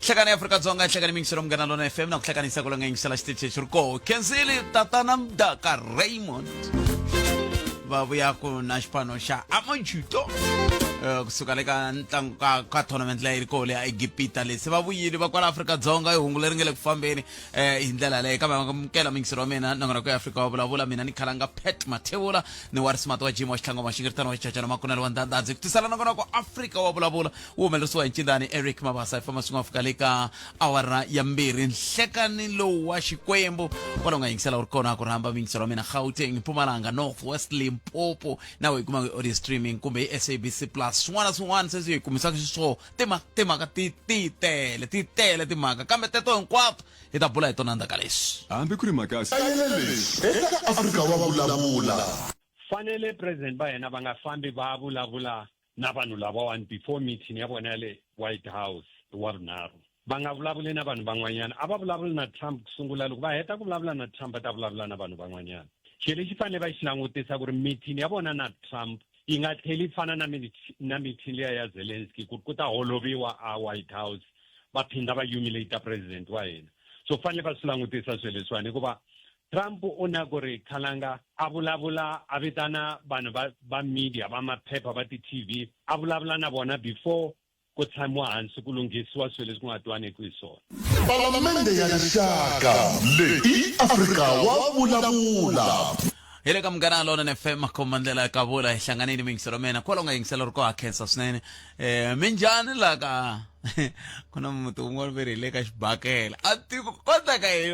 Hlekani Afrika-Dzonga, hlekani mingiselo Munghana Lona FM na ku hlekanisa ku longa yingisela xitichi xi ri koho. Khensile tatana Mdaka Raymond va vuya ku na xipano xa Amajuto kusuka le ka ntlangu ka ka tournament leyi ri koho le a Egipta leyi se va vuyile va kwala Afrika-Dzonga i hungu leri nga le ku fambeni hi ndlela yaleyo kambe va amukela mingiselo wa mina nongonoko ya Afrika wa vulavula mina ni khalanga Pat Mathebula ni wa risimati wa Jim wa xitlhango wa xingiritano wa xichachana makunelo wa ndhandhandzi ku tisela nongonoko Afrika wa vulavula wu humelerisiwa hi ncindani Eric Mabasa hi famba swin'we fika le ka awara ya mbirhi nhlekani lowu wa Xikwembu kwala u nga yingisela u ri kona ku rhamba mingiselo wa mina Gauteng Mpumalanga North West Limpopo na u yi kuma hi audio streaming kumbe hi SABC Plus swin'wana na swin'wana se swi hi kumisaka xiswona timhaka ti ti tele ti tele timhaka kambe teto hinkwato hi ta bula hi tona ndzhaku ka leswi. Hambi ku ri mhaka ya Hlayela leswi eka Afrika Wa Vulavula. Fanele president va hina va nga fambi va vulavula na vanhu lavawani before meeting ya vona ya le White House hi Wavunharhu. Va nga vulavuli na vanhu van'wanyana. A va vulavuli na Trump ku sungula, loko va heta ku vulavula na Trump va ta vulavula na vanhu van'wanyana. Xilo lexi fanele va xi langutisa ku ri meeting ya vona na Trump yi nga tlheli yi fana na na meeting liya ya Zelensky ku ri ku ta holoviwa a White House va phinda va humiliate president wa hina. So fanele va swi langutisa swilo leswiwani hikuva Trump u na ku ri khalanga a vulavula a vitana vanhu va va media va maphepha va ti-TV a vulavula na vona before ku tshamiwa hansi ku lunghisiwa swilo leswi ku nga twaniki hi swona. Palamende ya Rixaka leyi i Afrika wa vulavula. Hi le ka Munghana Lonene FM makhomba ndlela ya kavula hi hlanganile miyingiselo mina kwala u nga yingisela ri ko ha khensa swinene minjhani la ka ku na muti wun'wana ve ri hi le ka xibakela a tiko kota ka yini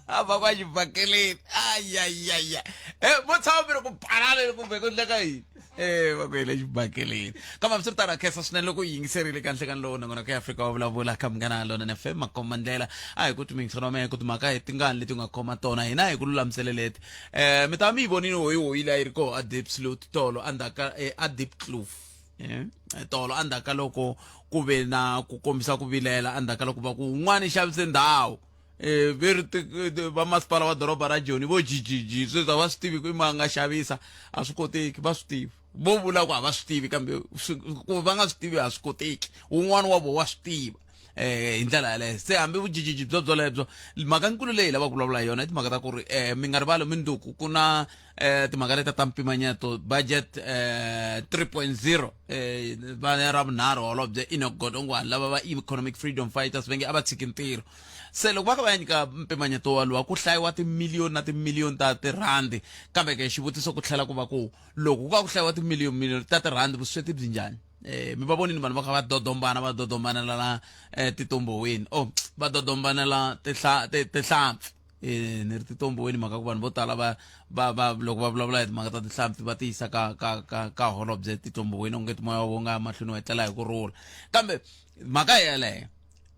va kwa xibakeleni ayayaya e vo tshama mi ri ku balaneni kumbe ku endleka yini e va ku yile xibakeleni kambe hambiswiritano a khensa swinene loko u yingiserile ka nhlekani lowu nongonoko ya Afrika wa vulavula ka Munghana Lonene FM makomba ndlela a hi ku timingisana wa mehe ku timhaka hi tingani leti u nga khoma tona hina hi ku lulamisele leti mi ta va mi yi vonile hoyihoyi leyi a yi ri koho a Diepsloot tolo endzhaku ka a Diepkloof tolo endzhaku ka loko ku ve na ku kombisa ku vilela endzhaku ka loko va ku un'wana i xavise ndhawu ve ri vamasipala wa doroba ra Joni vo jijiji sweswi a va swi tivi ku i ma nga xavisa a swi koteki va swi tivi vo vula ku a va swi tivi kambe ku va nga swi tivi a swi koteki wun'wana wa vo wa swi tiva hi ndlela yaleyo se hambi vujijiji byo byolebyo mhaka nkulu leyi lavaka ku vulavula hi yona i timhaka ta ku ri mi nga rivali minduku ku na timhaka leta ta mpimanyeto budget 3.0 va ya ra vunharhu holobye Enoch Godongwana lava va Economic Freedom Fighters va nge a va tshiki ntirho se loko va kha va ya nyika mpimanyeto walowa ku hlayiwa timiliyoni na timiliyoni ta tirhandi kambe ke xivutiso ku tlhela ku va ku loko ku ka ku hlayiwa timiliyoni miliyoni ta tirhandi vusweti byi njhani mi va vonini vanhu va kha va dodombana va dodombanela la titomboweni oh va dodombanela tihlampfi ni ri titomboweni mhaka ku vanhu vo tala va va va loko va vulavula hi timhaka ta tihlampfi va ti yisa ka ka ka ka holobye titomboweni onge moya wa vo nga mahlweni wa etlela hi ku rhula kambe mhaka yeleyo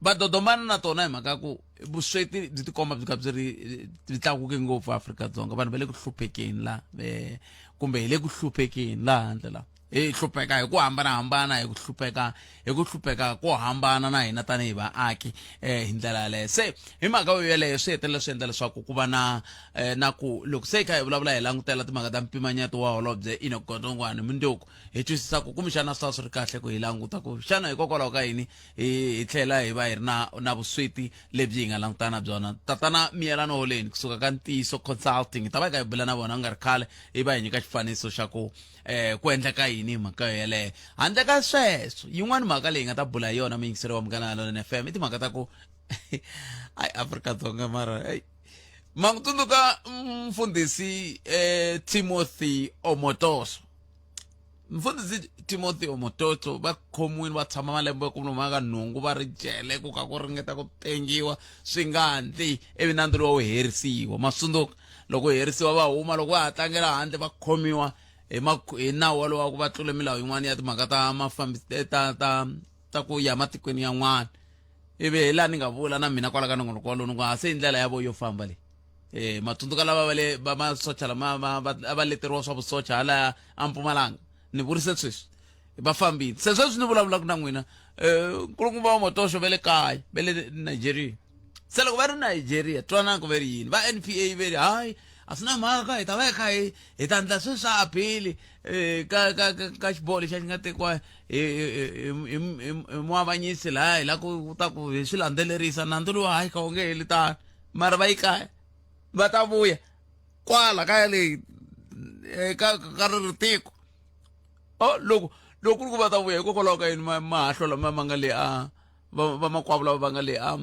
va dodomana na tona hi mhaka ku vusweti byi tikomba byi ka byi ri byi tlakuke ngopfu Afrika-Dzonga vanhu va le ku hluphekeni la kumbe hi le ku hluphekeni laha handle la hi hlupheka hi ku hambanahambana hi ku hlupheka hi ku hlupheka ko hambana na hina tanihi vaaki hi ndlela yaleyo se hi mhaka yo yeleyo swi hetelela swi endla leswaku ku va na na ku loko se hi kha hi vulavula hi langutela timhaka ta mpimanyeto wa holobye Enoch Godongwana mundzuku hi twisisa ku kumbexana swi ta swi ri kahle ku hi languta ku xana hikokwalaho ka yini hi tlhela hi va hi ri na na vusweti lebyi hi nga langutana na byona tatana Miyelano Holeni kusuka ka Ntiyiso Consulting hi ta va hi kha hi bula na vona ku nga ri khale hi va hi nyika xifaniso xa ku ku endleka yini hi mhaka yeleyo handle ka sweswo yin'wana mhaka leyi nga ta bula hi yona muyingiseri wa Munghana Lonene FM i timhaka ta ku ayi Afrika-Dzonga mara eyi ma n'wi tsundzuka mfundhisi Timothy Omotoso mfundhisi Timothy Omotoso va khomiwile va tshama malembe ya kumbe ka nhungu va ri jele ku ka ku ringeta ku tengiwa swi nga ndli ivi nandzu lowu wu herisiwa ma tsundzuka loko herisiwa va huma loko va ha tlangela handle va khomiwa hi hi nawu walowo wa ku va tlule milawu yin'wana ya timhaka ta mafambi ta ta ta ku ya matikweni yan'wana ivi hi laha ni nga vula na mina kwala ka nongonoko walowo ni ku ha se i ndlela ya vo yo famba leyi matsundzuka lava va le va masocha lama va va va leteriwa swa vusocha hala a Mpumalanga ni vurise sweswi va fambile se sweswi ni vulavulaka na n'wina nkulukumba wa Motosho va le kaya va le Nigeria se loko va ri Nigeria twanani ku ve ri yini va NPA ve ri hayi A swi na mhaka hi ta va hi kha hi hi ta endla sweswi swa appeal ka ka ka ka xiboho lexi a xi nga tekiwa hi hi hi hi muavanyisi laya hi la ku ta ku hi swi landzelerisa nandzu lowu hayi ka wu nge heli tano mara va yi kaya va ta vuya kwala kaya leyi ka ka ri tiko o loko loko ku ri ku va ta vuya hikokwalaho ka yini mahahlo lama ma nga le a vamakwavo lava va nga le a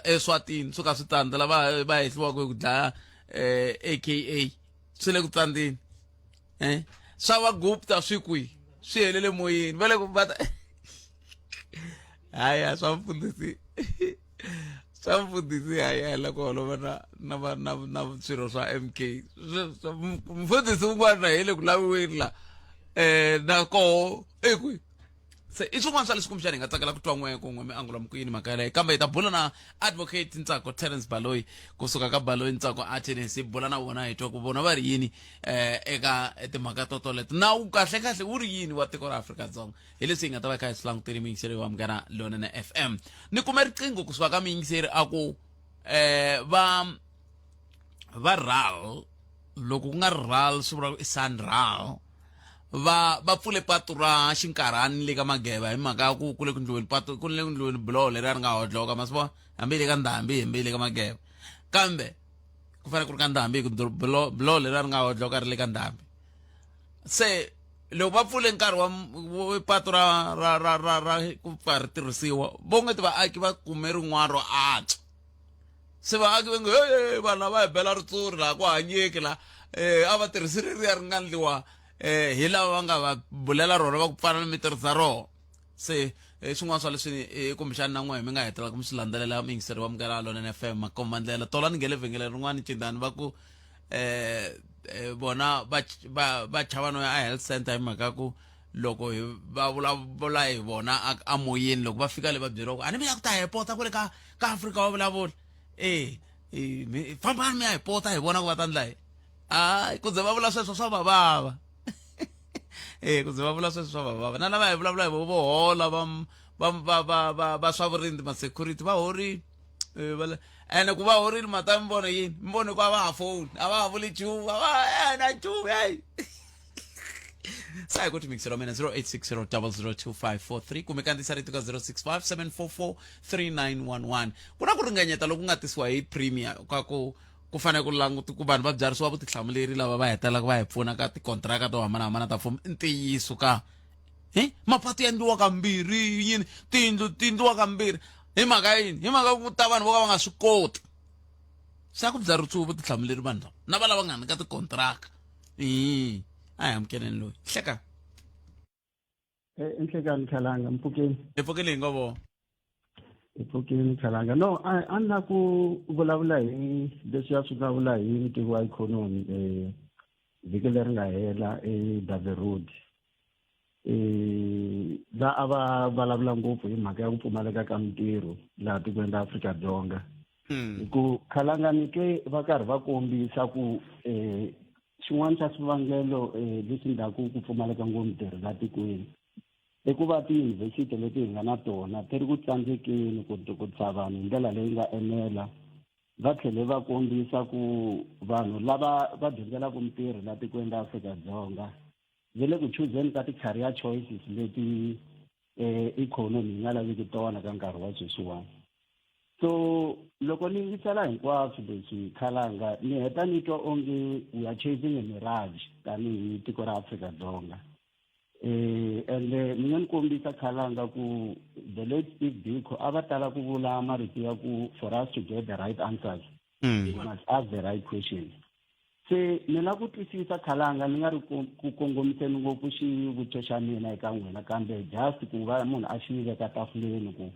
eswatini swo ka swi tsandza lava va hehliwaka hi ku dlaya aka swi le ku tsandzeni swa va Gupta swi kwihi swi helele moyeni va le ku va ta haya swa mfundhisi swa mfundhisi haya la ku holova na na va na na swirho swa MK mfundhisi un'wana na hi le ku laviweni la na koho ekwihi se i swin'wana swa leswi kumbexana hi nga tsakela ku twa n'we kun'we mi angula mi ku yini mhaka yaleyo kambe hi ta bula na advocate Ntsako Terence Baloyi kusuka ka Baloyi Ntsako Attorneys hi bula na vona hi twa ku vona va ri yini eka timhaka to toleto nawu kahle kahle wu ri yini wa tiko ra Afrika-Dzonga hi leswi hi nga ta va kha hi swi languteli muyingiseri wa Munghana Lonene FM ni kume riqingho kusuka ka muyingiseri a ku va va RAL loko ku nga ri RAL swi vula ku i SANRAL va va pfule patu ra xinkarhani le ka Mageba hi mhaka ya ku ku le ku ndliweni patu ku le ku ndliweni buloho leri a ri nga hodloka ma swi vona hambi le ka ndhambi hambi le ka Mageba kambe ku fanele ku ri ka ndhambi hi ku buloho leri a ri nga hodloka ri le ka ndhambi se loko va pfule nkarhi wa patu ra ra ra ra ra ku pfa ri tirhisiwa vo nge ti vaaki va kume rin'wana ro antswa Se vaaki va nge hey, vanhu lava hi bela ritsuri laha ku hanyeki la a va tirhisi ririya ri nga ndliwa hi lava va nga va bulela rona va ku pfana mi tirhisa rona se swin'wana swa leswi kumbexana na n'wehe mi nga hetelelaka mi swi landzelela muyingiseri wa Munghana Lonene FM makomba ndlela tola ni nghele vhengeleni rin'wana cindani va ku vona va va va chava no ya a health center hi mhaka ku loko hi va vulavula hi vona a moyeni loko va fika le va byeriwa ku a ni mi ya ku ta hi pota kwale ka ka Afrika wa vulavula e fambani mi ya hi pota hi vona ku va ta ndla hi hayi ku ze va vula sweswo swa va vava e ku ze va vula sweswo swa va vava na lava hi vulavula hi vo vo hola va va va va va va swa vurindzi ma security va horile ene ku va horile mata mi vone yini mi vone ku a va ha foni a va ha vuli nchumu a va na nchumu heyi sa hi ku timixero mina 0860 002543 kumbe kandziyisa rito ka 065 744 3911 ku na ku ringanyeta loku nga tisiwa hi premier ka ku ku fanele ku languti ku vanhu va byarisiwa vutihlamuleri lava va hetelelaka va hi pfuna ka tikontraka to hambanahambana ta mfumo i ntiyiso ka hi mapatu ya endliwa kambirhi yini tiyindlu ti endliwa kambirhi hi mhaka yini hi mhaka ku ta vanhu vo ka va nga swi koti se a ku byarisiwe vutihlamuleri vanhu lava na va lava nga nyika tikontraka a hi amukeleni loyi hleka Nhlekani Khalanga mpfukeni hi pfukile hi ngo vo hi pfukile Khalanga no a ni la ku vulavula hi leswi a swi vulavula hi mutivi wa ikhonomi vhiki leri nga hela eDave Road la a va vulavula ngopfu hi mhaka ya ku pfumaleka ka mintirho laha tikweni ra Afrika-Dzonga hi ku Khalanga ni twe va karhi va kombisa ku xin'wana xa swivangelo leswi endlaku ku pfumaleka ngopfu mintirho laha tikweni i ku va tiyunivhesiti leti hi nga na tona ti ri ku tsandzekeni ku tokotisa vanhu hi ndlela leyi nga enela va tlhele va kombisa ku vanhu lava va dyondzelaka mintirho laha tikweni ra Afrika-Dzonga va le ku chuzeni ka ti-career choices leti ikhonomi yi nga laveki tona ka nkarhi wa sweswiwani so loko ni yingisela hinkwaswo leswi Khalanga ni heta ni twa onge we are chasing a mirage tanihi tiko ra Afrika-Dzonga ende ni nga ni kombisa Khalanga ku the late Steve Biko a va tala ku vula marito ya ku for us to get the right answers we must ask the right questions se ni la ku twisisa Khalanga ni nga ri ku kongomiseni ngopfu xivutiso xa mina eka n'wina kambe just ku va munhu a xi veka tafuleni ku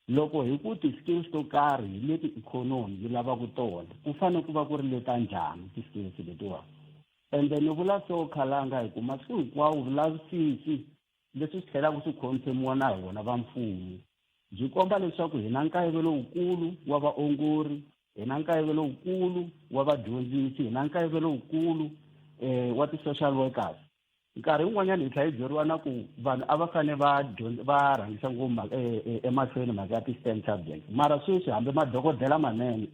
loko hi ku ti-skills to karhi hi leti ikhonomi yi lavaka tona ku fanele ku va ku ri leta njhani ti-skills letiwani ende ni vula so Khalanga hi ku masiku hinkwawo vulavisisi leswi swi tlhelaka swi confirmiwa na hi vona va mfumo byi komba leswaku hi na nkayivelo wukulu wa vaongori hi na nkayivelo wukulu wa vadyondzisi hi na nkayivelo wukulu wa ti-social workers nkarhi wun'wanyana hi tlhela hi byeriwa na ku vanhu a va fanele va va rhangisa ngopfu emahlweni mhaka ya ti-STEM subjects mara sweswi hambi madokodela manene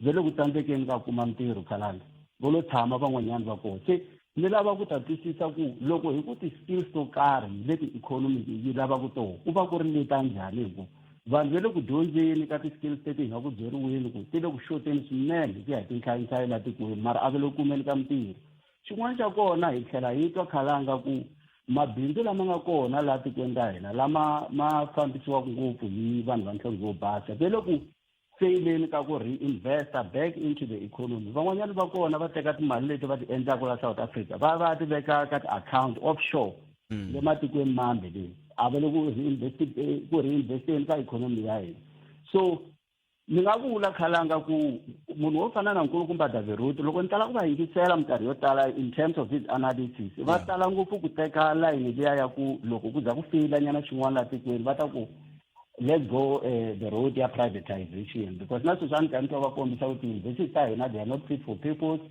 Va le ku tsandzekeni ka kuma mintirho khalanga, vo lo tshama van'wanyana va kona. Se ni lava ku ta twisisa ku loko hi ku ti-skills to karhi leti ikhonomi yi lavaka toho ku va ku ri leta njhani, hi ku vanhu va le ku dyondzeni ka ti-skills leti hi nga ku byeriweni ku ti le ku xoteni swinene hi ku ya hi tinhlayinhlayo la tikweni, mara a va le ku kumeni ka mintirho. Xin'wana xa kona, hi tlhela hi twa khalanga ku mabindzu lama nga kona laha tikweni ra hina lama ma fambisiwaka ngopfu hi vanhu va nhlonge yo basa va le ku feyileni ka ku reinvesta back into the economy. Van'wanyana va kona va teka timali leti va ti endlaka la South Africa va va ti veka ka ti-account offshore le matikweni mambe leyi a va le ku ku reinvesteni ka ikhonomi ya hina. So ni nga vula khalanga ku munhu wo fana na nkulukumba Daviruti, loko ni tala ku va yingisela minkarhi yo tala in terms of his analysis, va tala ngopfu ku teka layini liya ya ku loko ku za ku feyila nyana xin'wana la tikweni va ta ku let's go the road ya privatization, because na sweswi a ni karhi ni twa va kombisa ku ti-university ta hina they are not fit for purpose.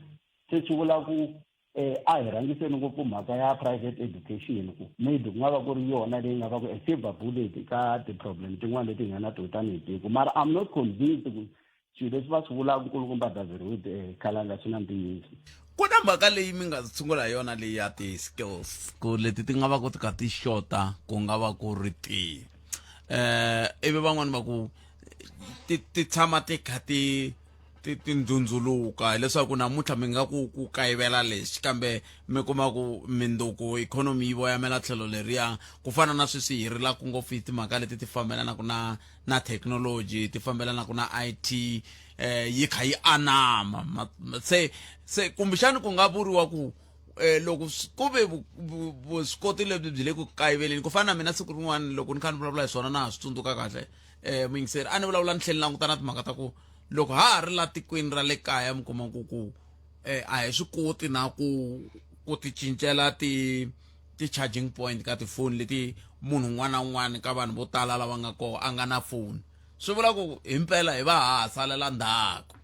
Se swi vula ku a hi rhangiseni ngopfu mhaka ya private education, ku maybe ku nga va ku ri yona leyi nga va ku a silver bullet ka ti-problem tin'wana leti hi nga na toho tanihi tiko. Mara I'm not convinced ku swilo leswi va swi vulaka nkulukumba David khalanga swi na ntiyiso. Ku na mhaka leyi mi nga sungula hi yona leyi ya ti-skills, ku leti ti nga va ku ti kha ti xota ku nga va ku ri tihi, ivi van'wani va ku ti tshama ti kha ti ndzundzuluka, hileswaku namuntlha mi nga ku kayivela lexi, kambe mi kuma ku minduku ikhonomi yi voyamela tlhelo leriya. Ku fana na sweswi hi rilaka ngopfu hi timhaka leti ti fambelanaka na thekinoloji, ti fambelanaka na IT, yi kha yi anama. Se kumbexani ku nga vuriwa ku loko ku ve vuswikoti lebyi byi le ku kayiveleni, ku fana na mina siku rin'wana loko ni kha ni vulavula hi swona na ha swi tsundzuka kahle, muyingiseri, a ni vulavula ni tlhela ni languta na timhaka ta ku loko ha ha ri la tikweni ra le kaya mi kuma ku a hi swi koti na ku ti cincela ti charging point ka tifoni leti munhu un'wana na un'wana ka vanhu vo tala lava nga kona a nga na foni, swi vula ku himpela hi va ha salela ndzhaku.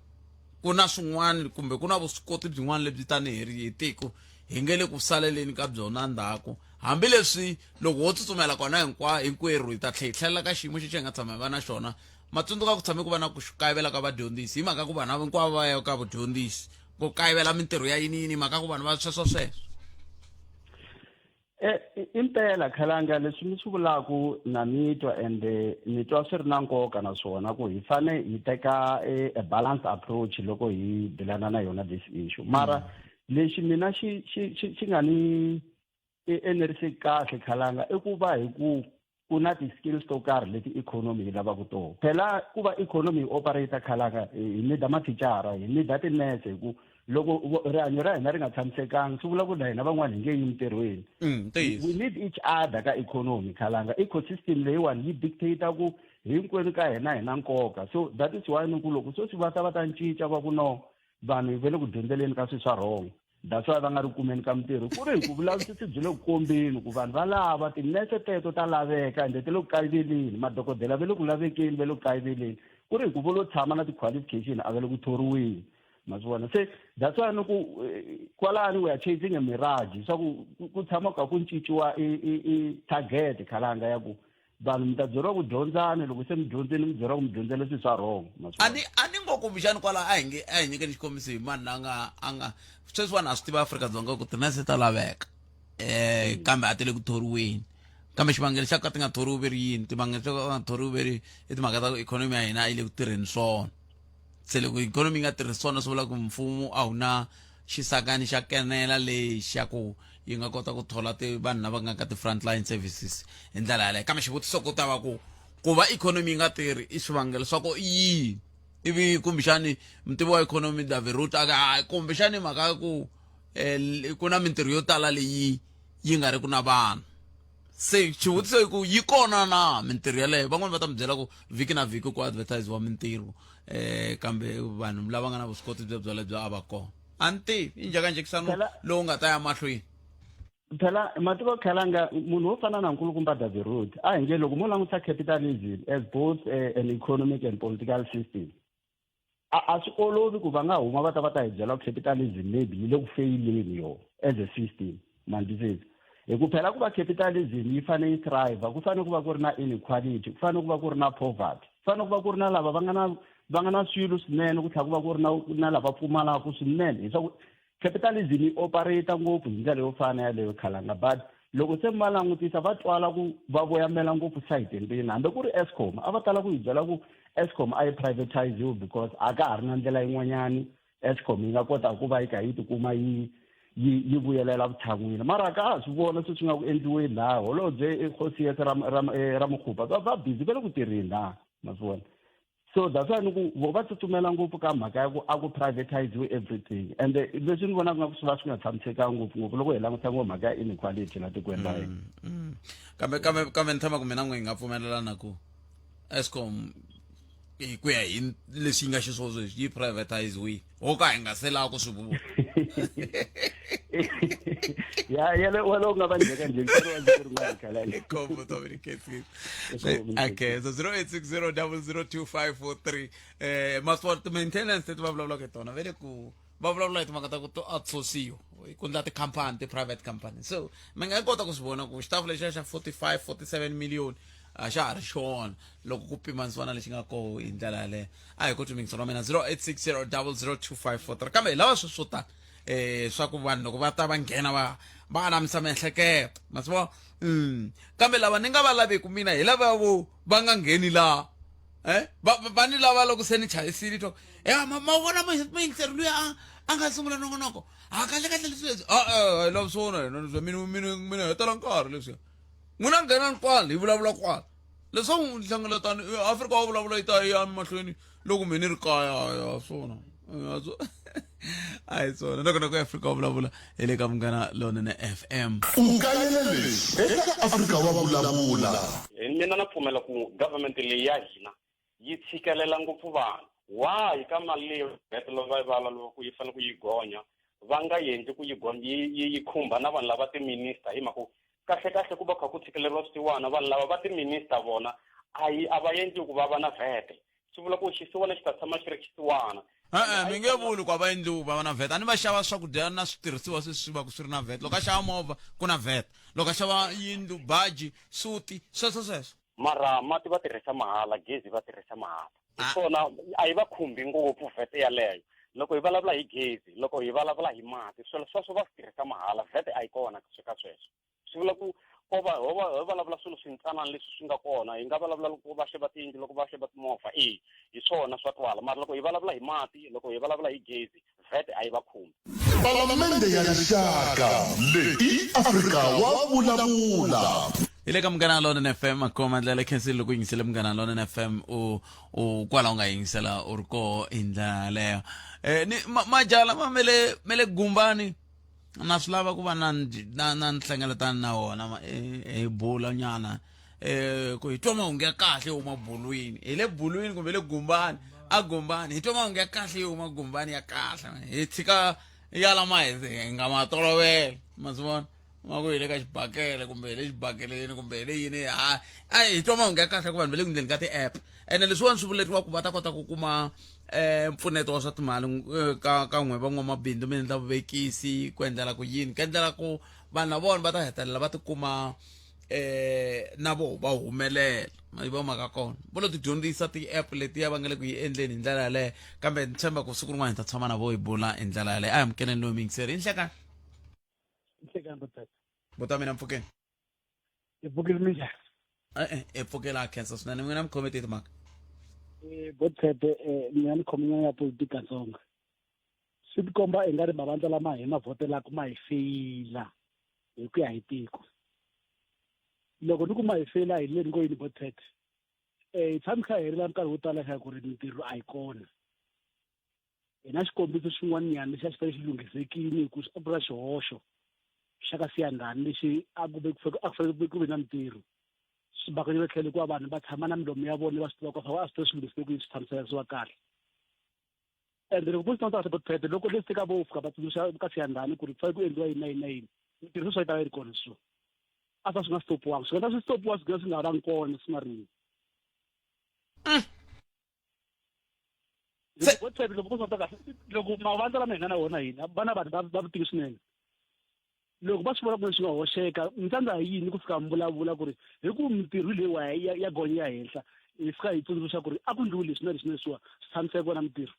Ku na swin'wana kumbe ku na vuswikoti byin'wana lebyi tanihi ri hi tiko hi nge le ku saleleni ka byona ndzhaku, hambileswi loko ho tsutsumela kona hinkwerhu hi ta tlhela hi tlhelela ka xiyimo xexi hi nga tshama hi va na xona. Matsundzuka ku tshame ku va na ku kayivela ka vadyondzisi hi mhaka ku vanhu hinkwavo va ya ka vudyondzisi, ku kayivela mintirho ya yini yini, mhaka ku vanhu va sweswo sweswo. Impela khalanga leswi mi swi vulaku na mi twa, ende ni twa swi ri na nkoka naswona ku hi fane hi teka a balanced approach loko hi dilana na yona this issue. Mara lexi mina xi xi xi xi nga ni eneriseki kahle khalanga i ku va hi ku na ti-skills to karhi leti ikhonomi yi lavaka toho. Phela ku va ikhonomi yi operate khalanga, hi nida mathicara, hi nida tinese, hi ku loko rihanyo ra hina ri nga tshamisekanga swi vula ku na hina van'wana hi nge yi mintirhweni. We need each other ka ikhonomi khalanga. Ecosystem leyiwani yi dictate ku hinkwenu ka hina hi na nkoka. So that is why ni ku loko sweswi va ta va ta cinca va ku no, vanhu va le ku dyondzeleni ka swilo swa wrong, that's why va nga ri kumeni ka mintirho, ku ri hi ku vulavisisi byi le ku kombeni ku vanhu va lava tinese teto ta laveka ende ti le ku kayiveleni, madokodela va le ku lavekeni, va le ku kayiveleni, ku ri hi ku vo lo tshama na ti-qualification a va le ku thoriweni. Ma swi vona? Se that's why ni ku kwalani we are chasing a mirage, swa ku tshama ka ku cinciwa i target khalanga ya ku vanhu mi ta byeriwa ku dyondzani, loko se mi dyondzini mi byeriwa ku mi dyondzele swilo swa wrong. A ni ngo kumbexani kwala a hi nge a hi nyikeni xikombiso hi mani la nga a nga sweswiwani a swi tiva Afrika-Dzonga ku tinese ta laveka, kambe a ti le ku thoriweni, kambe xivangelo xa ka ti nga thoriwi ve ri yini? Timangelo xa ka ti nga thoriwi ve ri i timhaka ta ku ikhonomi ya hina a yi le ku tirheni swona. Se loko ikhonomi yi nga tirhi swona swi vula ku mfumo a wu na xisakani xa kenela leyi xa ku yi nga kota ku thola ti vanhu lava nga ka ti-frontline services hi ndlela yaleyo. Kambe xivutiso ku ta va ku va ikhonomi yi nga tirhi i swivangelo swa ku i yini? Ivi kumbexani mutivi wa ikhonomi Davirut a ka kumbexani mhaka ya ku ku na mintirho yo tala leyi yi nga ri ku na vanhu. Se xivutiso i ku yi kona na mintirho yaleyo? Van'wani va ta mi byela ku vhiki na vhiki ku advertise-wa mintirho, kambe vanhu lava nga na vuswikoti byebyo lebyo a va kona. A ni tivi, i njhekanjhekisano lowu nga ta ya mahlweni. Phela matiko khalanga, munhu wo fana na nkulukumba Davirud, a hi nge loko mo langutisa capitalism as both an economic and political system, a swi olovi ku va nga huma va ta va ta hi byela ku capitalism maybe yi le ku feyileni yo as a system. Mandisisa hi ku phela ku va capitalism yi fanele yi thrive, ku fanele ku va ku ri na inequality, ku fanele ku va ku ri na poverty, ku fanele ku va ku ri na lava va nga na va nga na swilo swinene ku tlhela ku va ku ri na na lava pfumalaka swinene leswaku capitalism yi operate ngopfu hi ndlela yo fana yaleyo khalanga but loko se va langutisa va twala ku va voyamela ngopfu sayitini rini hambi ku ri escom a va tala ku hi byela ku escom a yi privatiziwe because a ka ha ri na ndlela yin'wanyani escom yi nga kota ku va yi kha yi tikuma yi yi yi vuyelela vutshan'wini mara ka ha swi vona sweswi nga ku endliweni laha holobye Kgosientsho Ramokgopa va va busy va le ku tirheni laha ma swi vona so that's why ni ku vo va tsutsumela ngopfu ka mhaka ya ku a ku privatiziwe everything and leswi ni vonaka nga ku swi va swi nga tshamisekanga ngopfungopfu loko hi langutisa ngopfu mhaka ya inequality la tikweni ra hina kambe kambe kambe ni tshama ku mina n'we hi nga pfumelelana ku escom hi ku ya hi leswi yi nga xiswona sweswi yi privatiziwile ho ka hi nga se lava ku swi vula ya yale wala u nga va njheka njhe nkarhi wa siku rin'wana khalani Combo Dominic Okay, so 0860002543 eh maswona ti-maintenance leti va vulavulaka hi tona va le ku va vulavula hi timhaka ta ku to outsourciwa ku endla tikhampani ti-private company so mi nga kota ku swi vona ku xitafu lexiya xa 45 47 million a xa ha ri xona loko ku pimanisiwa na lexi nga koho hi ndlela yaleyo a hi koti mingiselo wa mina 0860002543 kambe hi lava sweswo swo tala eh swa ku vanhu loko va ta va nghena va va anamisa miehleketo ma swi vona kambe lava ni nga va laveki mina hi lava vo va nga ngheni laha eh va va ni lava loko se ni chayisile to ya ma ma vona muyingiseri luya a a nga sungula nongonoko ha kahle kahle leswi leswi a a hi lavi swona hina leswi mina mina mina hetela nkarhi leswiya n'wina nghenani kwala hi vulavula kwala leswaku nhlengeletano Afrika wa vulavula yi ta yi ya mahlweni loko me ni ri kaya ya swona a hi swona loko nako ya Afrika wa vulavula hi le ka Munghana Lonene FM U kayela leswi eka Afrika wa vulavula. Mina na pfumela ku government leyi ya hina yi tshikelela ngopfu vanhu why ka mali leyi hetelela va vala loko yi fanele ku yi gonya va nga endli ku yi gonya yi yi khumba na vanhu lava ti-minister hi mhaka ku kahle kahle ku va kha ku tshikeleriwa swisiwana vanhu lava va ti-minister vona a yi a va endli ku va va na vhete swi vula ku xisiwana xi ta tshama xi ri xisiwana e-e mi nge vuli ku a va endli va va na vet a ni va xava swakudya na switirhisiwa sweswi swi va ku swi ri na vet loko a xava movha ku na vet loko a xava yindlu baji suti sweswo sweswo mara mati va tirhisa mahala gezi va tirhisa mahala hi swona a yi va khumbi ngopfu vhete yaleyo loko hi vulavula hi gezi loko hi vulavula hi mati swilo sweswo va swi tirhisa mahala vhete a yi kona ka sweswo swi vula ku ko va ho va ho vulavula swilo swintsanana leswi swi nga kona hi nga vulavula loko va xava tiyindlu loko va xava timovha e hi swona swa twala mara loko hi vulavula hi mati loko hi vulavula hi gezi vhete a yi va khumbi Palamende ya Rixaka leyi i Afrika wa vulavula. Hi le ka Munghana Lonene FM makoma ndlela khensile loko u yingisele Munghana Lonene FM u u kwala u nga yingisela u ri koho hi ndlela yaleyo eh ni majaha lama me le me le gumbani na swi lava ku va na na na nhlengeletano na wona hi bula nyana eh ku hi twa mahungu ya kahle yo huma bulwini hi le bulwini kumbe le gumbani a gumbani hi twa mahungu ya kahle yo huma gumbani ya kahle hi tshika ya lama hi nga ma tolovela ma swi vona ma ku hi le ka xibakele kumbe hi le xibakeleni kumbe hi le yini ha a hi twa mahungu ya kahle ku vanhu va le ku ndleni ka ti-app ene leswiwani swi vuleriwa ku va ta kota ku kuma um mpfuneto wa swa timali ka ka n'we van'wamabindzu mi endla vuvekisi ku endlela ku yini ku endlela ku vanhu na vona va ta hetelela va tikuma eh na vo va humelela yi va mhaka kona vo lo ti dyondzisa ti-app letiya va nga le ku yi endleni hi ndlela yaleyo kambe ni tshemba ku siku rin'wana hi ta tshama na vo hi bula hi ndlela yaleyo a hi amukeleni loyi muyingiseri i nhlekani Nhlekani botata. Bota mina mpfukeni Hi pfukile minjhani? E-e hi pfukela a khensa swinene n'wina mi khome tihi timhaka Botshepe mina ni khome nyana ya politiki katsongo. Swi tikomba i nga ri mavandla lama hi ma vhotelaka ma hi feyila hi ku ya hi tiko. Loko ni ku ma hi feyila hi le ni ngo yini Botshepe hi tshame kha hi rila nkarhi wo tala kha ku ri mintirho a yi kona. Hi na xikombiso xin'wanyana lexi a xi fanele xi lunghisekile hi ku a ku ri xihoxo xa ka Siyandhani lexi a ku ve a ku fanele ku ve na mintirho swi bakanyela tlhelo hikuva vanhu va tshama na milomo ya vona va swi tiva ku a swi swi lunghisile ku swi tshamiseka swi va kahle ende loko vo swi languta kahle phete loko leswi ka vo fika va tsundzuxa ka Siyandhani ku ri ku fanele ku endliwa yini na yini na yini mintirho sweswi a yi ta va yi ri kona so a swa swi nga stopiwanga swi nga ta swi stopiwa swi gina swi nga vangi kona swi nga rini loko loko kahle loko mavandla lama hi nga na wona hina va na vanhu va vutivi swinene loko va swi vona ku swi nga hoxeka mi tsandza hi yini ku fika mi vulavula ku ri hi ku mintirho leyiwa ya gonya ya henhla Hi fika hi tsundzuxa ku ri a ku ndliwi leswi na leswi na leswiwa swi tshamiseke na mintirho.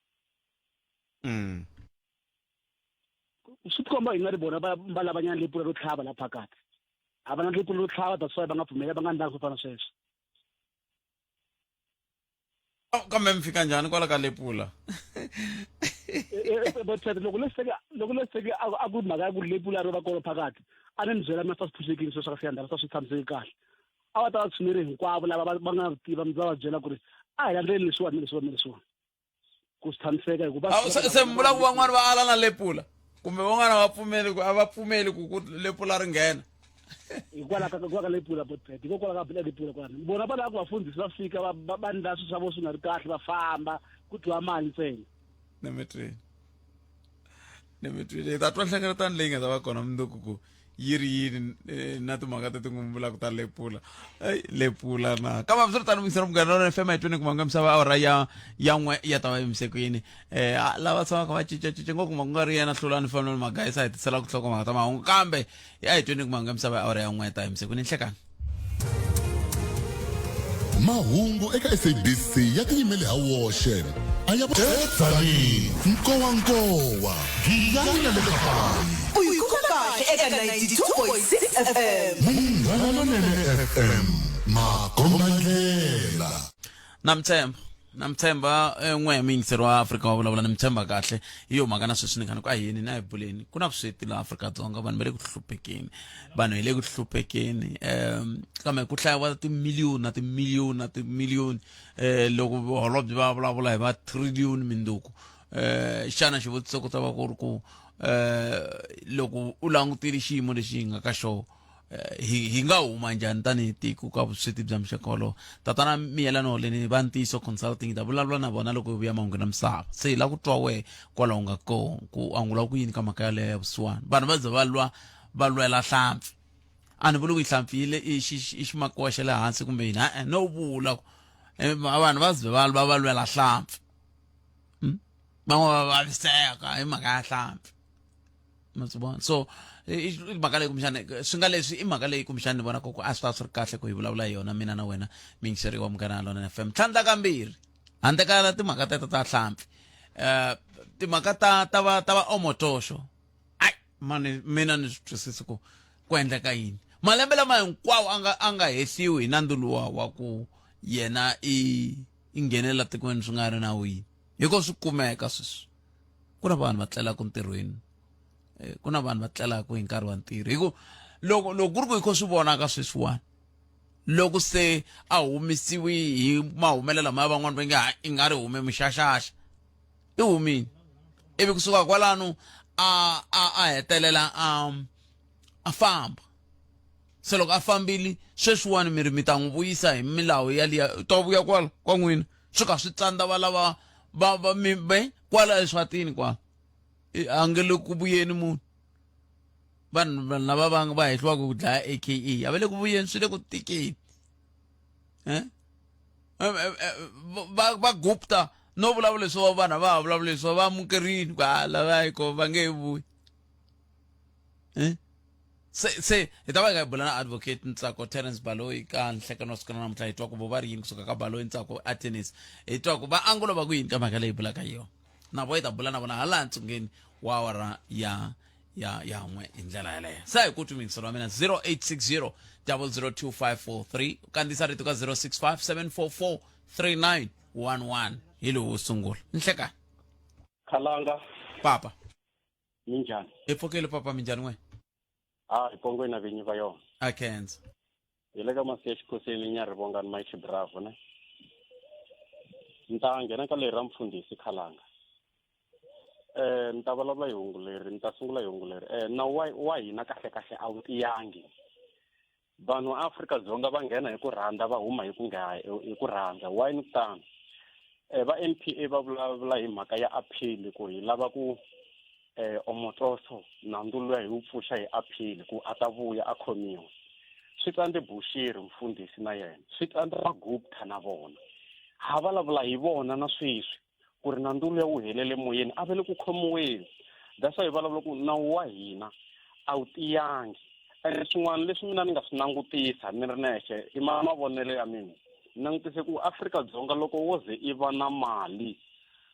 Swi tikomba hi nga ri vona va va lavanyana lepula ro tlhava la phakathi. A va na lepula ro tlhava, that's why va nga pfumeli, va nga ndlangi swo fana na sweswo. Kambe mi fika njhani kwala ka lepula? But loko leseke loko leseke a ku mhaka ya ku lepula ro va kona phakathi, a ni mi byela mina swa swi phuxekile sweswo swa Siyandhani, swa swi tshamiseki kahle. A va ta va tshuneri hinkwavo lava va va nga tiva va va byela ku ri a hi landzeleli leswiwani na leswiwani na leswiwani ku swi tshamiseka hikuva Se mi vula ku van'wani va ala na lepula kumbe van'wana va pfumeli ku a va pfumeli ku ku lepula ri nghena? Hikwalaho ka hikwalaho ka lepula botbet, hikokwalaho ka lepula kwalano vona va lava ku vafundhisi va fika va va va ndla swilo swa vona swi nga ri kahle, va famba ku dyiwa mali ntsena. Ni mi twile, ni mi twile. Hi ta twa nhlengeletano leyi nga ta va kona mundzuku ku yi ri yini na timhaka teti n'wi vulaka ta lepula. Ei, lepula na kambe hambiswiritano mingisela Munghana Lowunene FM hi tweni kumanga misava awara ya ya n'we ya ta va yimisekweni. Lava tshamaka va cincacinca ngopfu kuma ku nga ri yena Hlulani Fanele Magayisa hi tisela ku nhlokomhaka ta mahungu, kambe a hi tweni kumanga misava awara ya n'we ta yimisekweni. Nhlekani. Mahungu eka SABC ya tiyimele ha woxe a ya edzanini nkowankowa giyani na le kapani. U yi kuma kahle eka 92.6 FM. Munghana Lonene FM, makombandlela. Na mi tshemba, na mi tshemba n'we muyingiseri wa Afrika wa vulavula, ni mi tshemba kahle. Hi yo mhaka na sweswi ni kha ni ku a yini na hi buleni. Ku na vusweti laha Afrika-Dzonga, vanhu va le ku hluphekeni, vanhu hi le ku hluphekeni. Kambe ku hlayiwa timiliyoni na timiliyoni na timiliyoni. Loko holobye va vulavula hi va trillion minduku. Xana xivutiso ku ta va ku ri ku loko u langutile xiyimo lexi hi nga ka xona, hi hi nga huma njhani tanihi tiko ka vusweti bya muxaka wolowo? Tatana Miyelani Holeni va Ntiyiso Consulting, hi ta vulavula na vona loko hi vuya mahungwini ya misava. Se hi lava ku twa wehe kwalaho u nga kona ku angula ku yini ka mhaka yaleyo ya vusiwana. Vanhu va ze va lwa va lwela hlampfi. A ni vuli ku hlampfi yi le i xi i ximakiwa xa le hansi kumbe yini, e-e, no vula ku vanhu va ze va lwa va lwela hlampfi. Van'wana va vaviseka hi mhaka ya hlampfi. Ma swi vona? So i mhaka leyi kumbexana swi nga leswi i mhaka leyi kumbexana ni vonaka ku a swi ta swi ri kahle ku hi vulavula hi yona mina na wena miyingiseri wa Munghana Lonene FM. Tlhandla kambirhi, handle ka timhaka teto ta hlampfi, timhaka ta ta va ta va Omotosho, ai mani mina ni swi twisisi ku ku endleka yini malembe lama hinkwawo a nga a nga hehliwi hi nandzu luwa wa ku yena i i nghenela tikweni swi nga ri nawini. Hi ko swi kumeka sweswi ku na vanhu va tlelaka ntirhweni, ku na vanhu va tlelaka hi nkarhi wa ntirho, hi ku loko loko ku ri ku hi kho swi vonaka sweswiwani loko se a humisiwi hi mahumelela ma van'wani va nge ha i nga ri hume muxaxaxa i humini, ivi kusuka kwalano a a a hetelela a a famba. Se loko a fambile sweswiwani mi ri mi ta n'wi vuyisa hi milawu yaliya, u ta vuya kwala kwa n'wina swi ka swi tsandza va lava va va mi ve kwala eSwatini kwala a nge le ku vuyeni munhu. Vanhu vanhu lava va va hehliwaka ku dlaya AKA a va le ku vuyeni, swi le ku tikeni. Va va Gupta no vulavula leswi va vanhu a va ha vulavula leswi va amukerini ku ha lava yi ko va nge he vuyi. Se se hi ta va hi kha hi bula na advocate Ntsako Terence Baloyi ka nhlekano wa siku ra namuntlha, hi twa ku vo va ri yini kusuka ka Baloyi Ntsako Attorneys, hi twa ku va angulo va ku yini ka mhaka leyi bulaka hi yona. Na vo hi ta bula na vona hala ntsungeni wa awara ya ya ya n'we hi ndlela yaleyo. Se hi ku twi mingiselo wa mina 0860 002543, kandziyisa rito ka 065 744 3911 hi lowu wo sungula. Nhlekani. Khalanga. Papa. Minjhani? Hi pfukile papa, minjhani n'we? A hi pongweni na vinyi va yona. A khensa. Hi le ka masi ya xikhoseni nya rivongani Mike Bravo ne. Ni ta nghena ka leri ra mfundhisi Khalanga. Ni ta vulavula hi hungu leri, ni ta sungula hi hungu leri. Nawu wa wa hina kahle kahle a wu tiyangi. Vanhu Afrika-Dzonga va nghena hi ku rhandza va huma hi ku nga hi ku rhandza. Why ni ku tano? Va NPA va vulavula hi mhaka ya appeal ku hi lava ku Omotoso nandzu luya hi wu pfuxa hi appeal ku a ta vuya a khomiwa. Swi tsandze Bushiri mfundhisi na yena, swi tsandze Magupta na vona. Ha vulavula hi vona na sweswi ku ri nandzu luya wu helele moyeni, a va le ku khomiweni. That's why hi vulavula ku nawu wa hina a wu tiyangi. Ene swin'wana leswi mina ni nga swi langutisa ni ri nexe i mavonelo ya mina. Ni langutise ku Afrika-Dzonga loko wo ze i va na mali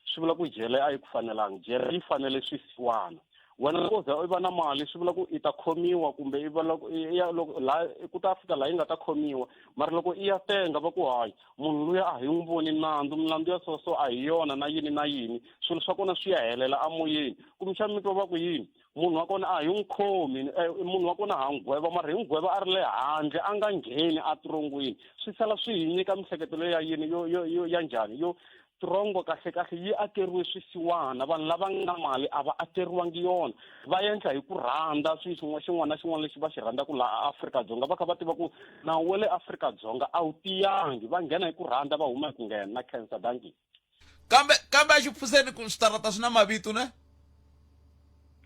swi vula ku jele a yi ku fanelangi, jele yi fanele swisiwana. Wena loko u za i va na mali swi vula ku i ta khomiwa kumbe i va loko i ya loko laha ku ta fika laha yi nga ta khomiwa, mara loko i ya tenga va ku hayi munhu luya a hi n'wi voni nandzu, milandzu ya so so a hi yona na yini na yini, swilo swa kona swi ya helela amoyeni. Kumbexana mi twa va ku yini, munhu wa kona a hi n'wi khomi, munhu wa kona ha n'wi gweva, mara hi n'wi gweva a ri le handle a nga ngheni etirongweni. Swi sala swi hi nyika mihleketo leyi ya yini yo yo yo ya njhani yo tirongo kahle-kahle yi akeriwe swisiwana, vanhu lava nga na mali a va akeriwangi yona, va endla hi ku rhandza swilo xin'wana xin'wana na xin'wana lexi va xi rhandzaka laha Afrika-Dzonga, va kha va tiva ku nawu wa le Afrika-Dzonga a wu tiyangi, va nghena hi ku rhandza va huma hi ku nghena. Na khensa, dankie. Kambe kambe a xiphuseni ku switarata swi na mavito ne?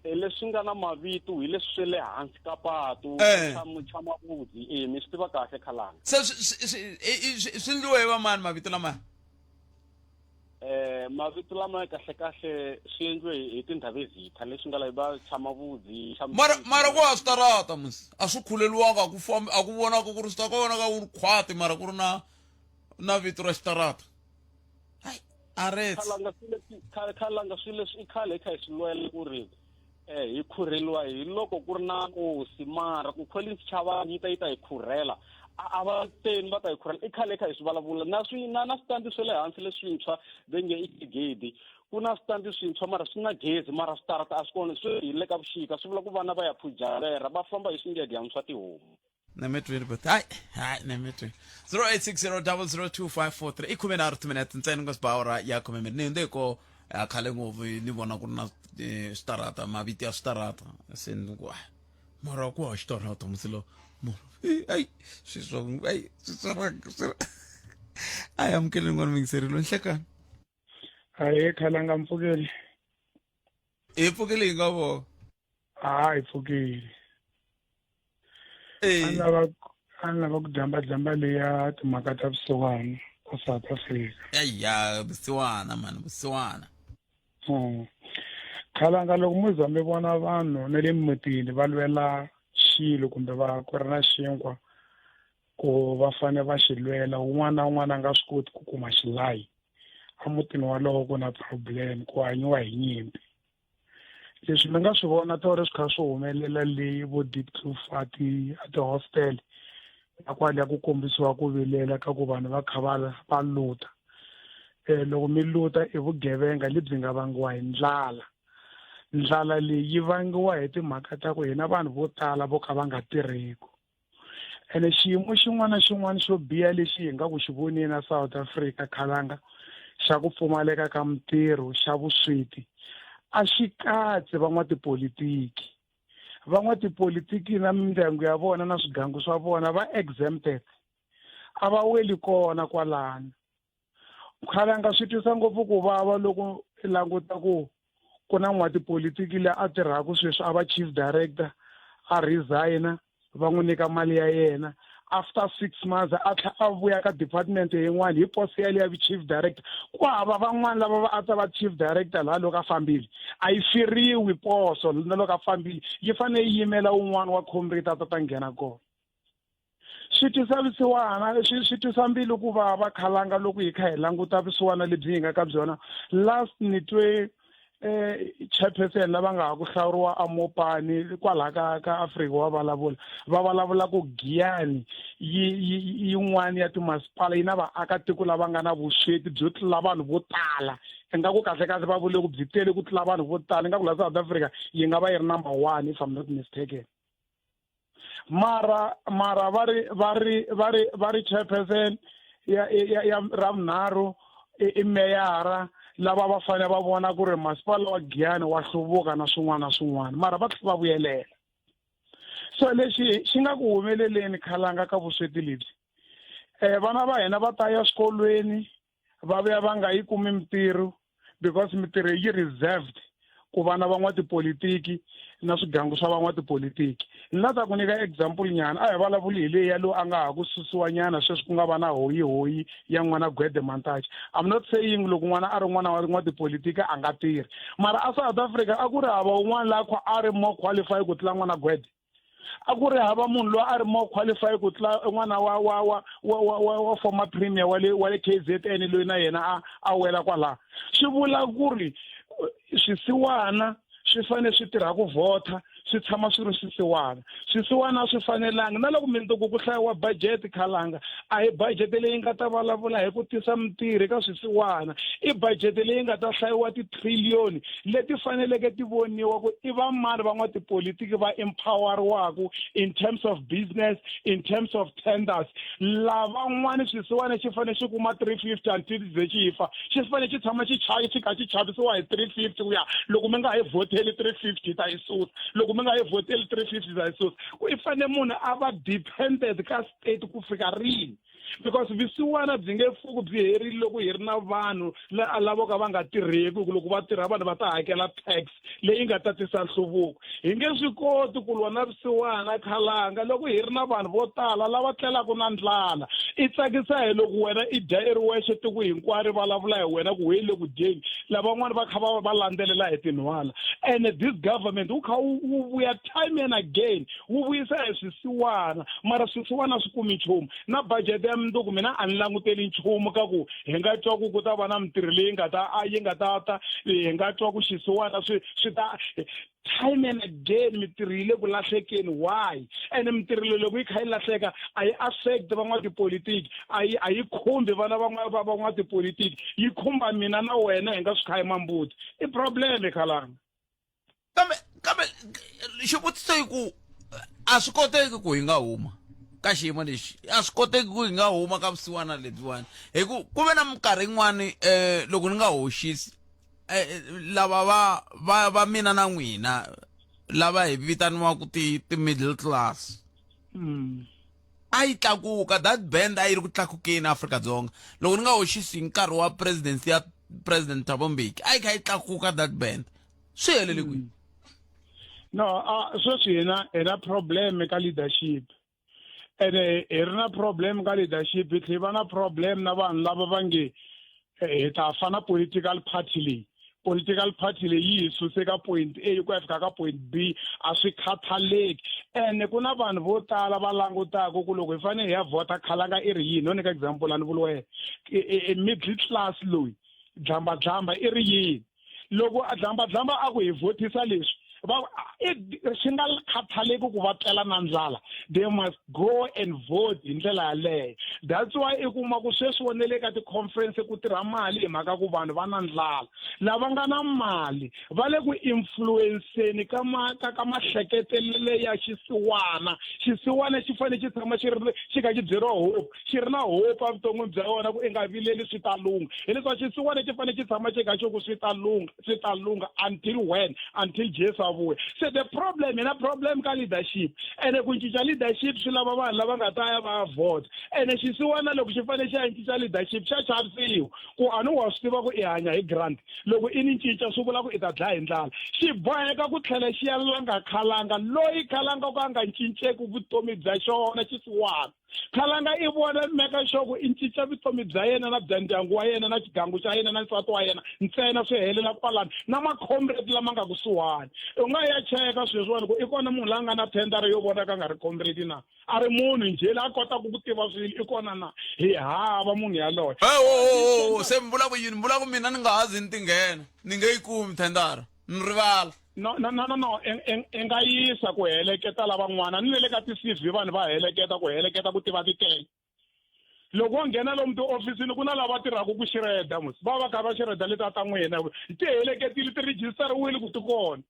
E leswi nga na mavito hi leswi swa le hansi ka patu Eh. xa mavudzi, e mi swi tiva kahle khalanga. Se swi endliwe hi vamani mavito lamaya? Mavito lama kahle kahle swi endliwe hi tindhavezitha leswi nga la va tshama vudzi xa Mara mara ku hava switarata musi a swi khuleliwanga a ku fambi a ku vonaka ku ri swi ta ka vonaka ku ri khwati mara ku ri na na vito ra xitarata. Hayi a rets. Khalanga swilo leswi khalanga swilo leswi i khale hi kha hi swi lwela ku ri hi khurheliwa hi loko ku ri na nkosi, mara ku Collins Chavani yi ta yi ta hi khurhela a va teni va ta hi khurhela, i khale hi kha hi swi vulavula na swi na na switandi swa le hansi leswintshwa ve nge i tigedi, ku na switandi swintshwa mara swi na gezi mara switarata a swi kona, swi hi le ka vuxika swi vula ku vana va ya phujavera va famba hi swingedyana swa tihomu. Nemetweni but hayi hayi nemetweni 0860002543 i khume nharhu timinete ntsena nga swi awara ya khume mbirhi ni hundze ko a khale ngopfu ni vona ku ri na switarata mavito ya switarata se ni ku ah, mara ku ha xitarata musi lo mara ayi swi swa ayi swi swa swi a hi amukeli n'wana mingiserilo nhlekani. Hayi khalanga mpfukeli. Hi pfukile hi nga vo. Hayi pfukile. Eh. A ni lava ku dyamba dyamba leya timhaka ta vusiwana ta South Africa. Eya vusiwana mani vusiwana. Khalanga loko mo za mi vona vanhu na le mimutini va lwela xilo kumbe va ku ri na xinkwa ku va fane va xi lwela, un'wana na un'wana a nga swi koti ku kuma xilayi, emutini walowo ku na problem, ku hanyiwa hi nyimpi. Leswi mi nga swi vona tolo swi kha swi humelela le vo Diepkloof a ti a ti-hostel na kwale ku kombisiwa ku vilela ka ku vanhu va kha va va luta. Loko mi luta i vugevenga lebyi nga vangiwa hi ndlala. Ndlala leyi yi vangiwa hi timhaka ta ku hina vanhu vo tala vo ka va nga tirheki. Ene xiyimo xin'wana na xin'wana xo biha lexi hi nga ku xi voneni a South Africa khalanga xa ku pfumaleka ka mintirho xa vusweti a xi katsi van'watipolitiki. Van'watipolitiki na mindyangu ya vona na swigangu swa vona va exempted, a va weli kona kwalano. Khalanga swi twisa ngopfu ku vava loko i languta ku ku na n'watipolitiki loyi a tirhaka sweswi a va chief director a resign-a va n'wi nyika mali ya yena, after 6 months a tlhela a vuya ka department yin'wana hi post yaleyo ya chief director, ku hava van'wana lava va a ta va chief director laha loko a fambile, a yi firiwi poso na loko a fambile yi fanele yi yimela wun'wana wa comrade a ta ta nghena kona. Swi twisa vusiwana, swi swi twisa mbilu ku vava khalanga loko hi kha hi languta vusiwana lebyi hi nga ka byona. Last ni twe chairperson lava nga ha ku hlawuriwa a Mopani kwalaha ka ka Afrika wa vulavula, va vulavula ku Giyani yi yi yin'wani ya timasipala yi na vaakatiko lava nga na vusweti byo tlula vanhu vo tala, ingaku kahle kahle va vule ku byi tele ku tlula vanhu vo tala, ingaku la South Africa yi nga va yi ri number 1 if I'm not mistaken. Mara mara va ri va ri va ri va ri chairperson ya ya ya ravunharhu i meyara lava va fanele va vona ku ri masipala wa Giyani wa hluvuka na swin'wana na swin'wana, mara va tlhela va vuyelela. So lexi xi nga ku humeleleni khalanga ka vusweti lebyi, vana va hina va ta ya swikolweni va vuya va nga yi kumi mintirho because mintirho yi reserved ku vana van'watipolitiki na swigangu swa van'watipolitiki. Ni la ta ku nyika example nyana, a hi vulavuli hi leyi ya loyi a nga ha ku susiwa nyana sweswi ku nga va na hoyihoyi ya n'wana Gwede Mantashe. I'm not saying loko n'wana a ri n'wana wa n'watipolitiki a nga tirhi, mara a South Africa a ku ri hava un'wana la a ri more qualified ku tlula n'wana Gwede. A ku ri hava munhu loyi a ri more qualified ku tlula n'wana wa wa wa wa wa wa wa former premier wa le wa le KZN loyi na yena a a wela kwalaho. Swi vula ku ri swisiwana swi fanele swi tirha ku vhotha swi tshama swi ri swisiwana. Swisiwana a swi fanelanga na loko mindzuku ku hlayiwa budget khalanga a hi budget leyi nga ta vulavula hi ku tisa mintirho eka swisiwana i budget leyi nga ta hlayiwa ti-trillion leti faneleke ti voniwa ku i va mani van'watipolitiki va empoweriwaku in terms of business in terms of tenders lavan'wani swisiwana xi fanele xi kuma 350 until ze xi fa xi fanele xi tshama xi chaya xi kha xi chavisiwa hi 350 ku ya loko mi nga hi vhoteli 350 ta yi susa loko mi nga hi vhoteli 350 ta yi susa ku i fanele munhu a va dependent ka state ku fika rini because vusiwana byi nge pfuki byi herile loko hi ri na vanhu lavo ka va nga tirheki ku loko va tirha vanhu va ta hakela tax leyi nga ta tisa nhluvuko hi nge swi koti ku lwa na vusiwana khalanga loko hi ri na vanhu vo tala lava tlelaka na ndlala i tsakisa hi loko wena i dya i ri wexe tiko hinkwaro vulavula hi wena ku we le ku dyeni lavan'wana va kha va va landzelela hi tinhwala and this government wu kha wu vuya time and again wu vuyisa hi swisiwana mara swisiwana swi kumi nchumu na budget ya mundzuku mina a ni languteli nchumu ka ku hi nga twa ku ku ta va na mintirho leyi nga ta a yi nga ta ta hi nga twa ku xisiwana swi swi ta time and again mintirho yi le ku lahlekeni why ene mintirho leyi loko yi kha yi lahleka a yi affect van'watipolitiki a yi a yi khumbi vana va van'watipolitiki yi khumba mina na wena hi nga swi kha hi mambuti i problem khalanga kambe kambe xivutiso i ku a swi koteki ku hi nga huma ka xiyimo lexi a swi koteki ku hi nga huma ka vusiwana lebyiwani hi ku ku ve na minkarhi yin'wani um loko ni nga hoxisi um lava va va va mina na n'wina lava hi vitaniwaka ti ti-middle class mm. a yi tlakuka that band a yi ri ku tlakukeni Afrika-Dzonga loko ni nga hoxisi hi nkarhi wa presidency ya president Thabo Mbeki a yi kha yi tlakuka that band swi helele kwihi mm. no a sweswi hina hi na problem ka leadership ene hi ri na problem ka leadership hi tlhe va na problem na vanhu lava va nge eh, hi ta fa na political party leyi political party leyi yi hi suse ka point A ku ya fika ka point B a swi khathaleki ene ku na vanhu vo tala va langutaka ku loko hi fanele hi ya vhota khalanga i ri yini no nyika example a ni vuli wena middle class loyi dlamba dlamba i ri yini loko a dlamba dlamba a ku hi vhotisa leswi va swi nga khathaleki ku va tlela na ndlala they must go and vote hi ndlela yaleyo that's why i kuma ku sweswi wa ne le ka ti-conference ku tirha mali hi mhaka ku vanhu va na ndlala lava nga na mali va le ku influenseni ka ma ka ka mahleketelele ya xisiwana xisiwana xi fanele xi tshama xi ri xi kha xi byeriwa hope xi ri na hope evuton'wini bya yona ku i nga vileli swi ta lungha hileswaku xisiwana xi fanele xi tshama xi kha xi ku swi ta lungha swi ta lungha until when until jesu a vuya se the problem hi na problem ka leadership ene ku cinca leadership swi lava vanhu lava nga ta ya va ya vote ene xisiwana loko xi fanele xi ya cinca leadership xa chavisiwa ku a ni wa swi tiva ku i hanya hi grant loko i ni cinca swi vula ku i ta dlaya hi ndlala xi boheka ku tlhela xi ya langa khalanga loyi khalanga ku a nga cinceki vutomi bya xona xisiwana khalanga i vona meka sure ku i cinca vutomi bya yena na bya ndyangu wa yena na xigangu xa yena na nsati wa yena ntsena swi helela kwalano na macomrade lama nga kusuhani u nga ya cheka sweswiwani ku i kona munhu la nga na thendara yo vonaka a nga ri comrade na a ri munhu njhe la kotaka ku tiva swilo i kona na hi hava munhu yaloye se mi vula ku yini mi vula ku mina ni nga ha zi ni tinghena ni nge yi kumi thendara ni rivala no no no no no i nga yisa ku heleketa lavan'wana ni le ka ti-cv vanhu va heleketa ku heleketa ku tiva ti tele loko wo nghena lomu tiofisini ku na lava tirhaka ku xireda mos va va kha va xireda leti ta n'wina ti heleketile ti rejistariwile ku ti kona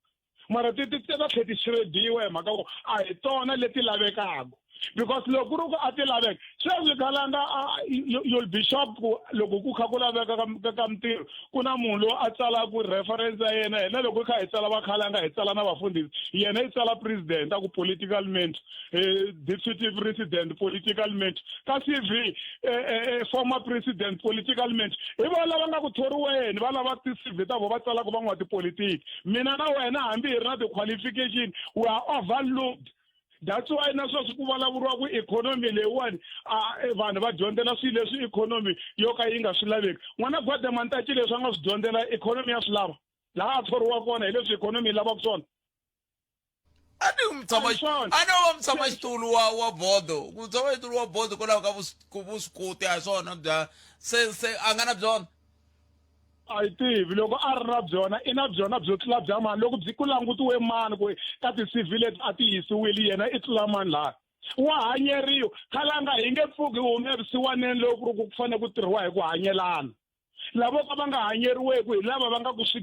mara ti ti ta tlhe ti xirediwa hi mhaka ku a hi tona leti lavekaka because loko ku ri ku a ti laveka sweswi khalanga you'll be shocked ku loko ku kha ku laveka ka ka mintirho ku na munhu loyi a tsalaka reference ya yena hina loko hi kha hi tsala vakhalanga hi tsala na vafundhisi yena yi tsala president a ku political mentor eh, deputy president political mentor ka cv eh, eh, former president political mentor hi vona lava nga ku thoriweni va lava ti-cv ta vona va tsalaka van'watipolitiki mina na wena hambi hi ri na ti-qualification we are overlooked that's why na sweswi ku vulavuriwa ku ikhonomi leyiwani a vanhu va dyondzela swilo leswi ikhonomi yo ka yi nga swi laveki n'wana gwade mantaci leswi a nga swi dyondzela ikhonomi ya swi lava laha a thoriwa kona hi leswi ikhonomi yi lavaka swona A ni mutshama A hi swona. a no va mutshama xitulu wa wa bodo ku tshama xitulu wa bodo kwalaho ka ku vuswikoti a hi swona bya se se a nga na byona a yi tivi loko a ri na byona i na byona byo tlula bya mani loko byi ku langutiwe mani ku ka ti-cv leti a ti yisiwile yena i tlula mani laha wa hanyeriwa khalanga hi nge pfuki hi hume vusiwaneni loko ku ri ku ku fanele ku tirhiwa hi ku hanyelana lavo ka va nga hanyeriweku hi lava va nga ku swi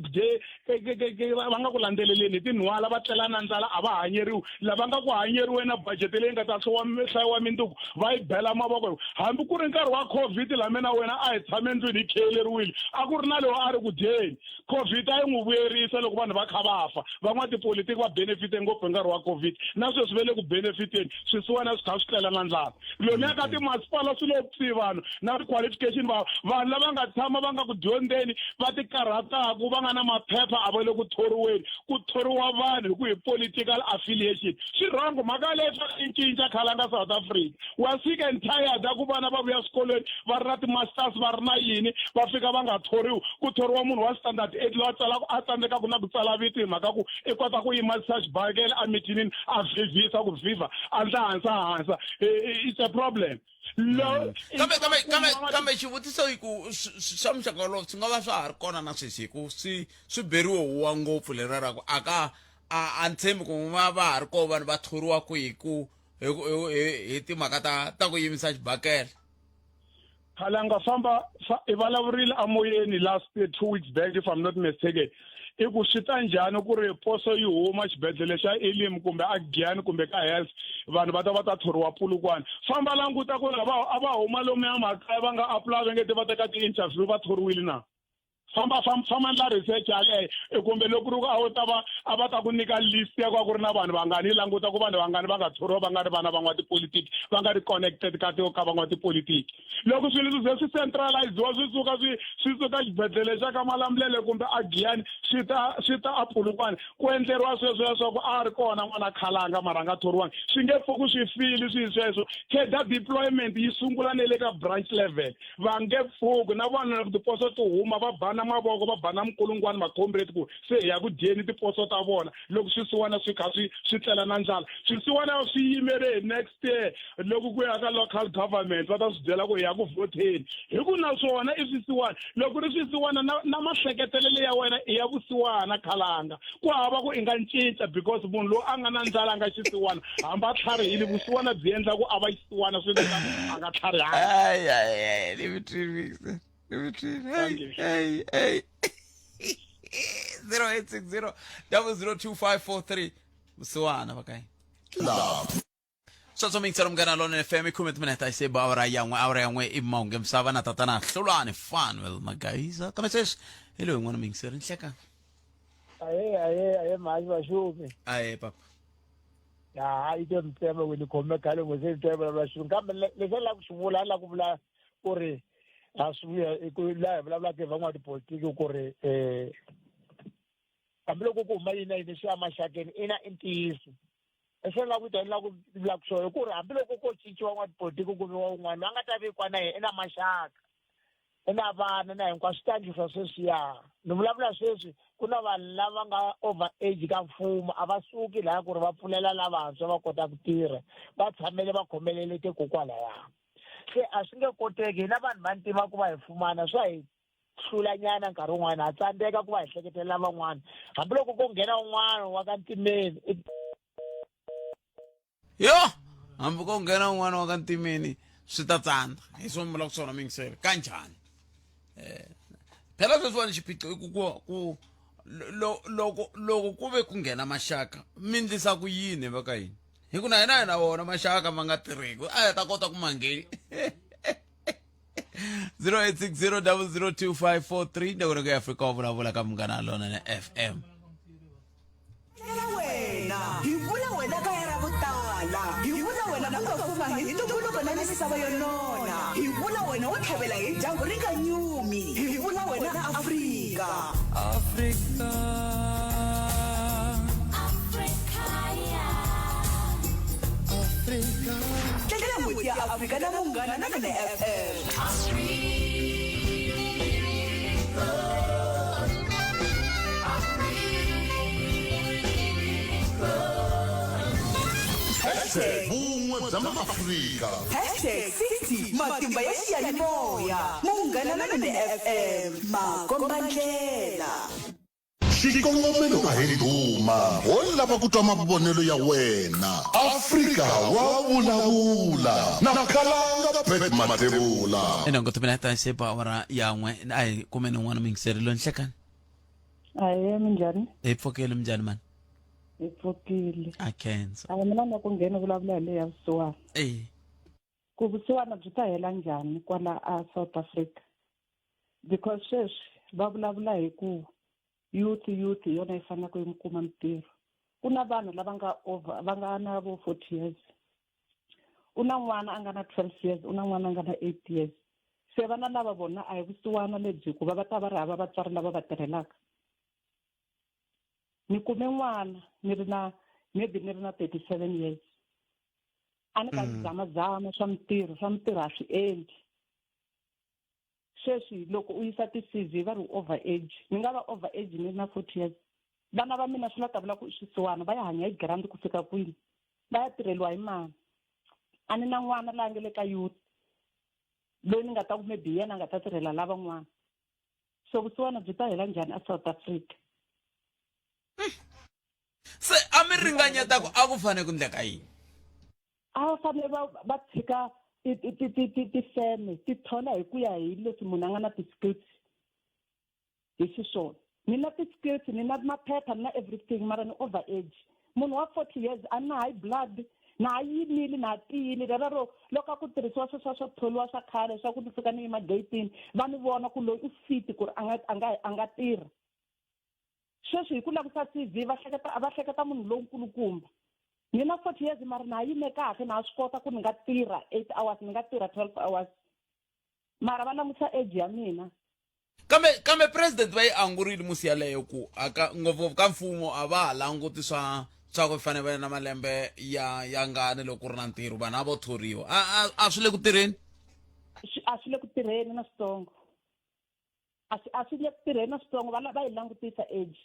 va nga ku landzeleleni hi tinhwala va tlela na ndlala a va hanyeriwi lava nga ku hanyeriwe na budget leyi nga ta hlayiwa minduku va yi bela mavoko hambi ku ri nkarhi wa covid la mina wena a hi tshame ndlwini hi khiyeleriwile a ku ri na loyi a ri ku dyeni covid a yi n'wi vuyerisa loko vanhu va kha va fa van'watipolitiki va benefite ngopfu hi nkarhi wa covid na sweswi va le ku benefiteni swisiwana swi kha swi tlela na ndlala lomuya ka timasipala swi lo pfi vanhu na ti-qualification va vanhu lava nga tshama va nga ku dyondzeni va ti karhataku va nga na maphepha a va le ku thoriweni ku thoriwa vanhu hi ku hi political affiliation swi wrong mhaka leyi swa i cinca khalanga south africa we are sick and tired ya ku vana va vuya swikolweni va ri na ti-masters va ri na yini va fika va nga thoriwi ku thoriwa munhu wa standard eight loyi a tsalaka a tsandzekaka na ku tsala vito hi mhaka ku i kota ku yimisa xibakele emithinini a vhivhisa ku vhivha a ndla hansa hansa it's a problem lo kambe kambe kambe kambe xivutiso i ku swa muxaka wolowo swi nga va swa ha ri kona na sweswi hi ku swi swi beriwe huwa ngopfu lera ra ku a ka a a ni tshembi ku va va ha ri kona vanhu va thoriwaku hi ku hi hi hi timhaka ta ta ku yimisa xibakele khalanga famba i vulavurile amoyeni last 2 weeks back, if I'm not mistaken, i ku swi ta njhani ku ri poso yi huma xibedhlele xa Elim kumbe a Giyani kumbe ka health vanhu va ta va ta thoriwa Polokwane famba languta ku lava a va huma lomuya makaya va nga apply va nge te va teka ti-interview va thoriwile na famba famba famba ndla research yaleyo kumbe loko ri ku a wu ta va a va ta ku nyika list ya ku a ku ri na vanhu vangani yi languta ku vanhu vangani va nga thoriwa va nga ri vana van'watipolitiki va nga ri connected ka ka van'watipolitiki loko swilo leswi ze swi centraliziwa swi suka swi swi suka xibedhlele xa ka Malamulele kumbe a Giyani swi ta swi ta a Polokwane ku endleriwa sweswo leswaku a ri kona n'wana khalanga mara a nga thoriwangi swi nge pfuki swi fili swi sweswo cadre deployment yi sungula ne le ka branch level va nge pfuki na vona loko tiposo ti huma va bana mavoko va bana minkulungwani macomrade ku se hi ya ku dyeni tiposo ta vona loko swisiwana swi kha swi swi tlela na ndlala swisiwana swi yimele hi next year loko ku ya ka local government va ta swi byela ku hi ya ku vhoteni hi ku naswona i swisiwana loko ri swisiwana na, na mahleketelelo ya wena i ya vusiwana khalanga ku hava ku i nga cinca because munhu loyi a nga na ndlala a nga xisiwana hambi a tlharihile vusiwana byi endla ku a va xisiwana swi endla a nga tlharihanga Ay, ay, ay, ni mi twile ni mi twile hey hey hey 0860 002543 vusiwana va kai sweswo mingiselo munghana lona fm i khume timinete a xi ba awara yan'we awara yan'we i mahungu misava na tatana Hlulani Fanwell Magayiza kambe sweswi hi loyi n'wana mingiseri nhleka aye aye aye mhaxi vaxumi aye papa ha yi te mitsema ku ni khome khale ngo se ni twa vulavula xilungu kambe lexi a ni lava ku xi vula a ni lava ku vula ku ri a swi vuya i ku laha hi vulavulaka hi van'watipolitiki ku ri um hambiloko ku huma yini na yini swi ya maxakeni ina i ntiyiso lexi ni lava ku ta ni lava ku vulaka xona i ku ri hambiloko ko cinciwa n'watipolitiki ku viwa wun'wana loyi a nga ta vekiwa na yena i na maxaka i na vana na hinkwaswo swi ta endlisa sweswiya ni vulavula sweswi ku na vanhu lava nga over age ka mfumo a va suki laya ku ri va pfulela lavantshwa va kota ku tirha va tshamele va khomelele tikokwalaya se a swi nge koteki hina vanhu va ntima ku va hi fumana swa hi hlulanyana nkarhi wun'wana ha tsandzeka ku va hi hleketelela van'wana hambiloko ko nghena un'wana wa ka ntimeni yo hambi ko nghena un'wana wa ka ntimeni swi ta tsandza hi swo mi vulaka swona mingiselo kanjhani um phela sweswiwani xiphiqo i ku ku ku loko loko ku ve ku nghena maxaka mi ndlisa ku yini va ka yini hi ku na hina hi na wona maxaka ma nga tirhiki a hi ta kota ku mangheni 0860 002543 ndhawu ya Afrika wa vulavula ka Munghana Lona na FM wena hi vula wena kaya ra vo tala hi vula wena u nga fuma hi ntumbuluko na misava yo nona hi vula wena wo tlhavela hi dyambu ri nga nyumi hi vula wena Afrika Afrika tlangela n'hweti ya Afrika na Munghana na Nene FM. bya maafrika Hashtag 60 matimba ya xiyanimoya munghana lonene fm makombandlela Xikongomelo a hi ndhuma, ho lava ku twa mavonelo ya wena. Afrika wa vulavula na Khalanga Pat Mathebula. Enongo timinete ta nsepu awara ya n'we a hi kumeni un'wana muyingiseri loyi nhlekani Ahee, minjhani? Hi pfukile minjhani mani? Hi pfukile. A khensa. A mina na ku nghena vulavula hi leya vusiwana. Eh. Ku vusiwana byi ta hela njhani kwala a South Africa? Because sweswi va vulavula hi ku youth youth hi yona yi faneleke yi kuma mintirho. Ku na vanhu lava nga over va nga na vo 40 years. U na n'wana a nga na 12 years, u na n'wana a nga na 8 years. Se vana lava vona a hi vusiwana lebyi hikuva va ta va ri hava vatswari lava va tirhelaka. Ni kume n'wana ni ri na maybe ni ri na 37 years. A ni ka mm. zamazama swa mintirho, swa mintirho a swi endli. Sweswi loko u yisa ti-CV va ri u over age. Ni nga va over age ni ri na 40 years. Vana va mina swi la ta vula ku i swisiwana va ya hanya hi grant ku fika kwini? Va ya tirheliwa hi mani? A ni na n'wana la nga le ka youth. Loyi ni nga ta ku maybe hi yena a nga ta tirhela lavan'wana. So vusiwana byi ta hela njhani a South Africa? Se a mi ringanyeta ku a ku fanele ku ndleka yini? A va fanele va va tshika tifeme ti thola hi ku ya hi leswi munhu a nga na ti-skills hi xiswona. Ni na ti-skills, ni na maphepha, ni na everything mara ni over age. Munhu wa 40 years a ni na high blood, na ha yimile na ha tiyile lera ro loko a ku tirhisiwa sweswiya swo tholiwa swa khale swa ku ni fika ni yima gate-ini va ni vona ku loyi u fit ku ri a nga a nga a nga tirha. Sweswi hi ku langutisa CV va hleketa va hleketa munhu lonkulukumba. Ni na 40 years mara na ha yime kahle na ha swi kota ku ni nga tirha 8 hours ni nga tirha 12 hours mara va langutisa age ya mina. Kambe kambe president va yi angurile musi yaleyo ku aka ngopfungopfu ka mfumo a va ha languti swa swa ku fanele va na malembe ya ya ngani loko ku ri na ntirho vanhu a vo thoriwa a a a swi le ku tirheni a swi le ku tirheni na switsongo a swi a swi le ku tirheni na switsongo va va yi langutisa age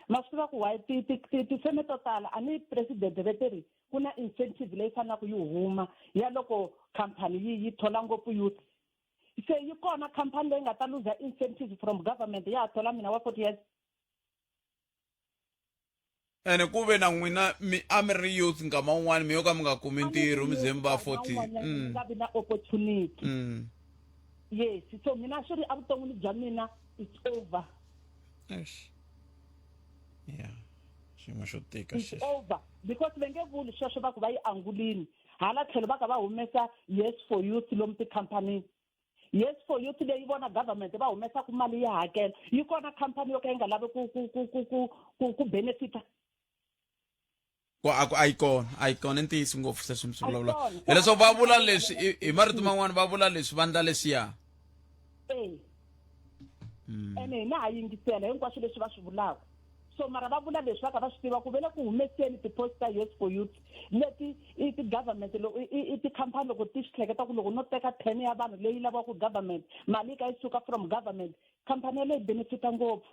ma swi tiva ku why ti ti ti tifeme to tala a ni president ve ti ri ku na incentive leyi fanelaka yi huma ya loko khampani yi yi thola ngopfu youth se yi kona khampani leyi nga ta luza incentive from government ya ha thola mina wa 40 years ene ku ve na n'wina mi a mi ri youth nkama wun'wani mi yo ka mi nga kumi ntirho mi ze mi va 40 mm. nga vi na opportunity mm. yes so mina swi ri evuton'wini bya mina it's over Eish. yeah xiyimo xo tika it's over because va nge vuli sweswo va ku va yi angulini hala tlhelo va ka va humesa yes for youth lomu tikhampanini yes for youth leyi vona government va humesaka mali ya hakela yi kona khampani yo ka yi nga lavi ku ku ku ku ku ku ku benefita ku a ku a yi kona a yi kona i ntiyiso ngopfu se swi mi swi vulavula hileswaku va vula leswi hi marito man'wani va vula leswi vandla leswiya e ene hina ha yingisela hinkwaswo leswi va swi vulaka so mara va vula leswi va ka va swi tiva ku ve le ku humeseni ti-post ta yes for youth leti i ti-government loko i tikhampani loko ti swi hleketa ku loko no teka ten ya vanhu leyi lavaka government mali yi ka yi suka from government khampani yaleyo benefita ngopfu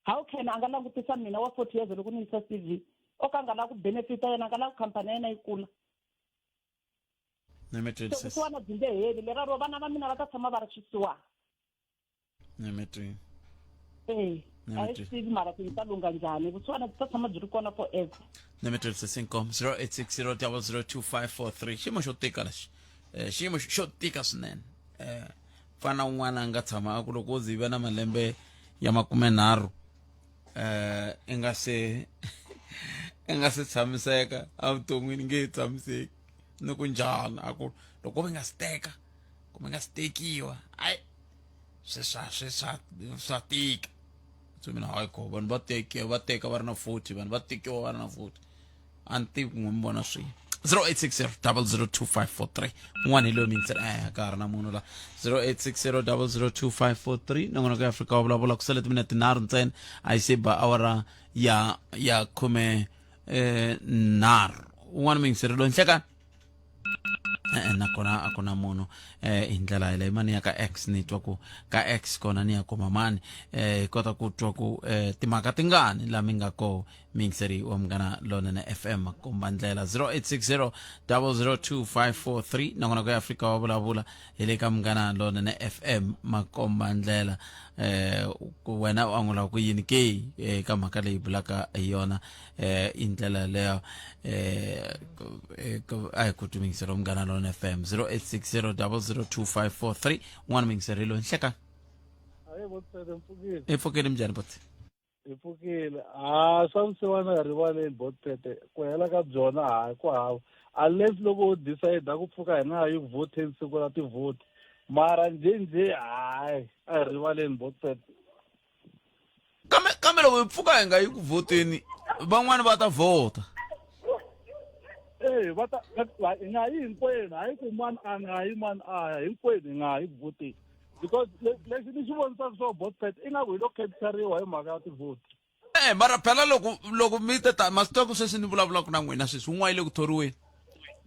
how can a nga langutisa mina wa 40 years loko ni yisa CV o ka nga lava ku benefita yena a nga lava ku khampani ya yena yi kula so vusiwana byi nge heli lera ro vana va mina va ta tshama va ri swisiwana Nyametweni. Ee, a hi swi tivi mara ku yi ta lungha njhani vusiwana byi ta tshama byi ri kona forever. Nyametweni sesinkom 0860 002543 xiyimo xo tika lexi eh, xiyimo xo tika swinene eh mfana un'wana a nga tshama a ku loko wo ze yi va na malembe ya makumenharhu eh i nga se i nga se tshamiseka evuton'wini nge he tshamiseki ni ku njhani a ku loko va nga si teka kumbe nga si tekiwa ayi swi swa swi swa swa tika so mina hayi ko vanhu va teke va teka va ri na 40 vanhu va tekiwa va ri na 40 a ni tivi ku n'wi mi vona swi 0860 002543 un'wana hi loyi mi yingisela eh ka ha ri na munhu la 0860 002543 nongonoko ya Afrika wa vulavula ku sale timinete tinharhu ntsena a yi se ba awara ya ya khume eh nharhu un'wana mi yingiseri loyi nhlekani E-e nakona a ku na munhu eh hi ndlela yaleyo mani ya ka x ni twa ku ka x kona ni ya kuma mani eh hi kota ku twa ku eh timhaka tingani la mi nga ko miyingiseri wa munghana lonene fm komba ndlela 0860 002543 nakona ku ya afrika wa vulavula hi le ka munghana lonene fm makomba ndlela eh ku wena u angula ku yini ke eh, ka mhaka leyi bulaka hi yona eh i ndlela yaleyo eh eh, a hi ku twi wa munghana lonene fm 0860 002543 un'wana muyingiseri loyi nhleka Hayi bo Tsele mpfukile. i pfukile minjhani boti Hi pfukile. Ha swa vusiwana hi rivaleni botpete ku hela ka byona ha ku hava. Unless loko u decide ku pfuka hi nga yi ku vhoteni siku ra tivhoti. Mara njhe njhe hayi a hi rivaleni botpete. Kambe kambe loko hi pfuka hi nga yi ku vhoteni van'wani va ta vhota. Eh va ta hi nga yi hinkwenu hayi ku mani a nga yi mani a ya hinkwenu hi nga yi ku vhoteni. Because lexi ni xi vonisaka swo botpet ingaku hi lo capturiwa hi mhaka ya tivhoti. Eh mara phela loko loko mi te ta ma swi tiva ku sweswi ni vulavulaka na n'wina sweswi wun'wana yi le ku thoriweni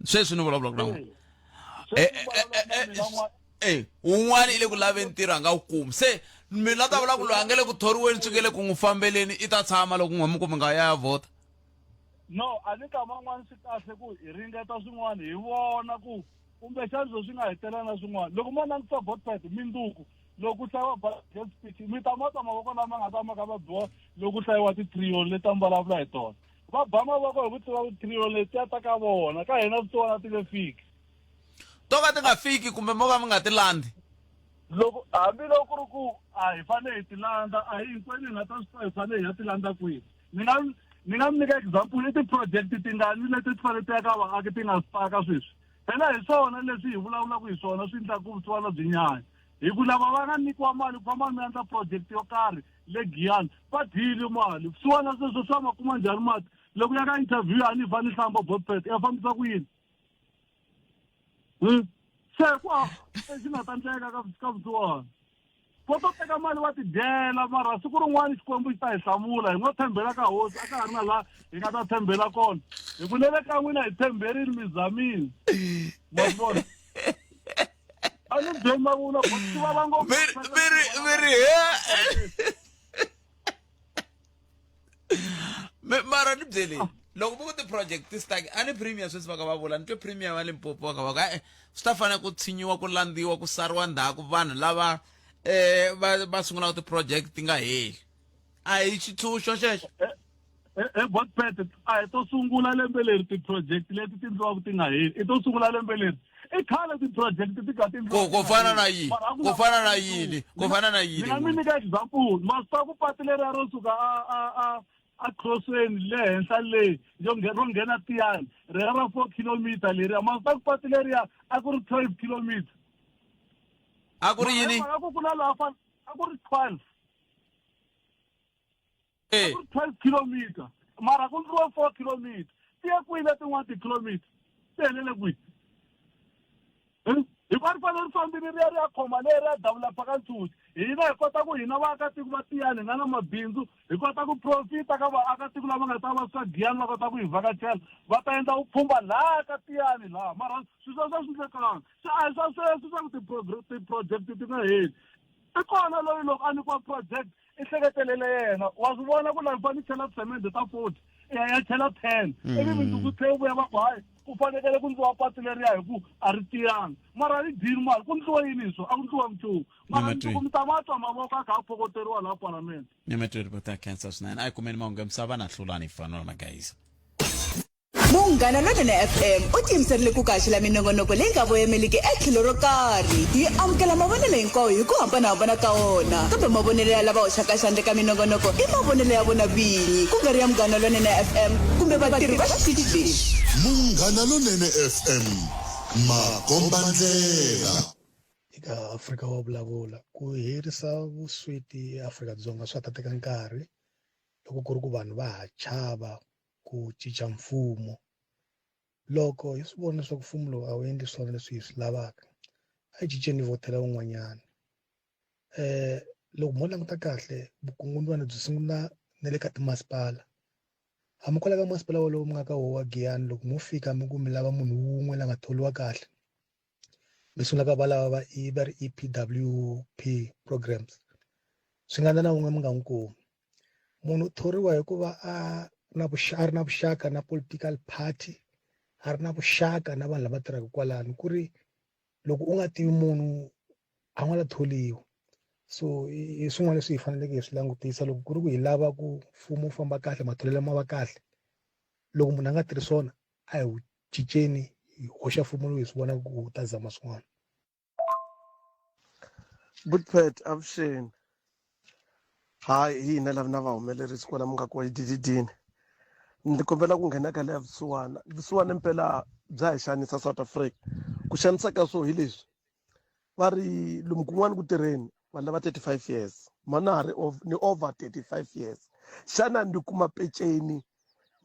sweswi ni vulavulaka na n'wina eh eh eh eh wun'wana i le ku laveni ntirho a nga wu kumi se mi la ta vula ku loyi a nga le ku thoriweni swi nge le ku n'wi fambeleni i ta tshama loko n'we mi ku mi nga ya ya vhota no a ni kama n'wana swi kahle ku hi ringeta swin'wana hi vona ku kumbexana swo swi nga hetelela na swin'wana loko mo langutisa botpet minduku loko ku hlayiwa budget speech mi ta ma twa mavoko lama nga ta ma kha va biwa loko ku hlayiwa ti-trillion leti a mi vulavula hi tona va ba mavoko hi ku tiva ku trillion letiya ta ka vona ka hina swisiwana ti nge fiki to ka ti nga fiki kumbe mo ka mi nga ti landzi loko hambiloko ku ri ku a hi fanele hi ti landza a hi hinkwenu hi nga ta swi tiva hi fanele hi ya ti landza kwihi ni nga ni nga mi nyika example i ti-project tingani leti ti fanele ti ya ka vaaki ti nga staka sweswi phela hi swona leswi hi vulavulaka hi swona swi endlaka ku vusiwana byi nyanya hi ku lava va nga nyikiwa mali ku famba mi endla project yo karhi le giyani va dyile mali vusiwana sweswo swa ma kuma njhani mati loko ya ka interview a ni fa ni hlamba botpet ya fambisa ku yini hmm? se ku a lexi nga ta ndleka ka ka vusiwana vo to teka mali va tidyela mara siku rin'wana xikwembu xi ta hi hlamula hi ngo tshembela ka hosi a ka ha ri na laha hi nga ta tshembela kona hi ku le le ka n'wina hi tshemberile mi zamile ma swi vona a ni byeli mavunwa swi vava ngopfu mi ri mi ri he mara ni byeleni loko vo ku ti-project ti stuck a ni premier sweswi va ka va vula ni twe premier va limpopo va ka va ku e swi ta fanele ku tshinyiwa ku landziwa ku sariwa ndzhaku vanhu lava um va va sungulaka ti-project ti nga heli a hi xitshunxo xexo e botpet a hi to sungula lembe leri ti-project leti ti ndliwaka ti nga heli i to sungula lembe leri i khale ti-project ti ka ti ku fana na yini ku fana na yini ku fana na yini ni nga mi nyika example ma swi tiva ku patu leriya ro suka a a a a crossweni le henhla le yo ro nghena tiyani rera ra four kilometer leriya ma swi tiva ku patu leriya a ku ri 12 kilometer a ku ri yini a ku ku na laha a ku ri 12 a ku ri 12 kilometer mara ku ndliwe 4 kilometer ti ye kwihi letin'wana ti-kilometer ti helele kwihi hi ku a ri fanele ri fambile ri ya ri ya khoma leri ya developa ka ntshunxi hina hi kota ku hina vaakatiko va tiyani hi nga na mabindzu hi kota ku profita ka vaakatiko lava nga ta va swa giyani va kota ku hi vhakachela va ta endla vupfhumba laha ka tiyani laha mara swilo sweswo a swi ndlekanga se a hi swa sweswi swa ku ti-project ti nga heli i kona loyi loko a nyikiwa project i hleketelele yena wa swi vona ku laha fane chela tisemende ta 40 ya ya chela 10 ivi mundzuku tlhe vuya va ku hayi ku fanekele ku ndliwa patu leriya hi ku a ri tiyanga mara ri dyini mali ku ndliwa yini hi swo a ku ndliwa nchumu mara mundzuku mi ta va twa mavoko a kha a phokoteriwa laha palamende nyametweni va ta khensa swinene a yi kumeni mahungu ya misava na hlulani fanolo magayisa Munghana Lonene FM u tiyimiserile ku kaxela minongonoko leyi nga voyemeliki etlhelo ro karhi. Yi amukela mavonelo hinkwawo hi ku hambanahambana ka wona, kambe mavonelo ya lava hoxaka xandla eka minongonoko i mavonelo ya vona vinyi, ku nga ri ya Munghana Lonene FM kumbe vatirhi va xitichi lexi. Munghana Lonene FM, makombandlela. Eka Afrika wa vulavula, ku herisa vusweti eAfrika-Dzonga swa ta teka nkarhi loko ku ri ku vanhu va ha chava ku cinca mfumo. Loko hi swi vona leswaku mfumo lowu a wu endli swona leswi hi swi lavaka, a hi cinceni hi vhotela wun'wanyana. Loko mo languta kahle vukungundzwana byi sungula na le ka timasipala. Hambi kwala ka masipala wolowo mi nga ka wona wa Giyani loko mo fika mi ku mi lava munhu wun'we la nga thoriwa kahle. Mi sungula ka valava va E va ri EPWP programs swi nga endla na wun'we mi nga n'wi kumi. Munhu u thoriwa hikuva a na a ri na vuxaka na political party a ri na vuxaka na vanhu lava tirhaka kwalano ku ri loko u nga tivi munhu a nga la tholiwa so i swin'wana leswi hi faneleke hi swi langutisa loko ku ri ku hi lava ku mfumo wu famba kahle matholelo ma va kahle loko munhu a nga tirhi swona a hi wu cinceni hi hoxa mfumo lowu hi swi vonaka ku wu ta zama swin'wana. Butpet avuxeni hayi hi hina lava na vahumelerisi kwala mi nga kona dididini ndzi kombela ku nghena ka leya vusiwana vusiwana impela bya hi xanisa South Africa ku xanisa ka swo hi leswi va ri lomu kun'wana ku tirheni vanhu lava 35 years mana ha ri ni over 35 years xana ndzi kuma peceni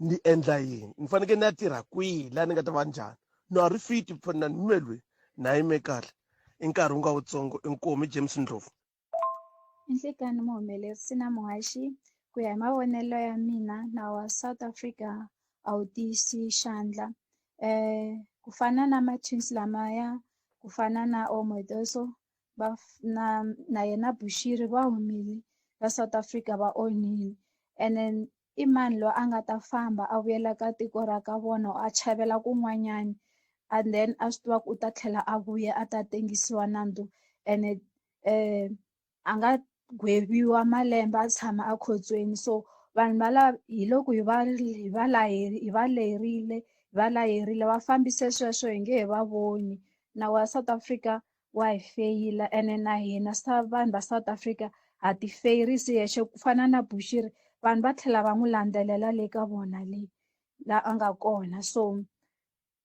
ni endla yini ni fanekele ni ya tirha kwihi laha ni nga ta va njhani no a ri fiti na ni melweni na yime kahle i nkarhi wu nga wutsongo inkomu James Ndlovu. I nhlikani muhumelerisi na muhaxi. Ku ya hi mavonelo ya mina nawu wa South Africa a wu tiyisi xandla. Ku fana na ma-twins lamaya, ku fana na Omotoso va na na yena Bushiri va humile la South Africa va onhile. Ene i mani loyi a nga ta famba a vuyela ka tiko ra ka vona or a chavela kun'wanyana and then a swi tiva ku u ta tlhela a vuya a ta tengisiwa nandzu ene a nga gweviwa malembe a tshama a khotsweni so vanhu va lava hi loko hi va hi va hi va lerile hi va layerile va fambise sweswo hi nge he va voni nawu wa South Africa wa hi feyila ene na hina sa vanhu va South Africa ha ti feyirisi hexe ku fana na Bushiri vanhu va tlhela va n'wi landzelela le ka vona le la a nga kona so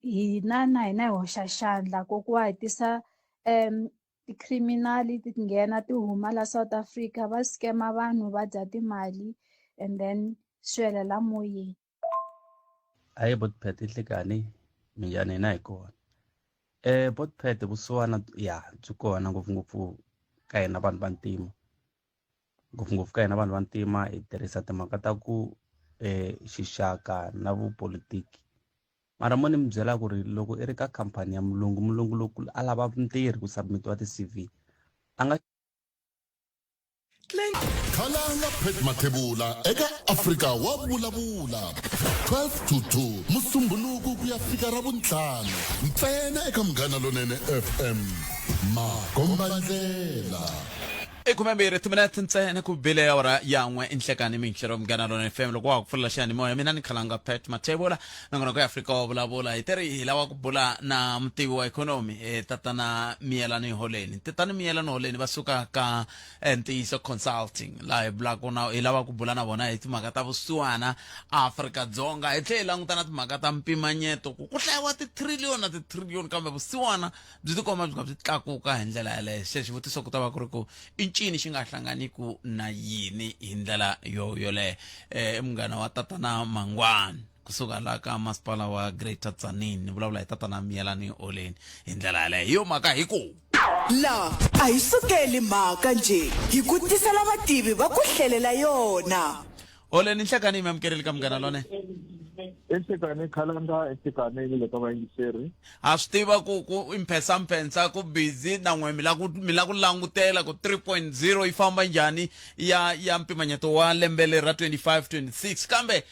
hina na hina hi hoxa xandla ku ku va hi tisa ti-criminal ti nghena ti huma la South Africa va scam-a vanhu va dya timali and then swi helela moyeni. Ahee Botpet i nhlikani minjhani hina hi kona Botpet vusiwana ya byi kona ngopfungopfu ka hina vanhu vantima ngopfungopfu ka hina vanhu vantima hi tirhisa timhaka ta ku xixaka na vupolitiki mara mo ni mi byela ku ri loko i ri ka khampani ya mulungu mulungu loko a lava ntirhi ku submitiwa ti-C_V a nga Khalanga Pat Mathebula eka Afrika wa vulavula 12 to 2 Musumbhunuku ku ya fika Ravuntlhanu ntsena eka Munghana Lonene FM Makombandlela. I khumembirhi timinete ntsena ku bile awara yan'we inhlekani minhlero Munghana Lonene FM loko wa ha ku pfulela xiyanimoya mina ni Khalanga Pat Mathebula nongonoko ya Afrika wa vulavula hi teri hi lava ku bula na mutivi wa ikhonomi eh, tatana Miyelani Holeni tatana Miyelani Holeni va suka ka eh, Ntiyiso Consulting laha hi bulaka na hi lava ku bula na vona hi timhaka ta vusiwana Afrika-Dzonga hi tlhela hi languta na timhaka ta mpimanyeto ku ku hlayiwa ti-trillion na ti-trillion kambe vusiwana byi tikomba byi nga byi tlakuka hi ndlela yaleyo se xivutiso ku ta va ku ri ku i ncini xi nga hlanganiku na yini hi ndlela yo yoleyo um i munghana wa tatana Mangwani kusuka la ka masipala wa Greater Tzaneen ni vulavula hi tatana Miyelani Oleni hi ndlela yaleyo hi yo mhaka hi ku La a hi sukeli mhaka nje hi ku tisela vativi va ku hlelela yona. Oleni nhlekani mi amukerile ka Munghana Lonene. Enhlekani khalanga enhlekani ni le ka vayingiseri. Ha swi tiva ku ku imphensamphensa ku busy na n'we mi la ku mi la ku langutela ku 3.0 yi famba njhani ya ya mpimanyeto wa lembe leri ra 25 26 kambe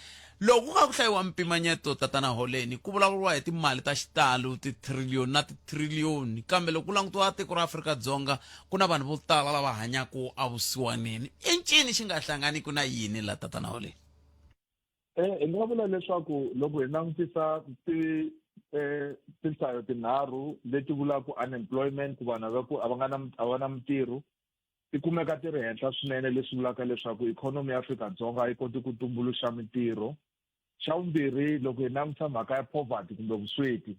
loko ku kha ku hlayiwa mpimanyeto tatana Holeni ku vulavuriwa hi timali ta xitalo ti-trillion na ti-trillion kambe loko ku langutiwa tiko ra Afrika-Dzonga ku na vanhu vo tala lava hanyaka evusiwaneni i ncini xi nga hlanganiku na yini la tatana Holeni Eh, hi nga vula leswaku loko hi langutisa ti eh, tinhlayo tinharhu leti vulaka unemployment ku vanhu va ku a va nga na a va na mintirho ti kumeka ti ri henhla swinene leswi vulaka leswaku ikhonomi ya Afrika-Dzonga a yi koti ku tumbuluxa mintirho xa vumbirhi loko hi langutisa mhaka ya poverty kumbe vusweti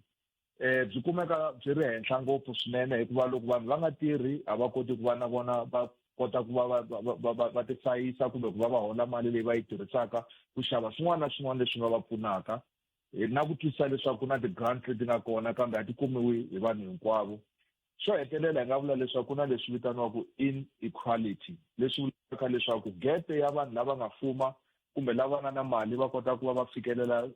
eh byi kumeka byi ri henhla ngopfu swinene hikuva loko vanhu va nga tirhi a va koti ku va na vona va kota ku va va va va va tihlayisa kumbe ku va va hola mali leyi va yi tirhisaka ku xava swin'wana na swin'wana leswi nga va pfunaka hi na ku twisisa leswaku ku na ti-grant leti nga kona kambe a ti kumiwi hi vanhu hinkwavo xo hetelela hi nga vula leswaku ku na leswi vitaniwaka inequality leswi vulaka leswaku gete ya vanhu lava nga fuma kumbe lava nga na mali va kota ku va va fikelela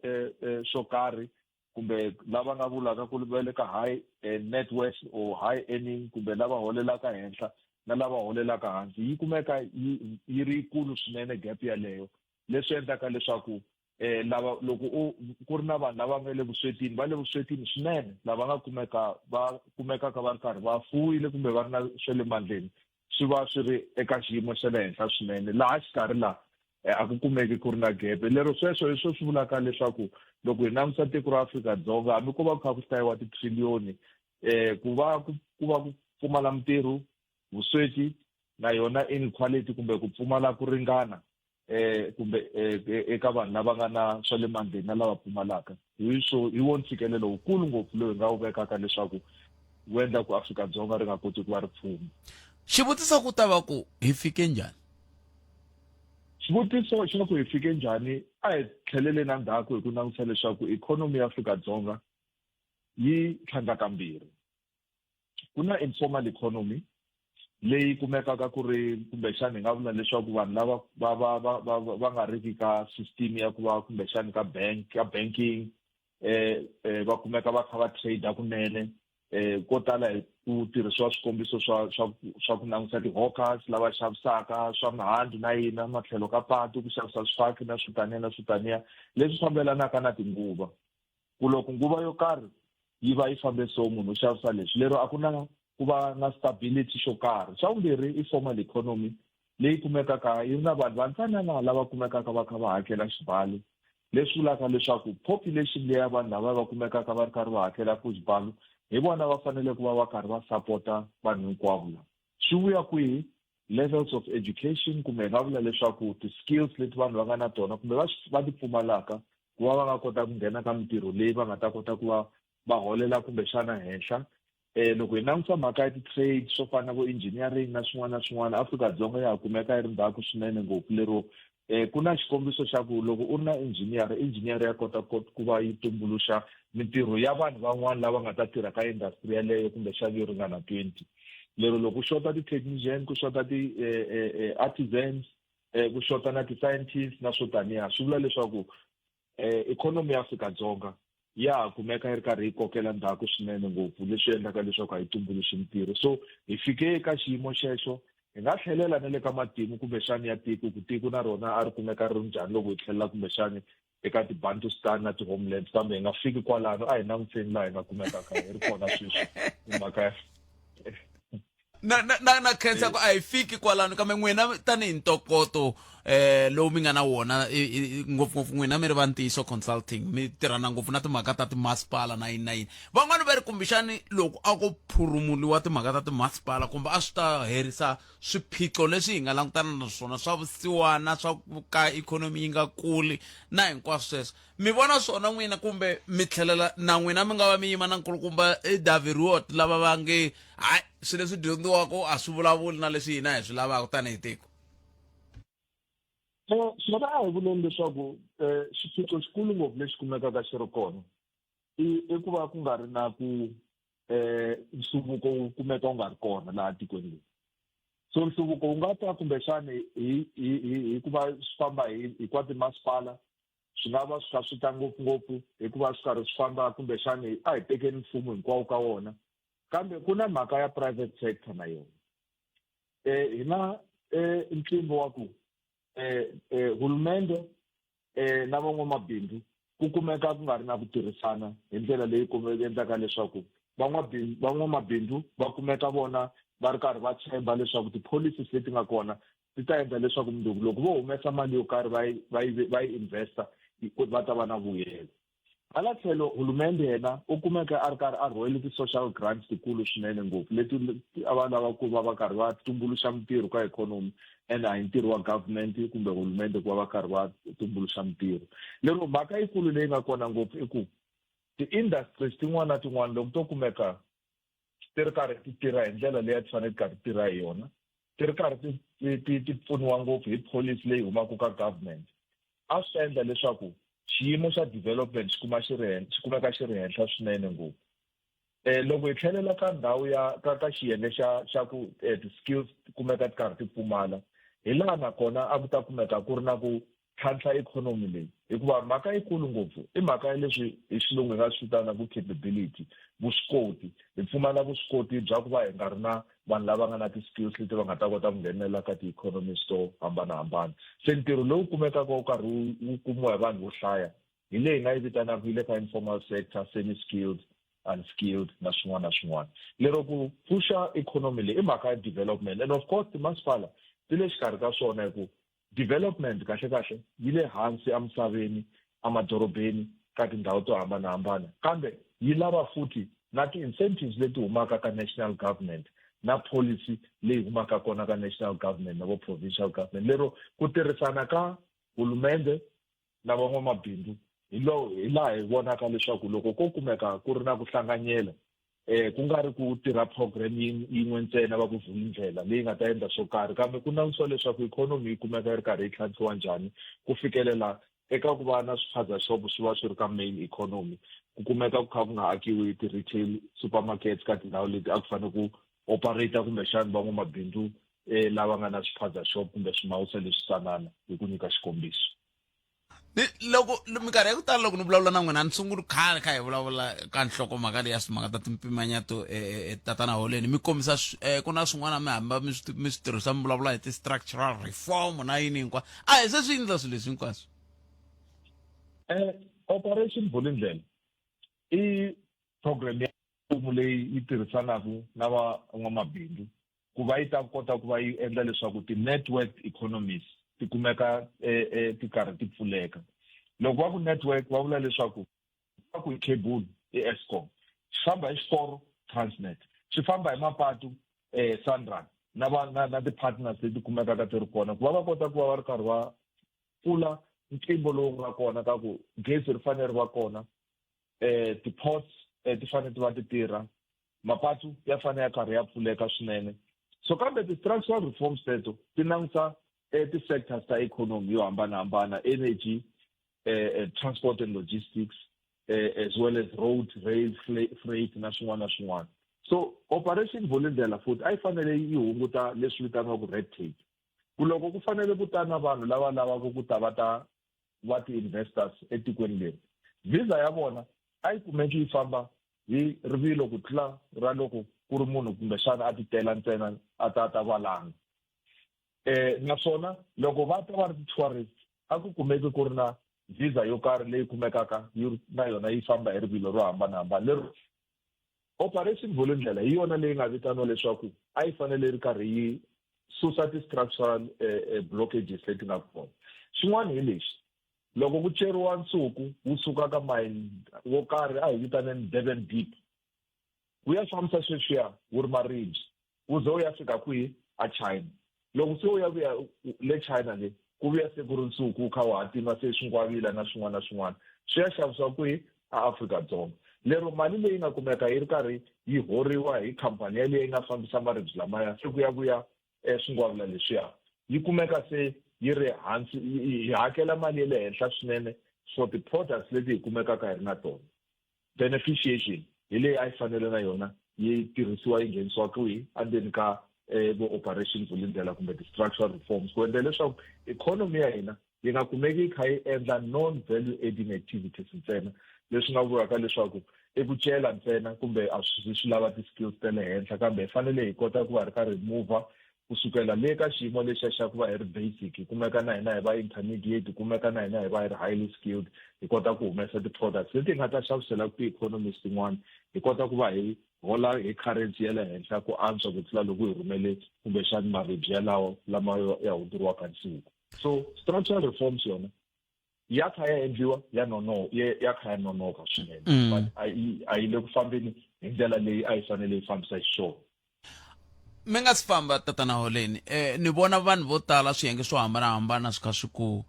swo karhi. kumbe lava nga vulaka ku va le ka high eh, net worth or high earning kumbe lava holelaka henhla na lava holelaka hansi yi kumeka yi yi ri yikulu swinene gap yaleyo leswi endlaka leswaku eh lava loko u ku ri na vanhu lava nga le vuswetini va le vuswetini swinene lava nga kumeka va kumekaka va ri karhi va fuwile kumbe va ri na swa le mandleni swi va swi ri eka xiyimo xa le henhla swinene laha xikarhi laha eh, a ku kumeki ku ri na gebe lero sweswo hi swo swi vulaka leswaku loko hi langutisa tiko ra Afrika-Dzonga hambi ko va ku kha ku hlayiwa titriliyoni eh ku va ku ku va ku pfumala mintirho vusweti na yona inequality kumbe ku pfumala ku ringana eh kumbe eh, e, eka vanhu lava nga na swa le mandleni na lava pfumalaka hi swo hi wo ntshikelelo wukulu ngopfu lowu hi nga wu vekaka leswaku wu endla ku Afrika-Dzonga ri nga koti ku va ri pfuma xivutiso ku ta va ku hi fike njhani xivutiso xa ku hi fike njhani a hi tlheleleni endzhaku hi ku langutisa leswaku ikhonomi ya Afrika-Dzonga yi tlhandlakambirhi ku na informal economy leyi kumekaka ku ri kumbexana hi nga vula leswaku vanhu lava va va va va va nga riki ka system ya ku va kumbexana ka bank ka banking eh, eh va kumeka va kha va trade kunene eh ko tala hi ku tirhisiwa swikombiso swa swa swa ku langutisa ti-hawkers lava xavisaka swa mihandzu na yina matlhelo ka patu ku xavisa swifaki na swo taniya na swo taniya leswi fambelanaka na tinguva ku loko nguva yo karhi yi va yi fambe so munhu u xavisa leswi lero a ku na ku va na stability xo karhi xa vumbirhi i formal economy leyi kumekaka yi ri na vanhu vantsanana lava kumekaka va kha va hakela xibalo leswi vulaka leswaku population leya vanhu lava va kumekaka va ri karhi va hakela ku xibalo hi vona va fanele ku va va karhi va sapota vanhu hinkwavo lava swi vuya kwihi levels of education kumbe hi nga vula leswaku ti-skills leti vanhu va nga na tona kumbe va va ti pfumalaka ku va va nga kota ku nghena ka mintirho leyi va nga ta kota ku va va holela kumbexana henhla um loko hi langutisa mhaka ya ti-trade swo fana na vo engineering na swin'wana na swin'wana Afrika-Dzonga ya ha kumeka yi ri ndzhaku swinene ngopfu lero um ku na xikombiso xa ku loko u ri na engineer engineer ya kota ku va yi tumbuluxa mintirho ya vanhu van'wana lava nga ta tirha ka industry yaleyo kumbexana yo ringana 20 lero loko ku xota ti-technician ku xota ti-artisans ku xota na ti-scientists na swo taniya swi vula leswaku ikhonomi ya Afrika-Dzonga ya ha kumeka yi ri karhi yi kokela ndzhaku swinene ngopfu leswi endlaka leswaku a yi tumbuluxi mintirho so hi fike eka xiyimo xexo hi nga tlhelela na le ka matimu kumbexani ya tiko ku tiko na rona a ri kumeka ri ri njhani loko hi tlhelela kumbexani eka ti-bantustan na ti-homelands kambe hi nga fiki kwalano a hi langutiseni laha hi nga kumekaka hi ri kona sweswi hi mhaka ya na na na, na khensa ku a hi fiki kwalano kambe n'wina tanihi ntokoto eh lowu mi nga na wona ngopfungopfu n'wina mi ri va ntiyiso consulting mi tirhana ngopfu na timhaka ta timasipala na yini na yini van'wani va ri kumbexani loko a ko phurumuliwa timhaka ta timasipala kumbe a swi ta herisa swiphiqo leswi hi nga langutana na swona swa vusiwana swa ku ka ikhonomi yi nga kuli na hinkwaswo sweswo mi vona swona n'wina kumbe mi tlhelela na n'wina mi nga va mi yima na nkulukumba eh, David Rwot lava va nge hayi swilo leswi dyondziwaka a swi vulavuli na leswi hina hi swi lavaka tanihi tiko so swona a hi vuleni leswaku um xiphiqo xikulu ngopfu lexi kumekaka xi ri kona i i ku va ku nga ri na ku um nhluvuko wu kumeka wu nga ri kona laha tikweni leri so nhluvuko wu nga ta kumbexani hi hi hi hi ku va swi famba hi hi kwa timasipala swi nga va swi kha swi ta ngopfungopfu hikuva swi karhi swi famba kumbexani a hi tekeni mfumo hinkwawo ka wona kambe ku na mhaka ya private sector na yona eh hi na eh ntlimbo wa ku eh eh hulumende eh na van'wamabindzu ku kumeka ku nga ri na ku tirhisana hi ndlela leyi endlaka leswaku van'wamabindzu va kumeka vona va ri karhi va tshemba leswaku ti-policies leti nga kona ti ta endla leswaku mundzuku loko vo humesa mali yo karhi va yi va yi va yi investa va ta va na vuyelo hala tlhelo hulumende yena u kumeka a ri karhi a rhwele ti-social grants tikulu swinene ngopfu leti a va lava ku va va karhi va tumbuluxa mintirho ka ikhonomi and a hi ntirho wa government kumbe hulumende ku va va karhi va tumbuluxa mintirho lero mhaka yikulu leyi nga kona ngopfu i ku ti-industries tin'wana na tin'wana loko to kumeka ti ri karhi ti tirha hi ndlela leyi a ti fanele ti karhi ti tirha hi yona ti ri karhi ti ti ti pfuniwa ngopfu hi policy leyi humaka ka government a swi ta endla leswaku xiyimo xa development xi kuma xi ri xi kumeka xi ri henhla swinene ngopfu eh loko hi tlhelela ka ndhawu ya ka ka xiyenge xa xa ku eh, ti-skills ti kumeka ti karhi ti pfumala hi laha nakona a ku ta kumeka ku ri na ku tlhantlha ikhonomi leyi hikuva mhaka yikulu ngopfu i mhaka ya leswi hi xilungu hi nga swi vitanaka capability vuswikoti hi pfumala vuswikoti bya ku va hi nga ri na vanhu lava nga na ti-skills leti va nga ta kota ku nghenelela ka ti-economies to hambanahambana se ntirho lowu kumekaka wu karhi wu kumiwa hi vanhu vo hlaya hi leyi hi nga yi vitanaka yi le ka informal sector semi skilled unskilled na swin'wana na swin'wana lero ku pfuxa ikhonomi leyi i mhaka ya development and of course timasipala ti le xikarhi ka swona hi ku Development kahle kahle yi le hansi emisaveni, emadorobeni, ka tindhawu to hambanahambana kambe yi lava futhi na ti-incentives leti humaka ka national government na policy leyi humaka kona ka national government na vo provincial government lero ku tirhisana ka hulumende na van'wamabindzu hi lo hi laha hi vonaka leswaku loko ko kumeka ku ri na ku hlanganyela eh ku nga ri ku tirha program yin'we ntsena va ku vulindlela leyi nga ta endla swo karhi kambe ku langutisiwa leswaku ikhonomi yi kumeka yi ri karhi yi tlhantlhiwa njhani ku fikelela eka ku va na swiphaza shop swi va swi ri ka main economy ku kumeka ku kha ku nga akiwi ti-retail supermarkets ka tindhawu leti a ku fanele ku operate kumbexana van'wamabindzu eh lava nga na swiphaza shop kumbe swimawusa leswi tsanana hi ku nyika xikombiso ni loko minkarhi ya ku tala loko ni vulavula na n'wina ni sunguli khale kha hi vulavula ka nhlokomhaka leyi ya timhaka ta timpimanyeto eh, eh, eh, tatana holeni mi kombisa ku na swin'wana mi hamba mi swi mi swi tirhisa mi vulavula hi ti-structural reform na yini hinkwa a hi se swi endla swilo leswi hinkwaswo Operation Vulindlela i program ya mfumo leyi yi tirhisanaka na van'wamabindzu ku va yi ta kota ku va yi endla leswaku ti-network economies ti kumeka eh, eh, ti karhi ti pfuleka loko va ku network va vula leswaku va ku i cable i Eskom xi famba hi xiporo Transnet xi famba hi mapatu eh, Sanral na va na, na ti-partners leti kumekaka ti ri kona ku va va kota ku va va ri karhi va pfula ntlimbo lowu nga kona ka ku gezi ri fanele ri va kona eh ti-ports eh, ti fanele ti va ti tirha mapatu ya fanele ya karhi ya pfuleka swinene so kambe ti-structural reforms teto ti langusa eh, ti-sectors ta economy yo hambanahambana energy eh, eh, transport and logistics eh, as well as road rail freight na swin'wana na swin'wana so operation vulindlela futhi a yi fanele yi hunguta leswi vitaniwaka red tape ku loko ku fanele ku ta na vanhu lava lavaka ku ta va ta va ti-investors etikweni leri visa ya vona a yi kumeki yi famba hi rivilo ku tlula ra loko ku ri munhu kumbexana a titela ntsena a ta ta valanga eh naswona loko va ta va ri ti-tourist a ku kumeki ku ri na visa yo karhi leyi kumekaka yi na yona yi famba hi rivilo ro hambanahambana lero operation vulindlela hi yona leyi nga vitaniwa leswaku a yi fanele yi ri karhi yi susa ti-structural eh, eh, blockages leti nga kona xin'wana hi lexi loko ku ceriwa nsuku wu suka ka mine wo karhi a hi vitaneni Durban Deep wu ya fambisa sweswiya wu ri maribye wu ze wu ya fika kwihi a China loko se wu ya vuya le China le ku vuya se ku ri nsuku wu kha wu hatima se swingwavila na swin'wana na swin'wana swi ya xavisiwa kwihi a Afrika-Dzonga lero mali leyi nga kumeka yi ri karhi yi horiwa hi khampani yaleyo yi nga fambisa maribye lamaya se ku ya vuya eh, swingwavila leswiya yi kumeka se yi ri hansi hi hakela mali ya le henhla swinene for ti-products leti hi kumekaka hi ri na tona beneficiation hi leyi a yi fanele na yona yi tirhisiwa yi nghenisiwa kwihi endzeni ka eh, vo operation vulindlela kumbe ti-structural reforms ku endla leswaku economy ya hina yi nga kumeki yi kha yi endla non value adding activities ntsena leswi nga vulaka leswaku i ku cela ntsena kumbe a swi swi lava ti-skills ta le henhla kambe hi fanele hi kota ku va ri karhi mover kusukela le ka xiyimo lexiya xa ku va hi ri basic hi kumeka na hina hi va intermediate hi kumeka na hina hi va hi ri highly skilled hi kota ku humesa ti-products leti hi nga ta xavisela ti-economies tin'wana hi kota ku va hi hola hi currency ya le henhla ku antswa ku tlula loko hi rhumele kumbexani maribye yalawo lama ya hundzuriwaka nsuku so structural reforms yona ya kha ya endliwa ya nono ya kha ya nonoka swinene mm. but a yi le ku fambeni hi ndlela leyi a yi fanele yi fambisa xiswona mi nga si famba tatana holeni eh ni vona vanhu vo tala swiyenge swo hambanahambana swi kha swi ku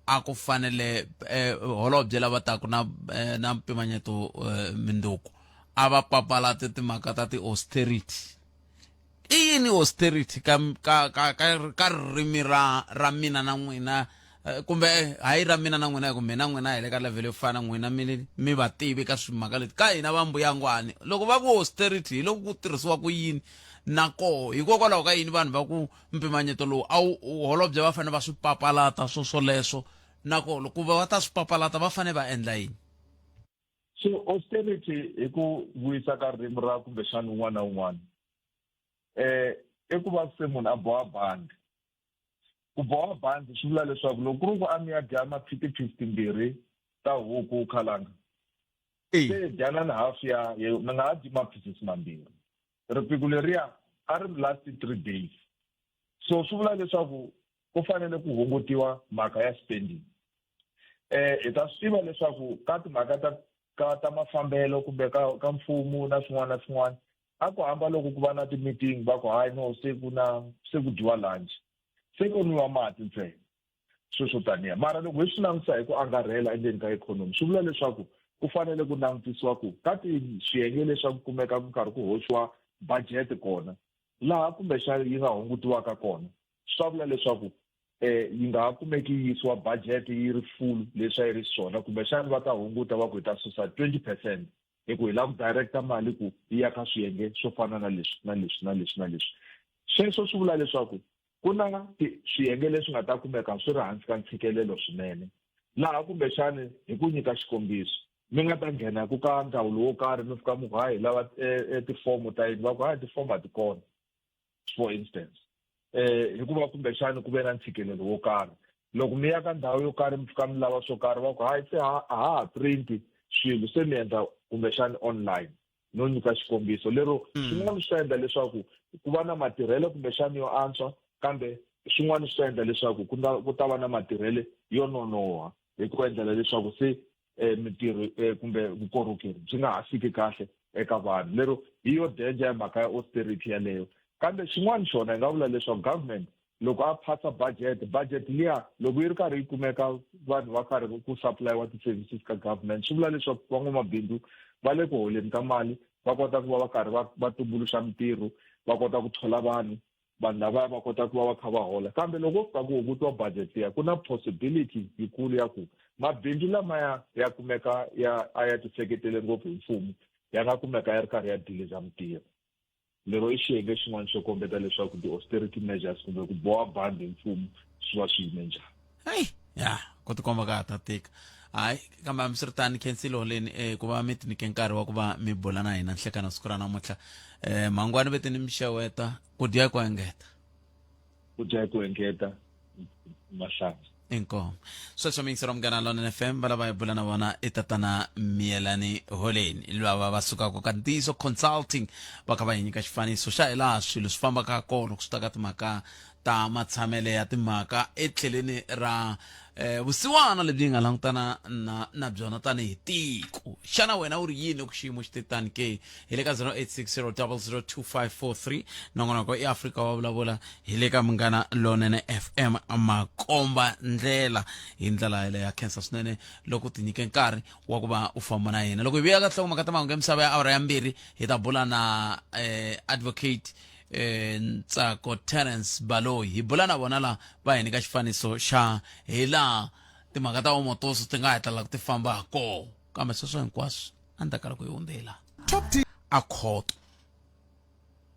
a ku fanele eh, holobye lava taku na eh, na mpimanyeto eh, minduku a va papalate timhaka ta ti-austerity i yini austerity ka ka ka ka, ka ririmi ra ra mina na n'wina eh, kumbe eh, hayi ra mina na n'wina hi ku mina n'wina hi le ka level yo fana n'wina mi mi vativi ka swimhaka leti ka hina va mbuyangwani loko va ku austerity hi loko ku tirhisiwa ku yini na koho hikokwalaho ka yini vanhu va ku mpimanyeto lowu a wu holobye va fanele va swi papalata swo swoleswo Nakona ku va va ta swi papalata va fanele va endla yini? So austerity hi ku vuyisa ka ririmi ra kumbexana un'wana na un'wana eh i ku va se munhu a boha bandi. Ku boha bandi swi vula leswaku loko ku ri ku a mi ya dya maphitiphisi timbirhi ta huku khalanga se dyana na half ya mi nga ha dyi maphitisi mambirhi. Ripiku leriya a ri mi last 3 days. So swi vula leswaku ku fanele ku hungutiwa mhaka ya spending. Eh hi ta swi tiva leswaku ka timhaka ta ka ta mafambelo kumbe ka ka mfumo na swin'wana na swin'wana a ku hamba loko ku va na ti-meeting va ku hayi no se ku na se ku dyiwa lunch se ko nwiwa mati ntsena swilo swo taniya mara loko hi swi langutisa hi ku angarhela endzeni ka ikhonomi swi vula leswaku ku fanele ku langutisiwa ku ka ti swiyenge leswaku kumeka ku karhi ku hoxiwa budget kona laha kumbexana yi nga hungutiwaka kona swi ta vula leswaku eh yi nga ha kumeki yi yisiwa budget yi ri full leswi a yi ri xiswona kumbexana va ta hunguta va ku hi ta susa 20 percent hi ku hi lava ku directa mali ku yi ya ka swiyenge swo fana na leswi na leswi na leswi na leswi sweswo swi vula leswaku ku na swiyenge leswi nga ta kumeka swi ri hansi ka ntshikelelo swinene laha kumbexani hi ku nyika xikombiso mi nga ta nghena ku ka ndzawulo wo karhi mi fika mi ku hayi hi lava tifomo ta yini va ku hayi tifomo a ti kona for instance eh hikuva kumbexani ku ve na ntshikelelo wo karhi loko mi ya ka ndhawu yo karhi mi fika mi lava swo karhi va ku hayi se a ha ha print swilo se mi endla kumbexani online no nyika xikombiso lero swin'wana swi ta endla leswaku ku va na matirhelo kumbexani yo antswa kambe swin'wana swi ta endla leswaku ku na ku ta va na matirhelo yo nonoha hi ku endlela leswaku se mintirho kumbe vukorhokeri byi nga ha fiki kahle eka vanhu lero hi yo danger ya mhaka ya austerity yaleyo kambe xin'wana xona hi nga vula leswaku government loko a phasa budget budget liya loko yi ri karhi yi kumeka vanhu va karhi ku supply-wa ti-services ka government swi vula leswaku van'wamabindzu va le ku holeni ka mali va kota ku va va karhi va va tumbuluxa mintirho va kota ku thola vanhu vanhu lavaya va kota ku va va kha va hola kambe loko ko fika ku hungutiwa budget liya ku na possibility yikulu ya ku mabindzu lamaya ya kumeka ya a ya tiseketele ngopfu hi mfumo ya nga kumeka ya ri karhi ya diliza mintirho lero i xiyenge xin'wana xo kombeta leswaku ti-austerity measures kumbe ku boha bandi hi mfumo swi va swi yime njhani hayi ya ku tikomba ka ha ta tika hayi kambe hambiswiritano khensile holeni um ku va mi tinike nkarhi wa ku va mi bula na hina nhlekana siku ra namuntlha um mhangwani ve ti ni mixeweta ku dya ku engeta ku dya ku engeta mahlanza inkomo sweswo miyingisero munghana lonene fm va lava hi bula na vona i tatana miyelani holeni lava va sukaka ka ntiyiso consulting va kha va hi nyika xifaniso xa hi laha swilo swi fambaka kona loko swi ta ka timhaka ta matshamele ya timhaka etlheleni ra eh, vusiwana lebyi hi nga langutana na, na byona tanihi tiko xana wena u ri yini loko xiyimo xi te tani ke hi le ka 0860002543 nongonoko i afrika wa vulavula hi le ka munghana lonene fm makomba ndlela hi ndlela yeleyo ya khensa swinene loko u tinyike nkarhi wa ku va u famba na hina loko hi vuya ka nhlokomhaka ta mahungu ya misava ya awara ya mbirhi hi ta bula na eh, advocate eh, Ntsako Terence Baloyi hi bula na vona la va hi nyika xifaniso xa hi laha timhaka ta omotoso ti nga hetelela ti famba ha koho kambe sweswo hinkwaswo endzhaku ka loko yi hundzela a khoto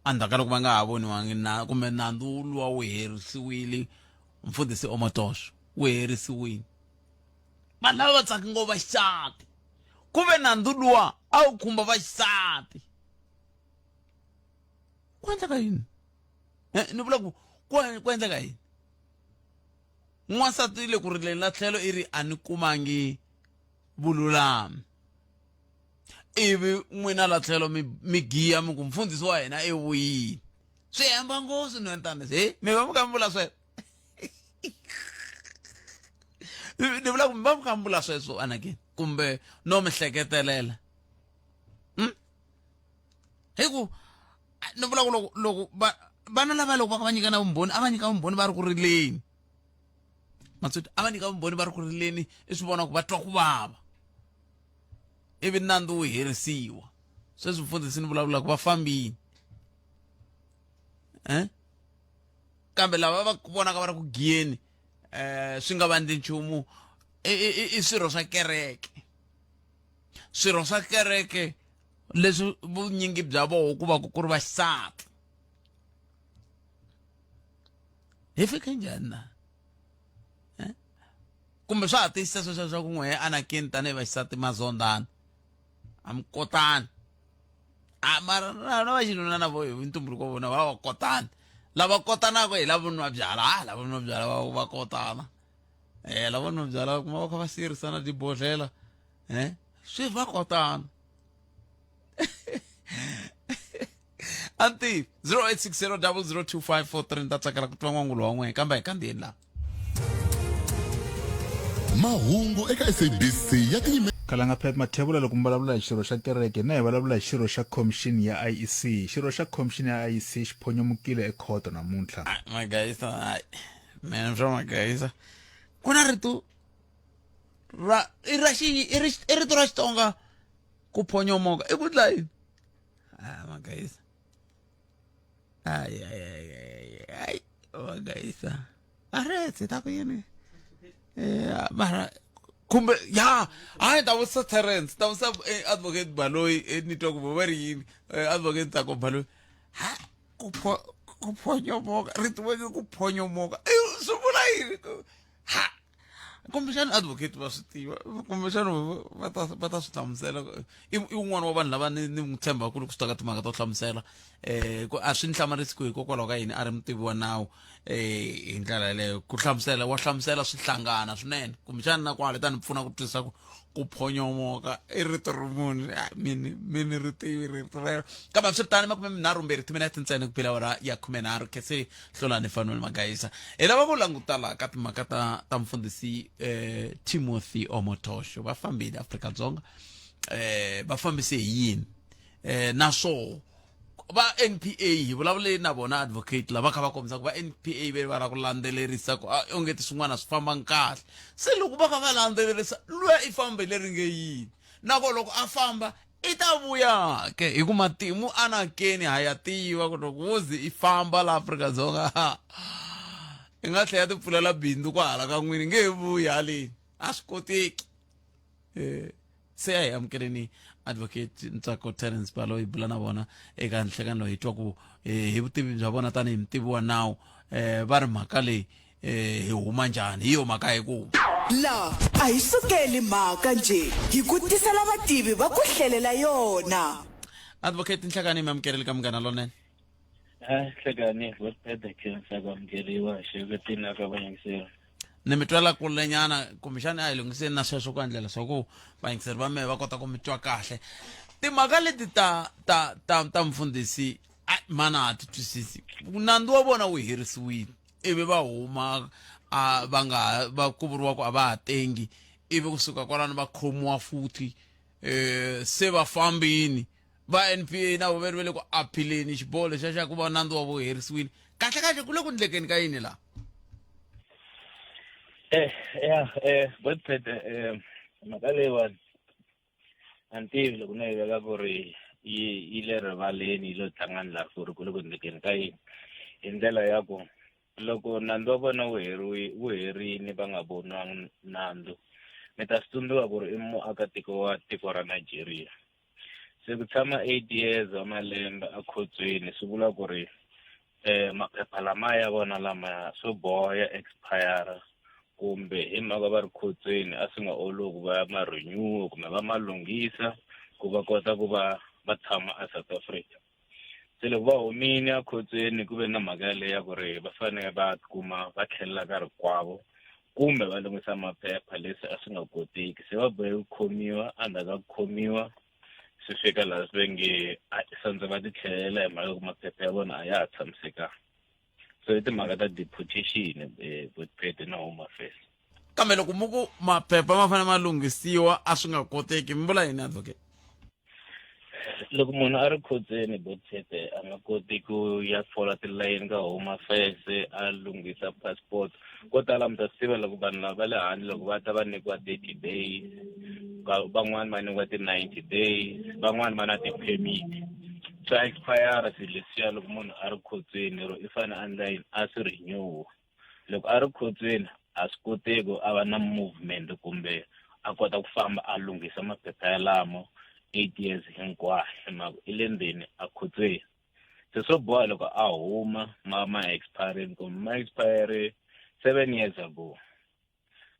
endzhaku ka loko va nga ha voniwangi na kumbe nandzu luwa wu herisiwile mfundhisi omotoso wu herisiwile vanhu lava va tsaki ngopfu vaxisati ku ve nandzu luwa a wu khumba vaxisati ku endleka yini eh, ni vula ku ku endleka yini n'wansati le ku rileni la tlhelo i ri a ni kumangi vululami ivi n'wina la tlhelo mi mi giya mi ku mfundhisi wa hina i vuyini swi hemba ngopfu nwentana he mi va mi kha mi vula sweswo ni vula ku mi va mi kha mi vula sweswo anakeni kumbe no mi hleketelela hmm? Hi ku ni vula ku loko loko va vana lava loko va kha va nyikana vumbhoni a va nyika vumbhoni va ri ku rileni matsoti a va nyika vumbhoni va ri ku rileni i swi vona ku va twa ku vava ivi nandzu wu herisiwa sweswi mfundhisi ni vulavulaka va fambini eh kambe lava va vonaka va ri ku giyeni eh swi nga va ndli nchumu i swirho swa kereke swirho swa kereke leswi vunyingi bya voho ku va ku ri vaxisati hi fike njhani na eh? Kumbe swa ha tiyisisa sweswo swa ku n'we anakeni tanihi vaxisati mazondana a mi kotani a mara na na vaxinuna na vo hi ntumbuluko wa vona va va kotani lava kotanaka hi lavo nwa byala ha lavo nwa byala va va kotana eh lavo nwa byala va kuma va kha va sirisana tibodhlela eh swi va kotana anti 0860002543 ni ta tsakela ku twa n'wangulo wa n'wehe kambe hi kandziyeni laha mahungu eka sabc ya tinyime Kalanga Pat Mathebula loko mi vulavula hi xirho xa kereke na hi vulavula hi xirho xa khomixini ya IEC. Xirho xa khomixini ya IEC xi phonyomukile ekhoto namuntlha. Magayisa hayi mina swa magayisa ku na rito ra i ra xi i ri i rito ra Xitsonga ku phonyomoka i ku dla yini ah magayisa ay ay ay ay ay magayisa aretse ta ku yini eh mara kumbe ya hayi ta vutisa Terence ta vutisa eh, advocate Baloyi eh, ni twa ku va ri yini eh, advocate Tsako Baloyi ha ku pho ku phonyomoka rito va nge ku phonyomoka eh, swi vula yini ha kumbexana advocate va swi tiva kumbexana va ta va ta swi hlamusela i i wun'wana wa vanhu lava ni ni n'wi tshembaka loko swi ta ka timhaka to hlamusela eh ku a swi ni hlamarisi ku hikokwalaho ka yini a ri mutivi wa nawu eh hi ndlela yaleyo ku hlamusela wa hlamusela swi hlangana swinene kumbexana na kwale ta ni pfuna ku twisisa ku ku phonyomoka i rito ri muni mini mini ri tivi rito rero kambe hambiswiritano 32 timinete ntsena ku phela awara ya 13 khese hlolani fanuel magayisa hi lava ku languta laha ka timhaka ta ta mfundhisi eh, timothy omotosho va fambile afrika-dzonga eh, va fambise hi yini eh, naswoho va npa hi vulavule na vona advocate lava kha va kombisa ku va npa ve va la ku landzelerisa ku ah, onge ti swin'wana swi fambanga kahle se loko va kha va landzelerisa luya i fambe leri nge yini nako loko a famba i ta vuya ke hi ku matimu anakeni ha ya tiva ku loko wo ze i famba la Afrika-Dzonga i nga tlhela ti pfulela bindzu kwahala ka n'wini nge he vuyi haleni a swi koteki um se a hi amukeleni advocate ntsako terence balo hi bula na vona eka nhlekano hi twa ku eh, hi vutivi bya vona tanihi mutivi wa nawu um va ri mhaka leyi eh, hi huma njhani hi yo mhaka hi ku La a hi sukeli mhaka njhe hi ku tisela vativi va ku hlelela yona. Advocate Nhlekani mi amukerile ka Munghana Lonene. A Nhlekani Godfred khensa ku amukeriwa hi xiveketini eka vayingiseri. Ni mi twela kulenyana kumbexani a hi lunghiseni na sweswo ku endlela swa ku vayingiseri va mehe va kota ku mi twa kahle. Timhaka leti ta ta ta ta mfundhisi ai mana a ti twisisi. Nandzu wa vona wu herisiwile. ivi va huma a va nga va ku vuriwa ku a va ha tengi ivi kusuka kwalano va khomiwa futhi eh se va fambini va NPA na vo va le ku aphileni xiboho lexiya xa ku va nandzu wa vo herisiwile kahle kahle ku le ku ndlekeni ka yini laha eh ya eh Godfred eh mhaka leyiwani a ni tivi loko no yi veka ku ri yi yi le rivaleni yi lo tlangani laha ku ri ku le ku endlekeni ka yini hi ndlela ya ku loko nandzu wa vona wu heriwi wu herini va nga voniwangi nandzu mi ta swi tsundzuka ku ri i muakatiko wa tiko ra Nigeria se ku tshama 8 years wa malembe akhotsweni swi vula ku ri eh maphepha lama ya vona lama swo boha ya expire kumbe hi mhaka va ri khotsweni a swi nga olovi va ma renew kumbe va ma lunghisa ku va kota ku va va tshama a South Africa se loko va humile akhotsweni ku ve na mhaka yaleyo ya ku ri va fanele va tikuma va tlhelela ka rikwavo kumbe va lunghisa maphepha leswi a swi nga koteki se va bohe ku khomiwa endzhaku ka ku khomiwa swi fika laha swi ve nge sandza va ti tlhelela hi mhaka ku maphepha ya vona a ya ha tshamisekanga so i timhaka ta deportation eh, botpete na home affairs kambe loko mu ku maphepha ma fanele ma lunghisiwa a swi nga koteki mi vula yini advocate loko munhu a ri khotsweni botshete a nga koti ku ya fola tilayini ka home affairs a lunghisa passport ko tala mi ta swi tiva loko vanhu lava va le handle loko va ta va nyikiwa 30 days van'wani va nyikiwa ti-90 days van'wani va na ti-permit swa expire swilo leswiya loko munhu a ri khotsweni ro i fanele a endla yini a swi renew loko a ri khotsweni a swi koteki a va na movement kumbe a kota ku famba a lunghisa maphepha yalamo 8 years hinkwayo hi mhaka i le ndzeni a khotsweni se swo boha loko a huma ma ma expire kumbe ma expire 7 years ago.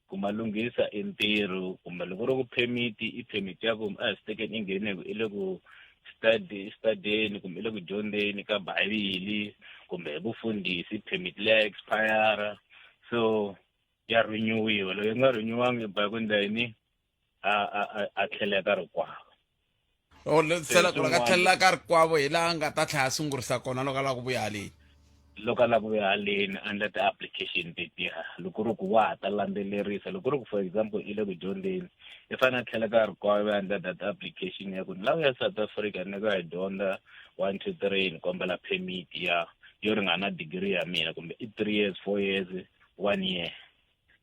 Ku ma lunghisa i ntirho kumbe loko ku ri ku permit i permit ya ku a hi swi tekeni i nghene i le ku study studyeni kumbe i le ku dyondzeni ka bibele kumbe hi vufundhisi permit leya expire so ya renewiwa loko yi nga renewangi i ba ku endla yini a a a a tlhela ka rikwavo o se loko ka tlhelela ka rikwavo hi laha nga ta tlhela a sungurisa kona loko a lava ku vuya haleni loko a lava ku vuya haleni a endla ti-application tetiya loko ri ku wa ha ta landzelerisa loko ri ku for example i le ku dyondzeni i fanele a tlhela ka rikwavo a endla that application ya ku ni lava ku ya South Africa ni ku ya dyondza 1 2 3 ni kombela permit ya yo ringana degree ya mina kumbe i 3 years 4 years 1 year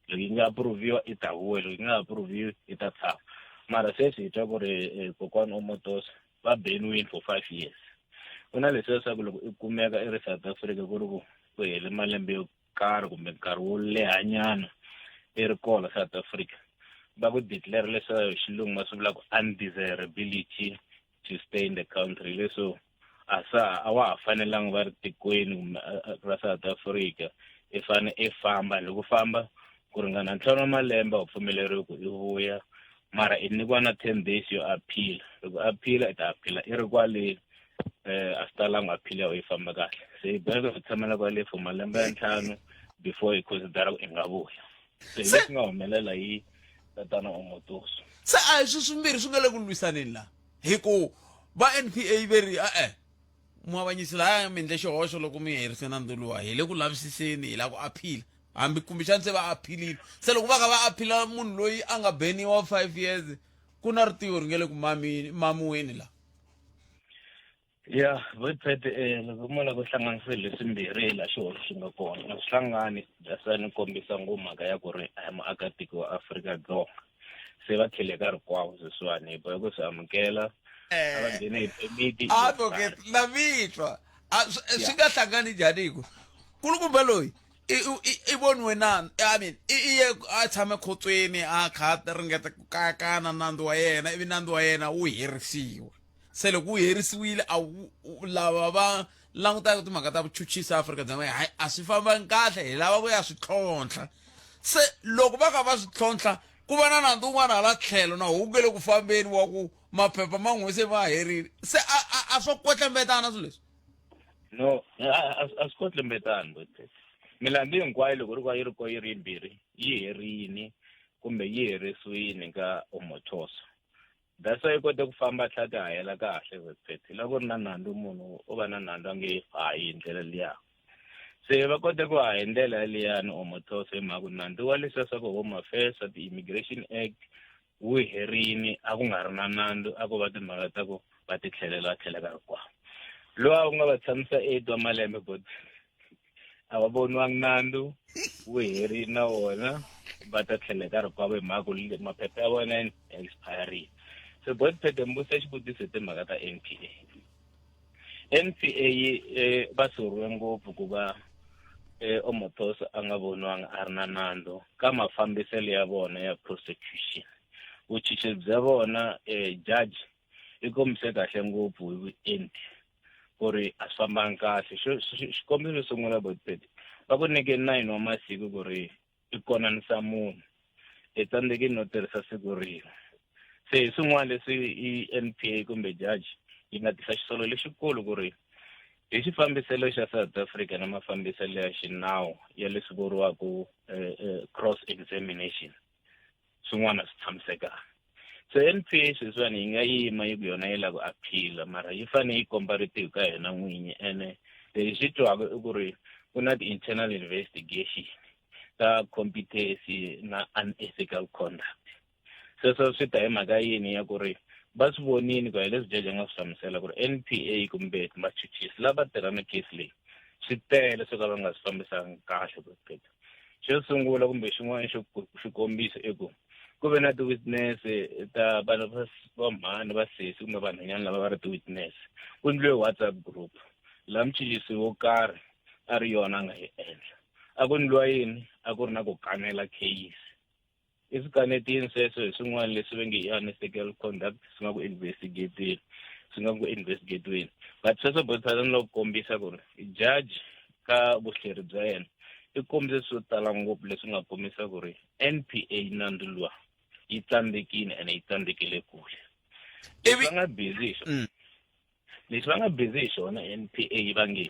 loko yi nga approviwa i ta vuya loko yi nga approviwi i ta tshama mara sweswi hi twa ku ri eh, kokwana Omotoso va beniwini for 5 years ku na leswiya swa ku loko i kumeka i ri South Africa ku ri ku ku hele malembe yo karhi kumbe nkarhi wo lehanyana i ri kona South Africa va ku declare leswi hi xilungu va swi vulaka undesirability to stay in the country leswo a sa a wa ha fanelanga va ri tikweni kumbe ra South Africa i fane i famba loko famba ku ringana ntlhanu wa malembe a wu pfumeleriwi ku i vuya mara i nyikiwa na 10 days yo appeal loko appeal i ta appeal i ri kwale eh a swi talanga appeal ya yi famba kahle se i boheka ku tshamela kwale for malembe ya ntlhanu before i considera ku i nga vuya se hi leswi nga humelela hi tatana Omotoso se a hi swi swimbirhi swi nga le ku lwisaneni laha hi ku va NPA ve ri e-e muavanyisi laya mi endle xihoxo loko mi herise nandzu luwa hi le ku lavisiseni hi lava ku aphila hambi kumbexani se va aphilile se loko va kha va aphila munhu loyi a nga beniwa 5 years ku na ritiho ri nge le ku mamini mamiweni la ya vepete um loko mo lava ku hlanganisa swilo leswimbirhi hi laha xihoxo xi nga kona a swi hlangani that's why ni kombisa ngopfu mhaka ya ku ri a hi muakatiko wa Afrika-Dzonga se va tlhele ka rikwavo sweswiwani hi boheka ku swi amukela a va nghene hi permit advocate na mitwa swi nga hlangani njhani hi ku kulukumba loyi i voniwe na i mean i ye a tshame khotsweni a kha a ringeta ku kayakana nandzu wa yena ivi nandzu wa yena wu herisiwa se loko wu herisiwile a wu lava va langutaka timhaka ta vuchuchisi Afrika-Dzonga hayi a swi fambangi kahle hi lava ku ya swi tlhontlha se loko va kha va swi tlhontlha ku va na nandzu wun'wana hala tlhelo na huku le ku fambeni wa ku maphepha man'we se ma herile se a a a swo kwetlembetana swilo leswi no a swi kwetlembetani milandzu hinkwayo loko ri va yi ri ko yi ri yimbirhi yi herini kumbe yi herisiwini ka Omotoso that's why yi kote ku famba a tlhela ti hahela kahle Vepet loko ku ri na nandzu munhu o va na nandzu a nge hahi hi ndlela liya se va kote ku haha hi ndlela yaliyani Omotoso hi mhaka ku nandzu wa leswiya swa ku Home Affairs swa ti-Immigration Act wu herini a ku nga ri na nandzu a ko va timhaka ta ku va ti tlhelela va tlhela ka rikwavo lowa u nga va tshamisa 8 wa malembe but a va voniwangi nandzu wu herile na wona va ta tlhela ka rikwavo hi mhaka ku maphepha ya vona ya expirile so bot phete mbusa xivutiso hi timhaka ta NPA NPA eh, va soriwe ngopfu ku va eh, Omotoso a nga voniwanga a ri na nandzu ka mafambiselo ya vona ya prosecution vuchuchisi bya vona eh, judge i kombise kahle ngopfu hi vuenti ku ri a swi fambangi kahle xikombiso xo sungula botpet va ku nyike 9 wa masiku ku ri i konanisa munhu i tsandzekile no tirhisa siku rin'we se hi swin'wana leswi i NPA kumbe judge yi nga tisa xisolo lexikulu ku ri hi xifambiselo xa South Africa na mafambiselo ya xinawu ya leswi vuriwaka cross examination swin'wana swi tshamisekanga se NPA sweswiwani yi nga yima yi ku yona yi lava ku appeal mara yi fanele yi komba ritiho ka yona n'winyi ene lexi xi twaka i ku ri ku na ti-internal investigation ta competency na unethical conduct sweswo swi ta hi mhaka yini ya ku ri va swi vonini ku ya hi leswi jaji a nga swi hlamusela ku ri NPA kumbe vachuchisi lava tirha na case leyi swi tele swo ka va nga swi fambisanga kahle ku xo sungula kumbe xin'wana xo xikombiso i ku ku ve na ti-witness ta vanhu va va mhani va sesi kumbe vanhwanyana lava va ri ti-witness ku endliwe WhatsApp group laha muchuchisi wo karhi a ri yona a nga yi endla a ku endliwa yini a ku ri na ku kanela case i swi kanetini sweswo hi swin'wana leswi va nge i unethical conduct swi nga ku investigateni swi nga ku investigatiweni but sweswo bothana ni loko kombisa ku ri judge ka vuhleri bya yena I kombise swo tala ngopfu leswi nga kombisa ku ri NPA nandzu luwa yi tsandzekile ene yi tsandzekile kule. Leswi va nga busy hi xona lexi va nga busy hi xona NPA va nge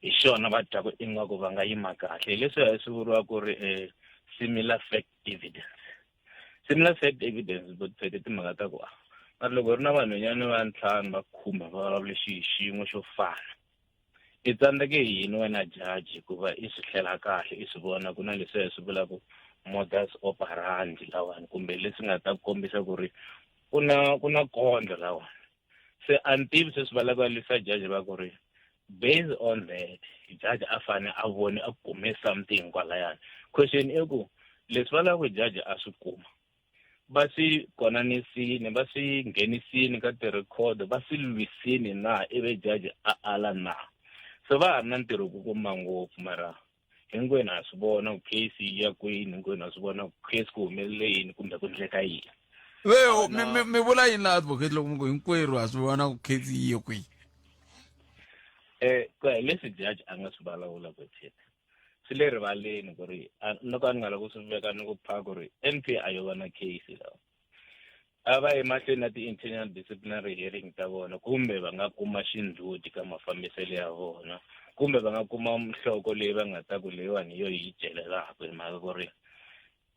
hi xona va twaku ingaku va nga yima kahle hi leswi swi vuriwa ku ri um similar fact evidence. Similar fact evidence botfete timhaka ta ku mara loko ri na vanhwanyana va ntlhanu va khumba va vulavule xi xin'we xo fana i tsandzeke hi yini wena judge hikuva i swi hlela kahle i swi vona ku na leswi swi vulaka modus operandi lawani kumbe leswi nga ta kombisa ku ri ku na ku na kondlo lawani se a ni tivi sweswi va lava ku lwisa judge va ku ri based on that judge a fane a vone a kume something kwalayani question i ku leswi va lava ku judge a swi kuma va swi konanisini va swi nghenisini ka ti-record va swi lwisini na ivi judge a ala na se va ha ri na ntirho ku kuma ngopfu mara hinkwenu ha swi vona ku case yi ya kwini hinkwenu ha swi vona ku case ku humelele yini kumbe ku ndleka yini veho mi mi mi vula yini la advocate loko mi ku hinkwerhu ha swi vona ku case yi ye kwihi eh ku ya hi leswi judge a nga swi vulavula ku thina swi le rivaleni ku ri no ka ni nga lava ku swi veka ni ku pha ku ri N_P_A a yo va na case lawa a va emahlweni na ti-internal disciplinary hearing ta vona kumbe va nga kuma xindzhuti ka mafambiselo ya vona kumbe va nga kuma nhloko leyi va nga ta ku leyiwani hi yo yi celelaka hi mhaka ku ri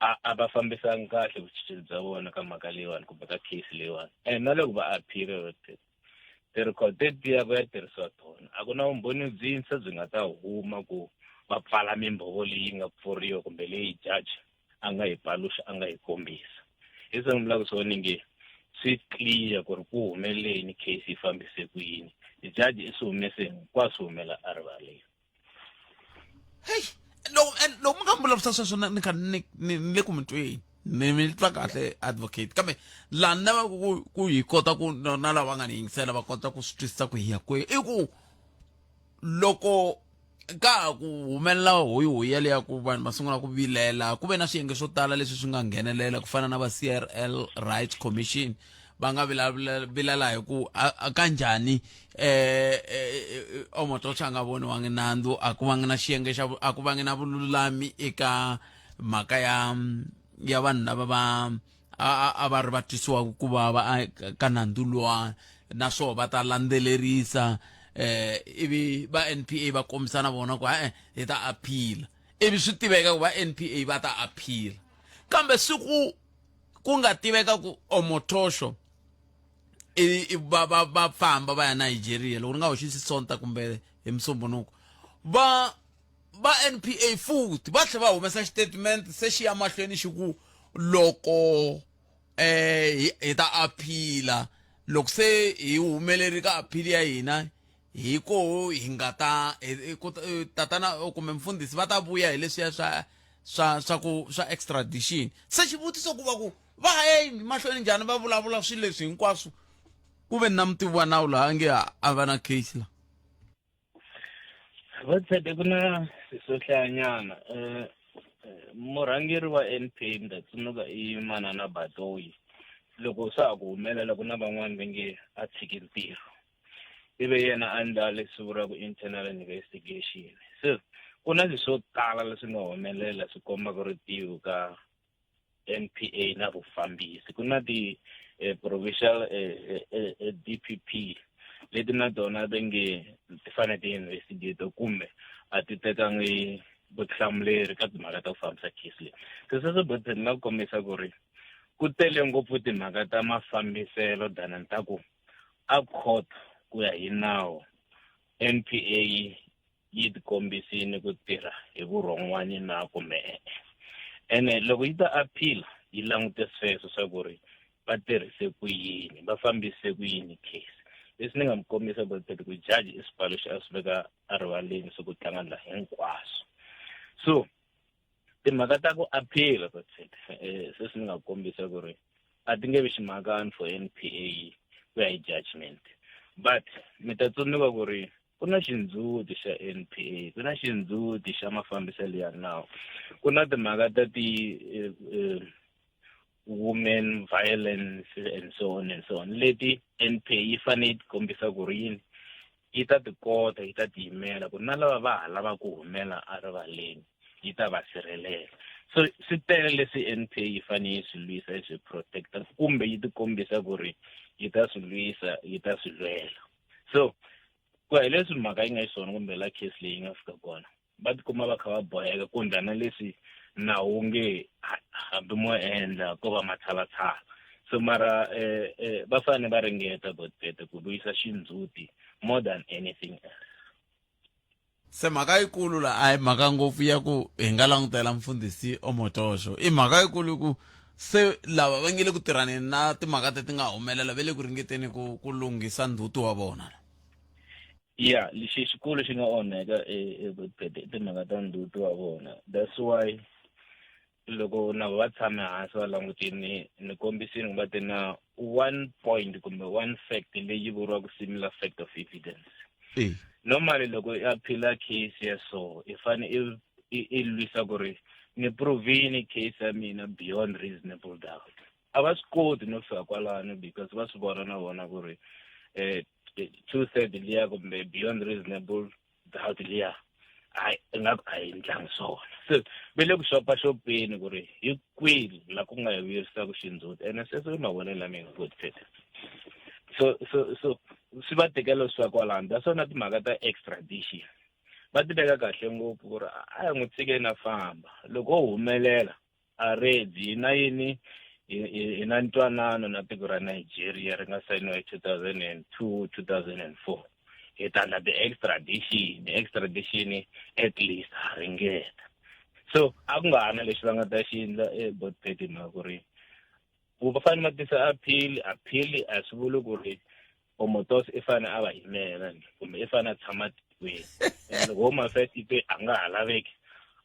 a a va fambisangi kahle vuchicheli bya vona ka mhaka leyiwani kumbe ka case leyiwani and na loko va appeal ti-record tetiya ku ya tirhisiwa tona a ku na vumbhoni byintshwa byi nga ta huma ku va pfala mimbhovo leyi nga pfuriwa kumbe leyi judge a nga yi paluxa a nga yi kombisa hi swona vulaka swona ni nge swi clear ku ri ku humelele yini case yi fambise ku yini judge i swi humese hinkwaswo humela erivaleni heyi loko and loko mi nga mi vulavurisa sweswo ni kha ni ni ni le ku mi tweni ni mi twa kahle advocate kambe laha ni lavaka ku ku hi kota ku na lava nga ni yingisela va kota ku swi twisisa ku hi ya kwihi i ku loko ka ha ku humelela hoyihoyi yaleya ku vanhu va sungula ku vilela ku ve na swiyenge swo tala leswi swi nga nghenelela ku fana na va C_R_L Rights Commission va nga vilela hi ku kanjhani eh, eh, Omotoso a nga voniwangi nandzu a ku vangi na xiyenge xa a ku vangi na vululami eka mhaka ya ya vanhu lava va a va ri va twisiwaka ku vava ka nandzu luwa naswona va ta landzelerisa eh ivi va NPA va kombisa na vona ku e hi ta appeal ivi swi tiveka ku va NPA va ta appeal kambe siku ku nga tiveka ku Omotosho i va va va famba va ya Nigeria loko ni nga hoxisi Sonta kumbe hi Musumbunuko va va NPA futhi va tlhela va humesa xitatimende se xi ya mahlweni xi ku loko eh hi ta appeal loko se hi humeleri ka appeal ya hina hi koho hi nga ta tatana kumbe mfundhisi va ta vuya hi leswiya swa swa swa ku swa extradition se xivutiso ku va ku va ha ye mahlweni njhani va vulavula swilo leswi hinkwaswo ku ve na mutivi wa nawu laha nge a va na case la Va tshembe ku na swo hlayanyana um murhangeri wa N_P_A ni ta tsundzuka i manana Batoyi loko swa ha ku humelela ku na van'wani va nge a tshiki ntirho ivi yena a endla leswi vuriwaka internal investigation se ku na swilo swo tala leswi nga humelela swi kombaka ritiho ka N_P_A na vufambisi ku na ti-provincial eh, eh, eh, D_P_P leti na tona va nge ti fanele ti-investigate kumbe a ti tekangi vutihlamuleri ka timhaka ta ku fambisa case leyi se sweswo bothe ni nga kombisa ku ri ku tele ngopfu timhaka ta mafambiselo than ta ku a court ku ya hi nawu N_P_A yi tikombisile ku tirha hi vurhon'wani na kumbe e-e ene loko yi ta appeal yi langute sweswo swa ku ri va tirhise ku yini va fambise ku yini case leswi ni nga mi kombisa ku ku judge i swi paluxa a swi veka erivaleni swa ku tlanga la hinkwaswo so timhaka ta ku appeal eh, sweswi ni nga kombisa ku ri a ti nge vi ximakani for N_P_A ku ya hi judgment but mi ta tsundzuka ku ri ku na xindzhuti xa N_P_A ku na xindzhuti xa mafambiselo ya nawu ku na timhaka ta ti eh, eh, women violence and so on and so on leti N_P_A yi fanele yi kombisa ku ri yini yi ta ti kota yi ta tiyimela ku na lava va ha lavaka ku humela erivaleni. yi ta va sirhelela. So swi tele leswi N_P_A yi fanele yi swi lwisa yi swi protect-a kumbe yi ti kombisa ku ri yi ta swi lwisa yi ta swi lwela. So ku ya hi leswi mhaka yi nga xiswona kumbe la case leyi yi nga fika kona va tikuma va kha va boheka ku ndla na leswi nawu wu nge hambi mo endla ko va matshalatshala. So mara va fanele va ringeta Godfrey ku vuyisa xindzhuti more than anything else. Se mhaka yikulu la a hi mhaka ngopfu ya ku hi nga langutela mfundhisi Omotosho i mhaka yikulu ku se lava va nge le ku tirhaneni na timhaka teti nga humelela ve le ku ringeteni ku ku lunghisa ndzhuti wa vona. Ya lexi xikulu xi nga onheka e i timhaka ta ndzhuti wa vona that's why loko na va tshame hansi va langutini ni kombisini ku va ti na one point kumbe one fact leyi vuriwaka similar fact of evidence. Normally loko i appeal case ya so i fane i lwisa ku ri ni provini case ya mina beyond reasonable doubt. A va swi koti no fika kwalano because va swi vona na vona ku ri two third liya kumbe beyond reasonable doubt liya hayi ingaku a yi ndlangi swona. Se ve le ku xopaxopeni ku ri hi kwihi la ku nga hi vuyerisaka xindzhuti ene sweswo i mavonelo ya mina good fit. So so so swi va tikela swi ya kwalano that's why na timhaka ta extradition va ti veka kahle ngopfu ku ri a hi n'wi tshikeni a famba loko o humelela a ready hi na yini hi na ntwanano na tiko ra Nigeria ri nga sayiniwa hi 2002 2004 hi ta endla ti-extradition extradition at least ha ringeta. So a ku nga ha na lexi va nga ta xi endla eBodpet hi mhaka ku ri ku va fanele va tisa appeal appeal a swi vuli ku ri Omotoso i fanele a va yimela kumbe i fanele a tshama tikweni. And loko Home Affairs yi te a nga ha laveki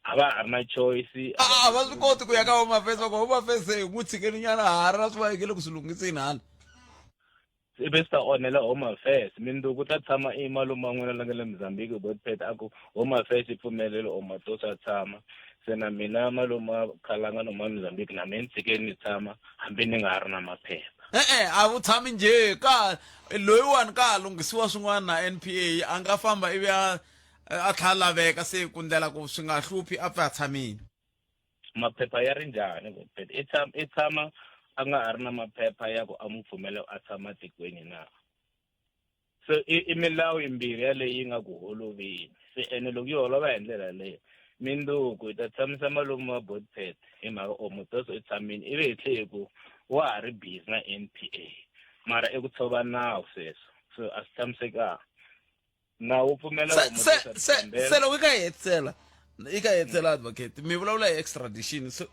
a va ha ri na choice. A va swi koti ku ya ka Home Affairs va ku Home Affairs se hi n'wi tshikeni nyana ha ri na swi va yekele ku swi lunghiseni hala. Ivi swi ta onhela Home Affairs mindzuku ta tshama i malume wa n'wina la nga le Mozambique Godfred a ku Home Affairs yi pfumelele Omotoso a tshama se na mina malume wa Khalanga no ma Mozambique na mina ni tshikeni ni tshama hambi ni nga ha ri na maphepha. E-e a wu tshami njhe ka loyiwani ka ha lunghisiwa swin'wana na N_P_A a nga famba ivi a a tlhela a laveka se ku ndlela ku swi nga hluphi a pfa a tshamile. Maphepha ya ri njhani Godfred i tshama i tshama a nga ha ri na maphepha ya ku a n'wi pfumela a tshama tikweni na so i i milawu yimbirhi yaleyi yi nga ku holoveni se ene loko yi holova hi ndlela yaleyo mindzuku hi ta tshamisa malume wa Godfred hi mhaka Omotoso i tshamile ivi hi tlhe hi ku wa ha ri busy na N_P_A mara i ku tshova nawu sweswo so a swi tshamisekanga nawu wu pfumela se se se se loko i ka hetisela i ka hetisela advocate mi vulavula hi extradition so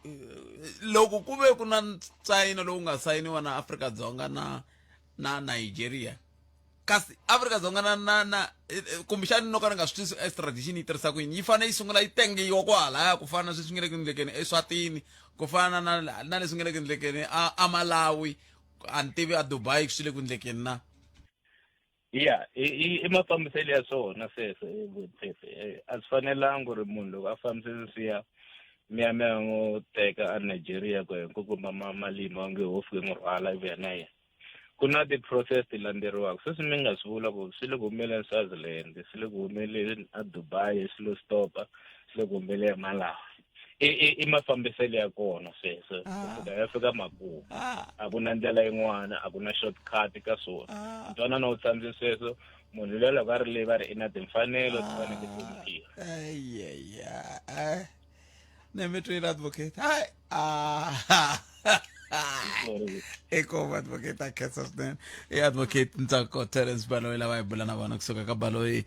loko ku ve ku na nsayino lowu nga sayiniwa na Afrika-Dzonga na na Nigeria kasi Afrika-Dzonga na na na kumbexani no ka ni nga swi twisisi extradition yi tirhisa ku yini yi fanele yi sungula yi tengiwa kwalaya ku fana na sweswi nge le ku endlekeni eSwatini ku fana na na leswi nge le ku endlekeni a a Malawi a ni tivi a Dubai swi le ku endlekeni na. Ya i i i mafambiselo ya swona sweswo a swi fanelanga ku ri munhu loko a fambise sweswiya mi ya mi ya n'wi teka a Nigeria ku ya ku kuma malima onge ho fike n'wi rhwala ivi ya na yena ku na ti-process ti landzeriwaka sweswi mi nga swi vula ku swi le ku humeleni Swaziland swi le ku humeleni a Dubai swi lo stopa swi le ku humeleni Malawi i i i mafambiselo ya kona sweswo ku fika ya fika makumu a ku na ndlela yin'wana a ku na shortcut ka swona ntwanano wu tsandze sweswo munhu luya loko a ri le va ri i na timfanelo ti fanele ti hloniphiwa Ayaya. Ne mi twile advocate. Hayi. Ah. Eko advocate a khensa swinene. I advocate Ntsako Terence Baloyi lava hi bula na vona kusuka ka Baloyi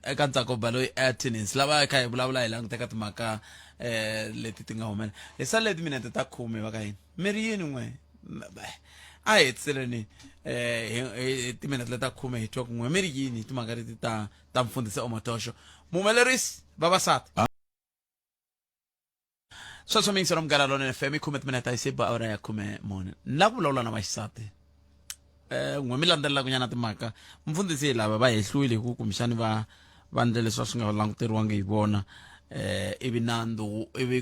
eka Ntsako Baloyi Attorneys lava hi kha hi vulavula hi languteka timhaka eh leti ti nga humelela. Hi sale timinete ta khume va ka yini. Mi ri yini n'we? A hi hetiseleni eh hi timinete leta khume hi twa ku n'we mi ri yini hi timhaka leti ta ta mfundhisi Omotosho. Muhumelerisi vavasati. Sweswo mi yingisela Munghana Lonene FM i khume timinete yi se ba awara ya khume mune. Ni lava ku vulavula na vaxisati. Eh n'we mi landzelelaka nyana timhaka. Mfundhisi hi lava va hehliwile hi ku kumbexani va va endle leswi a swi nga languteriwangi hi vona. Eh ivi nandzu ivi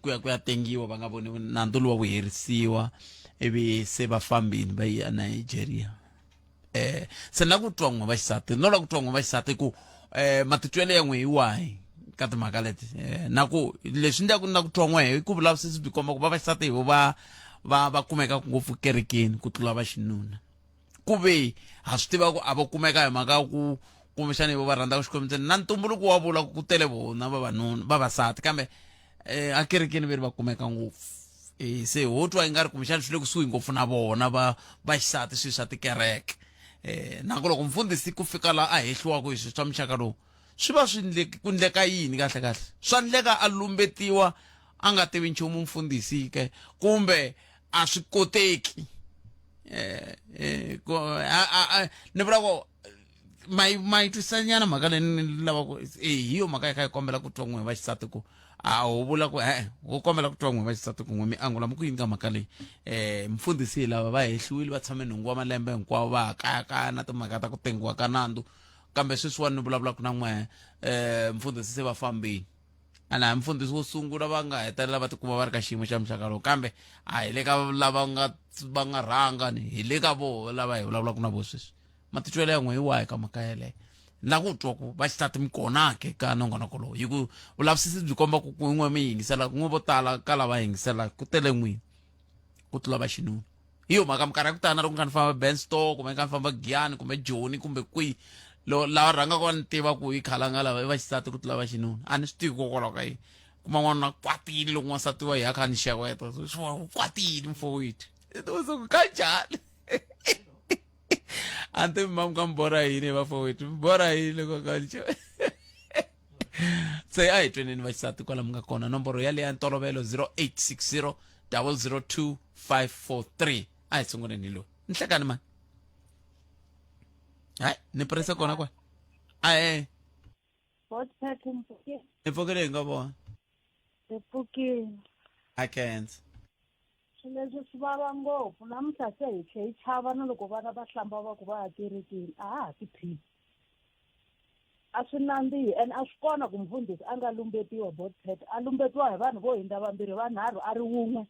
ku ya ku ya tengiwa va nga voni nandzu luwa wu herisiwa ivi se va fambini va ya Nigeria. Eh se na ku twa n'we vaxisati no la ku twa n'we vaxisati ku eh matitwelo ya n'we hi wahi. ka timhaka leti eh, na ku leswi ndlaku na ku twa n'we hi ku vulavisisi byi komba ku vavaxisati hi vo va va va kumeka ngopfu kerekeni ku tlula vaxinuna ku ve ha swi tiva ku a va kumeka hi mhaka ya ku kumbexana hi vo va rhandzaka xikwembu ntsena na ntumbuluko wa vula ku tele vona vavanuna vavasati kambe eh, a kerekeni ve ri va kumeka ngopfu eh, se ho twa ingari kumbexana swi le kusuhi ngopfu na vona va vaxisati swilo swa tikereke eh, na ku loko mfundhisi ku fika la a hehliwaka hi swilo swa muxaka lowu swi va swi ndleke ku ndleka yini kahle kahle swa ndleka a lumbetiwa a nga tivi nchumu mfundhisi ke kumbe a swi koteki eh, eh, ku, a, a, a, ni vula ku ma yi ma yi twisisanyana mhaka leyi ni lava ku eh, hi yo mhaka yi kha yi kombela ku twa n'we va xisati ku a ho vula ku e ho kombela ku twa n'we va xisati ku n'we mi angula mi ku yini ka mhaka leyi eh mfundhisi hi lava va hehliwile va tshame nhungu wa malembe hinkwawo va ha kayakaya na timhaka ta ku tengiwa ka nandzu kambe sweswiwani ni vulavulaka na n'we eh mfundhisi se va fambile ana hi mfundhisi wo sungula va nga hetelela va tikuma va ri ka xiyimo xa muxaka lowu kambe a hi le ka lava nga va nga rhanga ni hi le ka voho lava hi vulavulaka na vo sweswi matitwelo ya n'we hi wahi ka mhaka yeleyo na ku twa ku va xisati mi kona ke ka nongonoko lowu hi ku vulavisisi byi komba ku n'we mi yingiselaka n'we vo tala ka lava yingiselaka ku tele n'wini ku tlula va xinuna hi yo mhaka minkarhi ya ku tala na loko ni kha ni famba benstore kumbe ni kha ni famba giyani kumbe joni kumbe kwihi lo lava rhangaka va ni tiva ku i khalanga lava i vaxisati ku tlula vaxinuna a ni swi tivi kokwalaho ka yini kuma n'wanuna kwatile loko n'wansati wa hi a kha ni xeweta swi kwatile mfowethu ku kanjhani a ni tivi mamu ka mi borha yini vafowethu mi borha yini loko ka ni se a hi tweneni vaxisati kwala mi nga kona nomboro yaleya ntolovelo 0860 002 543 a hi sunguleni hi loyi nhlekani mani hayi ni prese kona kwala ae ni pfukile hi nga vona ni pfukile a khensa swilo leswi swi vava ngopfu namuntlha se hi tlhe hi chava na loko vana va hlamba va ku va ya kerekeni a ha ha tiphini a swi nandzihi and a swi kona ku mfundhisi a nga lumbetiwa botpet a lumbetiwa hi vanhu vo hindza vambirhi vanharhu a ri wun'we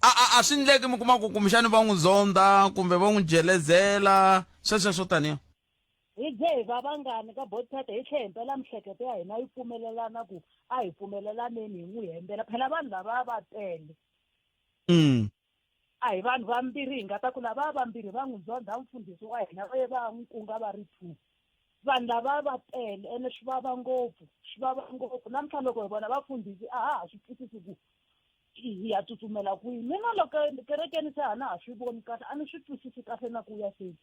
a a a swi ndleki mi kuma ku kumbexani va n'wi zonda kumbe va n'wi jelezela sweswo swo taniya hi dye hi va vangani ka botpet hi tlhe himpela mihleketo ya hina yi pfumelelana ku a hi pfumelelaneni hi n'wi hembela phela vanhu lava va tele A hi vanhu vambirhi hi nga ta ku lava vambirhi va n'wi zondha mfundhisi wa hina va ye va ya n'wi kunga va ri two. Vanhu lava va tele ene swi vava ngopfu, swi vava ngopfu. Namuntlha loko hi vona vafundhisi a ha ha swi twisisi ku hi ya tsutsumela kwihi. Mina loko kerekeni se a na ha swi voni kahle, a ni swi twisisi kahle na ku ya sweswi.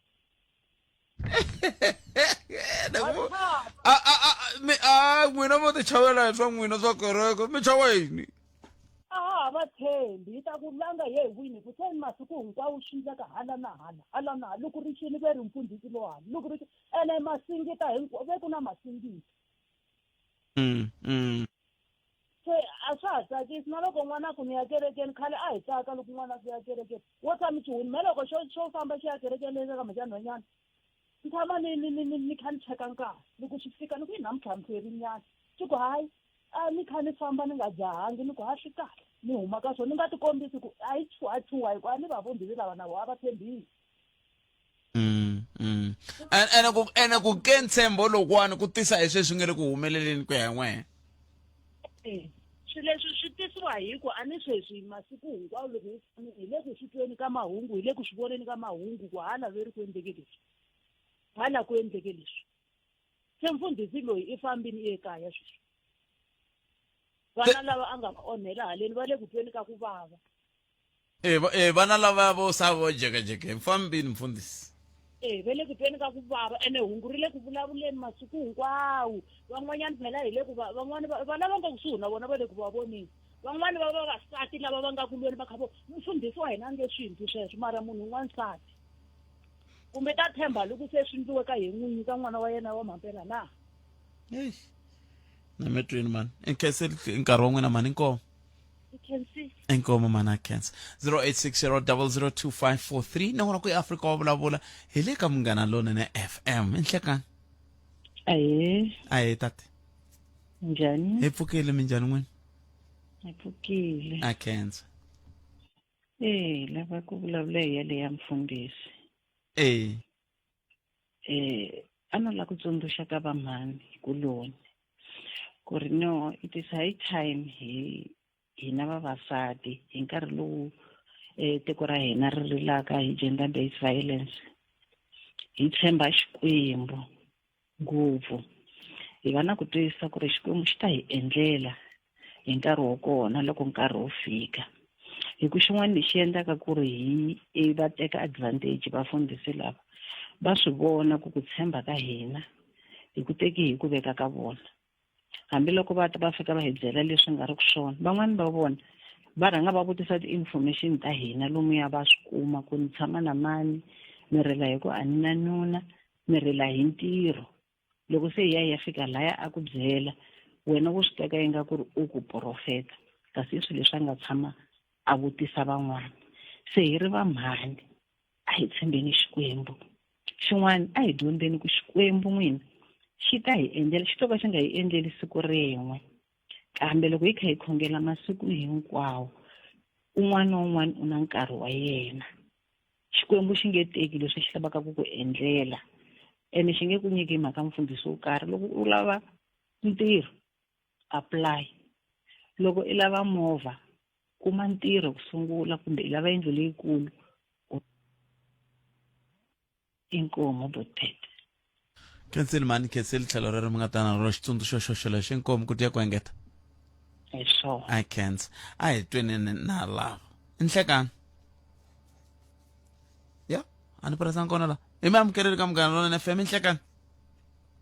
A a a mi a n'wina mo ti chavela hi swa n'wina swa kereke mi chava yini? A ha ha va tshembi hi ta ku langa ye hi wini ku se masiku hinkwawo swi ndleka hala na hala hala na hala loko ri xini ve ri mfundhisi lo hala loko ri ene masingita hinkwawo ve ku na masingita Se a swa ha tsakisi na loko n'wana a ku ni ya kerekeni khale a hi tsaka loko n'wana a ku ya kerekeni wo tshama chuhwini me loko xo xo famba xi ya kerekeni leyi nga ka mhaka ya nhwanyana ni tshama ni ni ni ni ni kha ni cheka nkarhi loko xi fika ni ku yi namuntlha mi hlwerinyana xi ku hayi a ni kha ni famba ni nga jahangi ni ku ha swi kahle ni huma ka swona ni nga tikombisi ku a yi chuhachuha hikuva a ni vafundhisi lava na vona a va tshembisi Mm. Ene ku ene ku ke ntshembo lokuwani ku tisa hi sweswi nge le ku humeleleni ku ya hi n'wehe. Swilo leswi swi tisiwa hi ku a ni sweswi masiku hinkwawo loko hi tshame hi le ku swi tweni ka mahungu hi le ku swi voneni ka mahungu ku hala ve ri ku endleke leswi hala ku endleke leswi se mfundhisi loyi i fambini ekaya sweswi vana lava a nga va onhela haleni va le ku tweni ka ku vava E, e vana lava vo sa vo jekejeke mfambini mfundhisi e ve le ku tweni ka ku vava ene hungu ri le ku vulavuleni masiku hinkwawo van'wanyana phela hi le ku va van'wana va lava nga kusuhi na vona va le ku va voneni van'wana va vavasati lava va nga ku lweni va kha vo mfundhisi wa hina a nge swi ndli sweswo mara munhu n'wansati kumbe ta tshemba loko se swi ndliwe ka hi n'winyi ka n'wana wa yena wa mampela na eish na mi twini mani i khenseli nkarhi wa n'wina mani inkomo inkomo mani a khensa 0860002543 na kona ku eafrika wa vulavula hi le ka munghana lonene fm i nhlekani ahee ahee tate njhani hi pfukile minjhani n'wina hi pfukile a khensa ee lava ku vulavula hi yale ya mfundhisi ee eh A no lava ku tsundzuxa ka vamhani kuloni ku ri no it is high time hi hina vavasati hi nkarhi lowu eh, tiko ra hina ri rilaka hi gender based violence hi tshemba Xikwembu ngopfu hi va na ku twisisa ku ri Xikwembu xi ta hi endlela hi nkarhi wa kona loko nkarhi wu fika hi ku xin'wana lexi endlaka ku ri hi va teka advantage vafundhisi lava va swi vona ku ku tshemba ka hina hi ku teki hi ku veka ka vona hambiloko va ta va fika va hi byela leswi nga ri ku swona van'wani va vona va rhanga va vutisa ti-information ta hina lomuya va swi kuma ku ni tshama na mani ni rila hi ku a ni na nuna ni rila hi ntirho loko se hi ya hi ya fika laya a ku byela wena wo swi teka ingaku ri u ku profeta kasi i swilo leswi a nga tshama a vutisa van'wana se hi ri va mhani a hi tshembeni Xikwembu xin'wana a hi dyondzeni ku Xikwembu n'wina xi ta hi endlela xi to ka xi nga hi endleli siku rin'we kambe loko hi kha hi khongela masiku hinkwawo un'wana na un'wana u na nkarhi wa yena Xikwembu xi nge teki leswi xi lavaka ku ku endlela ene xi nge ku nyiki hi mhaka mfundhisi wo karhi loko u lava ntirho apply loko i lava movha kuma ntirho ku sungula kumbe i lava yindlu leyikulu inkomu botpet khenseli mhani khenseli tlhelo rero mi nga ta na rona xitsundzuxo xo xolexo inkomu ku tiya ku engeta hi swona i khensa a hi tweneni na lava nhlekani ya a ni purasanga kona la i mi amukeleli ka munghana lonene fm nhlekani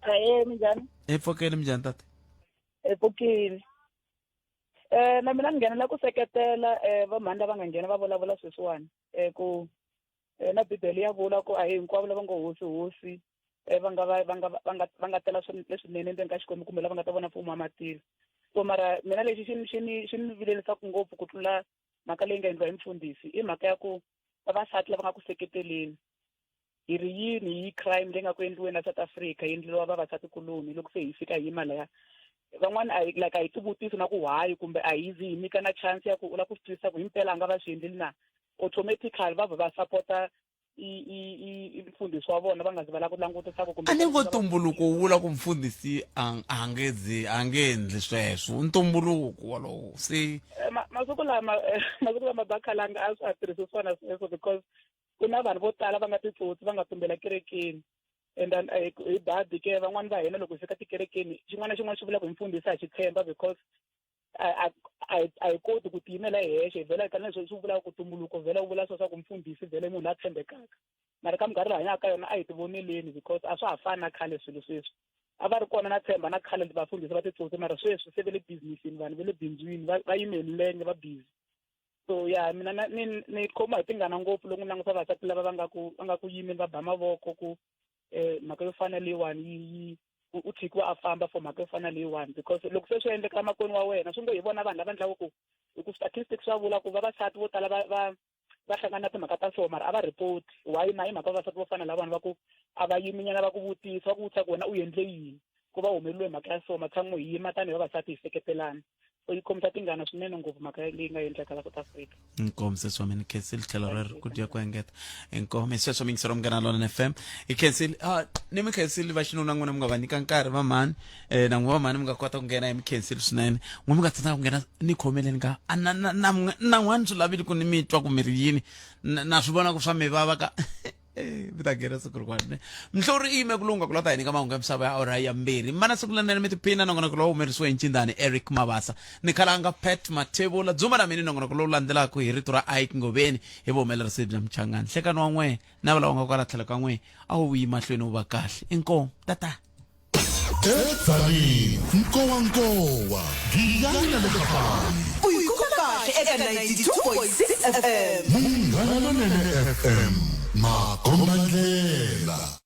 Ahee, minjhani? hi pfukeli minjhani tate Hi pfukile. Eh na mina ni nghenela ku seketela eh vamhani lava nga nghena va vulavula sweswiwani eh ku eh, na Bibele ya vula ku a hi hinkwavo lava ngo hosi hosi eh va nga va va nga va nga va nga tela leswinene endzeni ka Xikwembu kumbe lava nga ta vona mfumo wa matilo. So mara mina lexi xi ni xi ni xi ni vilerisaka ngopfu ku tlula mhaka leyi nga endliwa hi mfundhisi i mhaka ya ku vavasati lava nga ku seketeleni hi ri yini hi crime leyi nga ku endliweni la South Africa yi endleriwa vavasati kuloni loko se hi fika hi yima laya van'wana a like a hi tivutisi na ku why kumbe a hi zi hi nyika na chance ya ku u lava ku swi twisisa ku himpela a nga va swi endleli na automatically va vha va sapota i i i mfundhisi wa vona va nga zi va lava ku langutisa ku kumbe a ni ngo ntumbuluko wu vula ku mfundhisi a nge zi a nge endli sweswo ntumbuluko wolowo se eh, masiku lama masiku lama bakhalanga a swa ha tirhisi swona sweswo because ku na vanhu vo tala va nga titsotsi va nga tumbela kerekeni and then eh, hi badi ke van'wani va hina loko hi fika tikerekeni xin'wana na xin'wana xi vulaka hi mfundhisi ha xi tshemba because a hi koti ku tiyimela hi hexe hi vhela tanihi leswi swi vulaka ku tumbuluko vhela wu vula swa swa ku mfundhisi vhele munhu la tshembekaka mara ka minkarhi leyi hanyaka ka yona a hi tivoneleni because a swa ha fani na khale swilo sweswi a va ri kona na tshemba na khale vafundhisi va titsotsi mara sweswi se va le businessini vanhu va le bindzwini va yime hi milenge va busy so ya mina na, ni ni khoma hi tingana ngopfu loko ni languta vavasati lava va nga ku va nga ku yimeni va ba mavoko ku eh mhaka yo fana leyiwani yi yi u tshikiwa a famba for mhaka yo fana leyiwani because loko se swi endleka makwenu wa wena swi ngo hi vona vanhu lava endlaka ku hi ku statistics swa vula ku vavasati vo tala va va va hlangana na timhaka ta so mara a va report why na hi mhaka vavasati vo fana lava vanhu va ku a va yiminyana va ku vutisa va ku vutisa ku wena u endle yini ku va humeleriwe mhaka ya so matshan'we hi yima tanihi vavasati hi seketelana so yi khomisa tingana swinene ngopfu mhaka leyi nga endleka la South Africa inkomo sesi wa mina khensile tlhelo rero ku dya ku engeta inkomo hi sweswo mingisero munghana lona fm hi khensile ah, ni mi khensile va xinuna n'wina mi nga va nyika nkarhi va mhani um na n'wi va mhani mi nga kota ku nghena hi mi khensile swinene n'wi mi nga tsandzaka ku nghena ni khomeleni ka a na na na na n'wana swi lavile ku ni mi twa ku mi ri yini na swi vona ku swa mi vava ka Eh, mi ta nghena siku rin'wana ne mhlori i yime ku lungha ku lata hi nyika mahungu ya misava ya awara ya mbirhi mana siku lenene mi tiphina nongonoko lowu humerisiwe hi ncindani eric mabasa ni khalanga pat mathebula dzuma na mini nongonoko lowu landzelaka hi rito ra ike ngoveni hi vuhumelerisi bya mchangani hlekani wa n'we na va lava nga kwala tlhelo ka n'we a wu yi mahlweni wu va kahle inkomu tata Edzanini, nkowankowa, giyani na le Kapani. U yi kuma kahle eka 92.6 FM. Munghana Lonene FM, makombandlela.